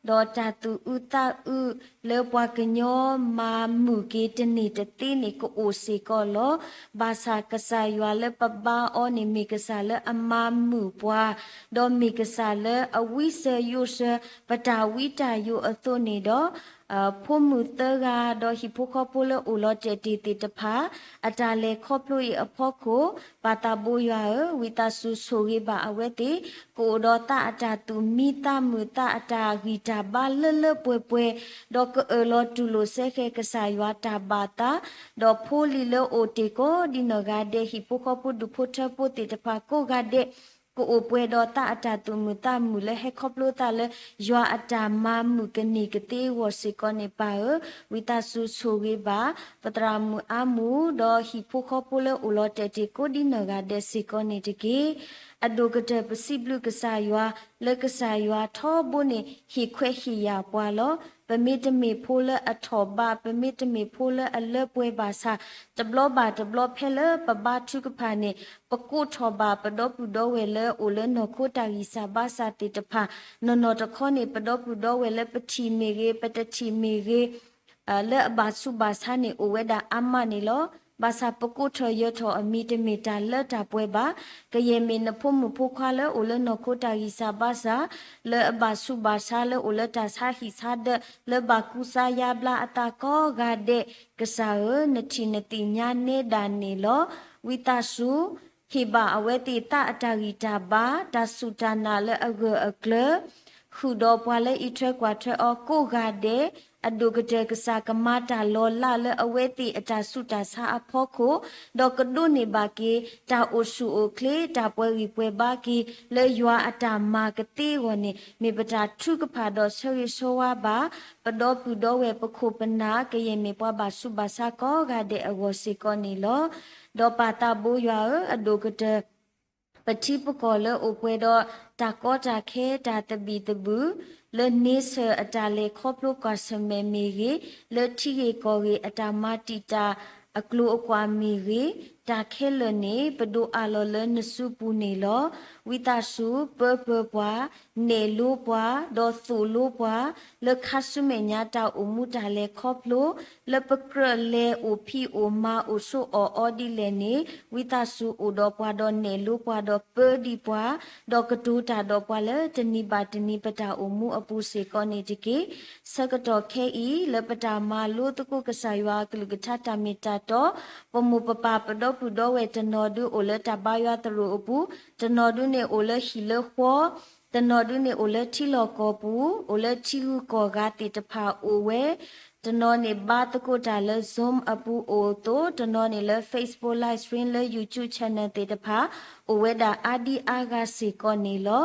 ဒီးတၢ်သူၣ်အုးသးအုး လၢပှၤကညီမၤမုာ်က့ၤတန့ၢ်တသ့န့ၣ် ကအိၣ်စ့ၢ်ကီးလီၤ. ဘၣ်ဆၣ်ကစၢ်ယွၤလၢပဘါအီၤန့ၣ် မ့ၢ်ကစၢ်လၢအမၤမုာ်ပှၤ, ဒီးမ့ၢ်ကစၢ်လၢအဝံစၢၤယိးစၢၤ ပတၢ်ဝံတၢ်ယိးအသိးန့ၣ်ဒီး ဖိမုၣ်သၢဂၤ ဒီးဟံၣ်ဖိဃီဖိလၢအိၣ်လီၤတဲာ်တ့ၢ်သ့ၣ်တဖၣ် အတၢ်လဲၤခီဖျိအံၤအဖီခိၣ်, ပၢ်သးဘိယွၤဧၢ, ဝံသးစူၤဆိၣ်ဂ့ၤဘၣ်အဝဲသ့ၣ်, ကအိၣ်ဒီးသးအတၢ်သူၣ်မံသးမုာ်သးအတၢ်ဂံၢ်တၢ်ဘါလၢလၢပှဲၤပှဲၤ, ဒီးကအၢၣ်လီၤတူၢ်လိာ်စဲဃဲၤကစၢ်ယွၤတၢ်ဘၣ်သး, ဒီးဖိလံၤလၢအိၣ်တ့ၢ်ကိးဒ်နီၢ်ဂၤဒဲး ဟံၣ်ဖိဃီဖိဒူၣ်ဖိထၢဖိသ့ၣ်တဖၣ်ကိးဂၤဒဲး ကအိၣ်ပှဲၤဒီးသးအတၢ်သူၣ်မုာ်သးမုာ်လၢဟဲခီဖျိသးလၢ ယွၤအတၢ်မၤမုာ်ကန့ၢ်ကသ့အဂီၢ်စ့ၢ်ကီးန့ၣ် ပၢ်ဧၢ, ဝံသးစူၤဆိၣ်ဂ့ၤဘၣ် ပသရၣ်မုၣ်အါမုၢ် ဒီးဟံၣ်ဖိဃီဖိလၢအိၣ်လီၤတဲာ်တ့ၢ်ကိးဒ်နီၢ်ဂၤဒဲးစ့ၢ်ကီးန့ၣ်တက့ၢ်. အဒိၣ်ကတၢၢ်ပစံးဘျုးကစၢ်ယွၤ လၢကစၢ်ယွၤထီဘိန့ၣ် ဟ့ၣ်ခွဲးဟ့ၣ်ယာ်ပှၤလီၤ. ပမ့တမ့ၢ်ဖိလၢအထီၣ်ဘး, ပမ့တမ့ၢ်ဖိလၢအလၢပှဲၤဘၣ်ဆၣ်, တဘျီဘၣ်တဘျီဖဲလၢပဘါထုကဖၣ်န့ၣ် ပကိးထီၣ်ဘၣ်ပဒီပုၢ်ဒီဝဲၢ်လၢအိၣ်လၢနီၢ်ခိတၢ်ဂံၢ်စၢ်ဘါစၢ်သ့ၣ်တဖၣ်, နီၢ်နီၢ်တခီန့ၣ် ပဒီပုၢ်ဒီဝဲၢ်လၢပထံၣ်မ့ၢ်ဂ့ၤ, ပတထံၣ်မ့ၢ်ဂ့ၤ လၢအဘၣ်ဆူးဘၣ်ဆါန့ၣ် အိၣ်ဝဲဒၣ်အါမးန့ၣ်လီၤ. ဘၣ်ဆၣ်ပကိးထီၣ်ယၢၤထီၣ်အမံၤတမ့ၢ်တၢ်လၢတၢ်ပှဲၤဘၣ်. ကယဲၢ်မ့ၢ်နဖိမုၣ်ဖိခွါလၢအိၣ်လၢနီၢ်ခိတၢ်ဂံၢ်စၢ်ဘါစၢ်, လၢအဘၣ်ဆူးဘၣ်ဆါလၢအိၣ်လၢတၢ်ဆါဟံၣ်ဆါဒၢး, လၢဘၣ်ကူစါယါဘျါအသးကိးဂၤဒဲး, ကစၢ်ဧၢ, နထံၣ်နသ့ၣ်ညါနဲဒၣ်န့ၣ်လီၤ. ဝံသးစူၤ ဟ့ၣ်ဘၣ်အဝဲသ့ၣ်သးအတၢ်ဂံၢ်တၢ်ဘါ, တၢ်စူၢ်တၢ်နာ်လၢအဂၢၢ်အကျၢၤ, ဃုာ်ဒီးပှၤလၢအံးထွဲကွၢ်ထွဲအီၤကိးဂၤဒဲး, အဒိၣ်ကတၢၢ်ကစၢ်ကမၤတၢ်လီၤလးလၢအဝဲသ့ၣ်အတၢ်ဆူးတၢ်ဆါအဖီခိၣ်, ဒီးကဒိးန့ၢ်ဘၣ်က့ၤ တၢ်အိၣ်ဆူၣ်အိၣ်ချ့, တၢ်ပှဲၤဂံၢ်ပှဲၤဘါက့ၤ လၢယွၤအတၢ်မၤကသ့အဂီၢ်န့ၣ် မ့ၢ်ပတၢ်ထုကဖၣ်ဒီးဆၢဂ့ၤဆၢဝါဘၣ် ပဒီပုၢ်ဒီဝဲၢ်ပခိၣ်ပနၢ် ကယဲၢ်မ့ၢ်ပှၤဘၣ်ဆူးဘၣ်ဆါကိးဂၤဒဲးအဂီၢ်စ့ၢ်ကီးန့ၣ်လီၤ. ဒီးပၢ်သးဘိယွၤဧၢ, အဒိၣ်ကတၢၢ် ပထံပကီၢ်လၢအိၣ်ပှဲၤဒီးတၢ်ကီတၢ်ခဲ တၢ်သဘံၣ်သဘုၣ်, လၢန့ဆၢၣ်အတၢ်လဲၤခီဖျိကွၢ်ဆၢၣ်မဲာ်မ့ၢ်ဂ့ၤ, လၢထံဂ့ၢ်ကီၢ်ဂ့ၢ်အတၢ်မၤတံာ်တာ်အကျိၤအကွာ်မ့ၢ်ဂ့ၤ, တၢ်ခဲလၢာ်န့ၣ် ပဒိးအးလီၤလၢနစုပူၤန့ၣ်လီၤ. ဝံသးစူၤ ပၢပၢၤပှၤ, နဲၣ်လိပှၤ, ဒီးသိၣ်လိပှၤ လၢခါဆူမဲာ်ညါတၢ်အိၣ်မူတၢ်လဲၤခီဖျိ လၢပကြၢးလဲၤအိၣ်ဖံးအိၣ်မၤအိၣ်ဆိးအီၣ်အီဒ်လဲၣ်န့ၣ် ဝံသးစူၤအိၣ်ဒီးပှၤဒီးနဲၣ်လိပှၤဒီးပၢဒံးပှၤ ဒီးကတိၤတၢ်ဒီးပှၤလၢတနံၤဘၣ်တနံၤပတၢ်အိၣ်မူအပူၤစ့ၢ်ကီးန့ၣ်တက့ၢ်. ဆၢကတီၢ်ခဲအံၤ လၢပတၢ်မၤလိသကိးကစၢ်ယွၤအကလုၢ်ကထါတၢ်မ့ၢ်တၢ်တီ, ပမိၢ်ပပၢ်ပဒီပုၢ်ဒီဝဲၢ်တနီၤဒုအိၣ်လၢတၢ်ဘါယွၤသရိာ်အပူၤ, တနီၤဒုန့ၣ်အိၣ်လၢဟံၣ်လၢဃီ, တနီၤဒုန့ၣ်အိၣ်လၢထံလီၢ်ကီၢ်ပူၤ, အိၣ်လၢထံဂုၤကီၢ်ဂၤသ့ၣ်တဖၣ်အိၣ်ဝဲ တနီၤန့ၣ်ဘါသကိးတၢ်လၢ Zoom အပူၤအိၣ်အသိး, တနီၤန့ၣ်လၢ Facebook Live Stream လၢ YouTube Channel သ့ၣ်တဖၣ် အိၣ်ဝဲဒၣ်အါဒံအါဂၤစ့ၢ်ကီးန့ၣ်လီၤ.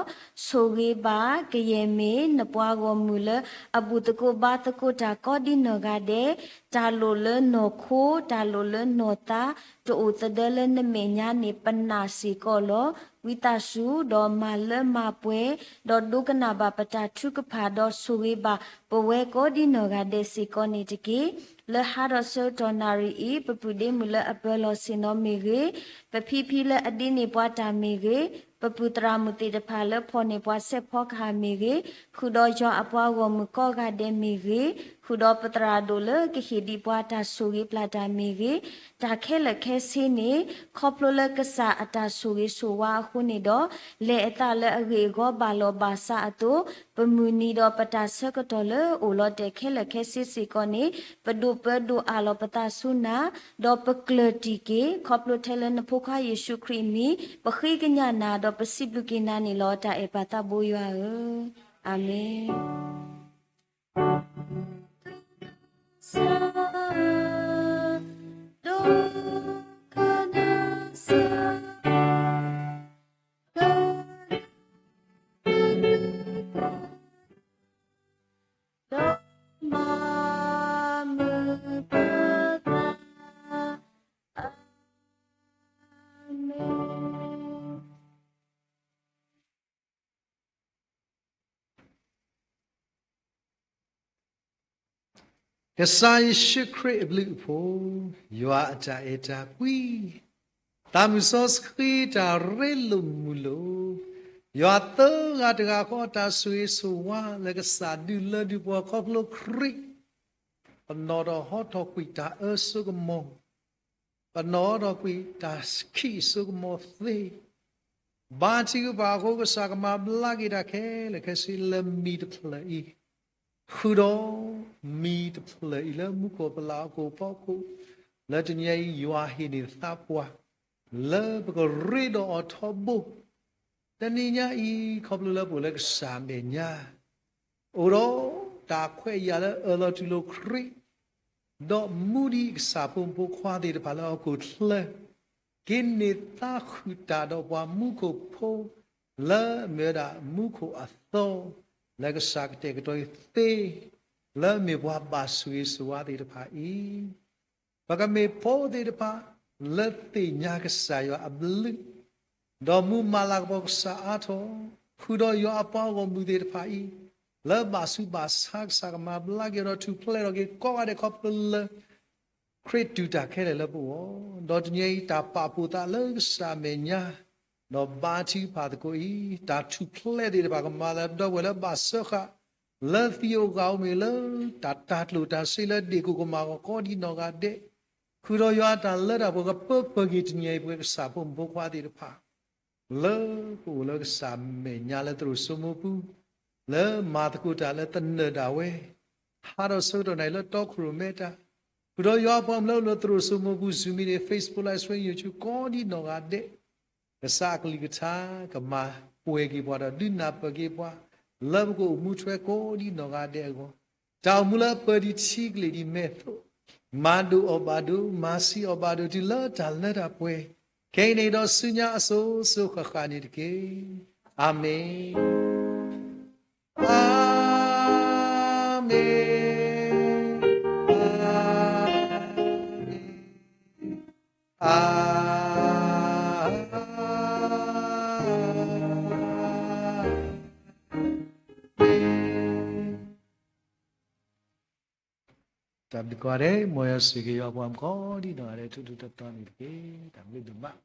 ဆိၣ်ဂ့ၤဘၣ် ကယဲၢ်မ့ၢ်နပှၤဂီၢ်မုၢ်လၢအဘူၣ်သကိးဘါသကိးတၢ်ကိးဒ်နီၢ်ဂၤဒဲး, တၢ်လိၣ်လၢနီၢ်ခိ တၢ်လိၣ်လၢနီၢ်သး တအိၣ်သဒၢလၢနမဲာ်ညါန့ၣ် ပနာ်စ့ၢ်ကီးလီၤ. ဝံသးစူၤ ဒီးမၤလၢမၤပှဲၤ ဒီးဒိကနၣ်ဘၣ်ပတၢ်ထုကဖၣ် ဒီးဆိၣ်ဂ့ၤဘၣ်ပဝဲကိးဒ်နီၢ်ဂၤဒဲးစ့ၢ်ကီးန့ၣ်တက့ၢ်. လၢဟါဒီးဆၢကတီၢ်နၣ်ရံၣ်အံၤ ပပုၢ်ဒ့မုၣ်လၢအပၢၤလီၢ်ဆ့ၣ်နီၤမ့ၢ်ဂ့ၤ, ပဖံဖံလၢအဒ့န့ၢ်ပှၤတၢ်မ့ၢ်ဂ့ၤ, ပပုၢ်သရၣ်မုၣ်သ့ၣ်တဖၣ်လၢဖီၣ်န့ၢ်ပှၤဆဲးဖီကဟၣ်မ့ၢ်ဂ့ၤ, ဃုာ်ဒီးယွၤအပှၤဂီၢ်မုၢ်ကိးဂၤဒဲးမ့ၢ်ဂ့ၤ, ဃုာ်ဒီးပသရၣ်ဒိၣ်လၢကဟ့ၣ်ဒံးပှၤတၢ်ဆိၣ်ဂ့ၤပျၢ်တၢ်မ့ၢ်ဂ့ၤ, တၢ်ခဲလၢာ်ခဲဆ့န့ၣ် ခီဖျိလၢကစၢ်အတၢ်ဆိၣ်ဂ့ၤဆိၣ်ဝါအဃိန့ၣ်ဒီး လဲၤအသးလၢအဂ့ၢ်အဂီၢ်ဘၣ်လီၤဘၣ်စးအသိး, ပမုၢ်နံၤဒီးပတၢ်ဆၢကတီၢ်လၢအိၣ်လီၤတဲာ်ခဲလၢာ်ခဲဆ့စ့ၢ်ကီးန့ၣ် ပဒိးပၢဒိးအးလီၤပသးဆူနၤ, ဒီးပကျၢၢ်တံၢ်က့ၤ ခီဖျိထဲလၢနဖိခွါယ့ၣ်ၡူးခရံာ်အမံၤ ပဃ့ကညးနၤဒီးပစံးဘျုးက့ၤနၤန့ၣ်လီၤ. တၢ်အဲၣ်ပၢ်သးဘိယွၤဧၢ, အၤမ့ၣ်. ကစၢ်ယ့ၣ်ၡူးခရံာ်အဘျုးအဖှိၣ်, ယွၤအတၢ်အဲၣ်တၢ်ကွံ, သးမုၢ်စီဆှံတၢ်ရ့လိာ်မုာ်လိာ်, ယွၤသၢဂၤတဂၤဃီအတၢ်ဆိၣ်ဂ့ၤဆိၣ်ဝါ လၢကစၢ်ဒုးလၢဒုးပှၤခီဖျိခရံာ်, ပနီၣ်ထီၣ်ဟီထီၣ်ကွံာ်တၢ်အၢစိကမီၤ, ပနီၣ်ထီၣ်ကွံာ်တၢ်ခံးစိကမီၤသ့, ဘါထုကဖၣ်အဃိ ကစၢ်ကမၤဘျါက့ၤတၢ်ခဲလၢာ်ခဲဆ့လၢမံၤတဖျၢၣ်အံၤ, ဃုာ်ဒီးမံၤတဖျၢၣ်အံၤလၢမူခိၣ်ပလၢ်အကိာ်ဖီခိၣ်, လၢတနံၤအံၤ ယွၤဟ့ၣ်န့ၢ်သးပှၢ် လၢပကရ့ဒီးအီၤထီဘိ တနံၤညါအံၤ ခီဖျိလၢပအိၣ်လၢကစၢ်အမဲာ်ညါ, အိၣ်ဒီးတၢ်ခွဲးယာ်လၢအၢၣ်လီၤတူၢ်လိာ်ခရံာ်, ဒီးမူဒံးကစၢ်ဖိမုၣ်ဖိခွါသ့ၣ်တဖၣ်လၢဟီၣ်ခိၣ်ချၢ, က့ၤန့ၢ်သါဃုာ်တၢ်ဒီးပှၤမူခိၣ်ဖိ, လၢအမ့ၢ်ဝဲဒၣ်မူခိၣ်အသီ, လၢကစၢ်ကတဲာ်ကတီၤအံၤသ့, လၢအမ့ၢ်ပှၤဘၣ်ဆိၣ်ဂ့ၤဆိၣ်ဝါသ့ၣ်တဖၣ်အံၤ ပကမ့ၢ်ဖိသ့ၣ်တဖၣ် လၢသ့ၣ်ညါကစၢ်ယွၤအဘျုး, ဒီးမူမၤလၤကပီၤကစၢ်အါထီၣ်, ဃုာ်ဒီးယွၤအပှၤဂီၢ်မုၢ်သ့ၣ်တဖၣ်အံၤ, လၢဘၣ်ဆူးဘၣ်ဆါကစၢ်ကမၤဘျါက့ၤဒီးထူၣ်ဖျဲးထီၣ်က့ၤကိးဂၤဒဲးခီဖျိလၢ ခရံာ်တူၢ်တၢ်ခဲလၢာ်လၢပဂီၢ်, ဒီးတနံၤအံၤတၢ်ပာ်ဖှိၣ်သးလၢကစၢ်အမဲာ်ညါ, ဒီးဘါထုကဖၣ်သကိးအံၤ, တၢ်ထူၣ်ဖျဲးသ့ၣ်တဖၣ်ကမၤလၢဒီပုၢ်ဝဲၢ်လၢဘၣ်စၢဃာ် လၢသံးဧိၤဂာ်ဧိၤမ့ၢ်လၢ တၢ်တၤကျိၣ်တၤစ့လၢဒ့ၣ်ကိၢ်ကမၣ်ဂီၤကိးဒံးနီၢ်ဂၤဒဲး, ဃုာ်ဒီးယွၤအတၢ်လၢတၢ်ပှဲၤကပၢပှဲၤက့ၤတနံၤအံၤပဝဲကစၢ်ဖိမုၣ်ဖိခွါသ့ၣ်တဖၣ် လၢပအိၣ်လၢကစၢ်မဲာ်ညါလၢသရိာ်စိမိၢ်ပူၤ, လၢမၤသကိးတၢ်လၢသနၢၣ်ဒၣ်ဝဲ, ဟးဒီးဆၢကတီၢ်နၢ်အံၤလၢတီခိၣ်ရိၣ်မဲတၢ်, ဃုာ်ဒီးယွၤအပှၤမုၣ်လၢအိၣ်လၢသရိာ်စိမိၢ်ပူၤ Zoom meeting, Facebook Live Stream, YouTube ကိးဒံးနီၢ်ဂၤဒဲး, ကစၢ်အကလုၢ်ကထါ ကမၤပှဲၤက့ၤပှၤဒီးဒုးနၢ်ပၢၢ်က့ၤပှၤ, လၢပကအိၣ်မူထွဲကိးဒံးနီၢ်ဂၤဒဲးအဂီၢ်, တၢ်အိၣ်မူလၢအပၢဒ်ထံကလ့ၢ်ဒ်မဲာ်သိး, မၤဒိၣ်အီၣ်ဘၣ်ဒိ, မၤဆံးအီၣ်ဘၣ်ဒိ တုၤလၢတၢ်လၢတၢ်ပှဲၤ, ခဲအံၤန့ၣ်ဒီးဆူညါအစိၤစိၤဃၣ်ဃၣ်န့ၣ်တက့ၢ်. အၤမ့ၣ်, အၤမ့ၣ်, အၤမ့ၣ်, အၤမ့ၣ်. တၢ်ဘျုးကိးဂၤဒဲး, မ်ယွၤဆိၣ်ဂ့ၤက့ၤပှၤကိးဒံနီၢ်ဂၤဒဲး ထူထူတီတီန့ၣ်တက့ၢ်. တၢ်ဘျုးဒိၣ်မး.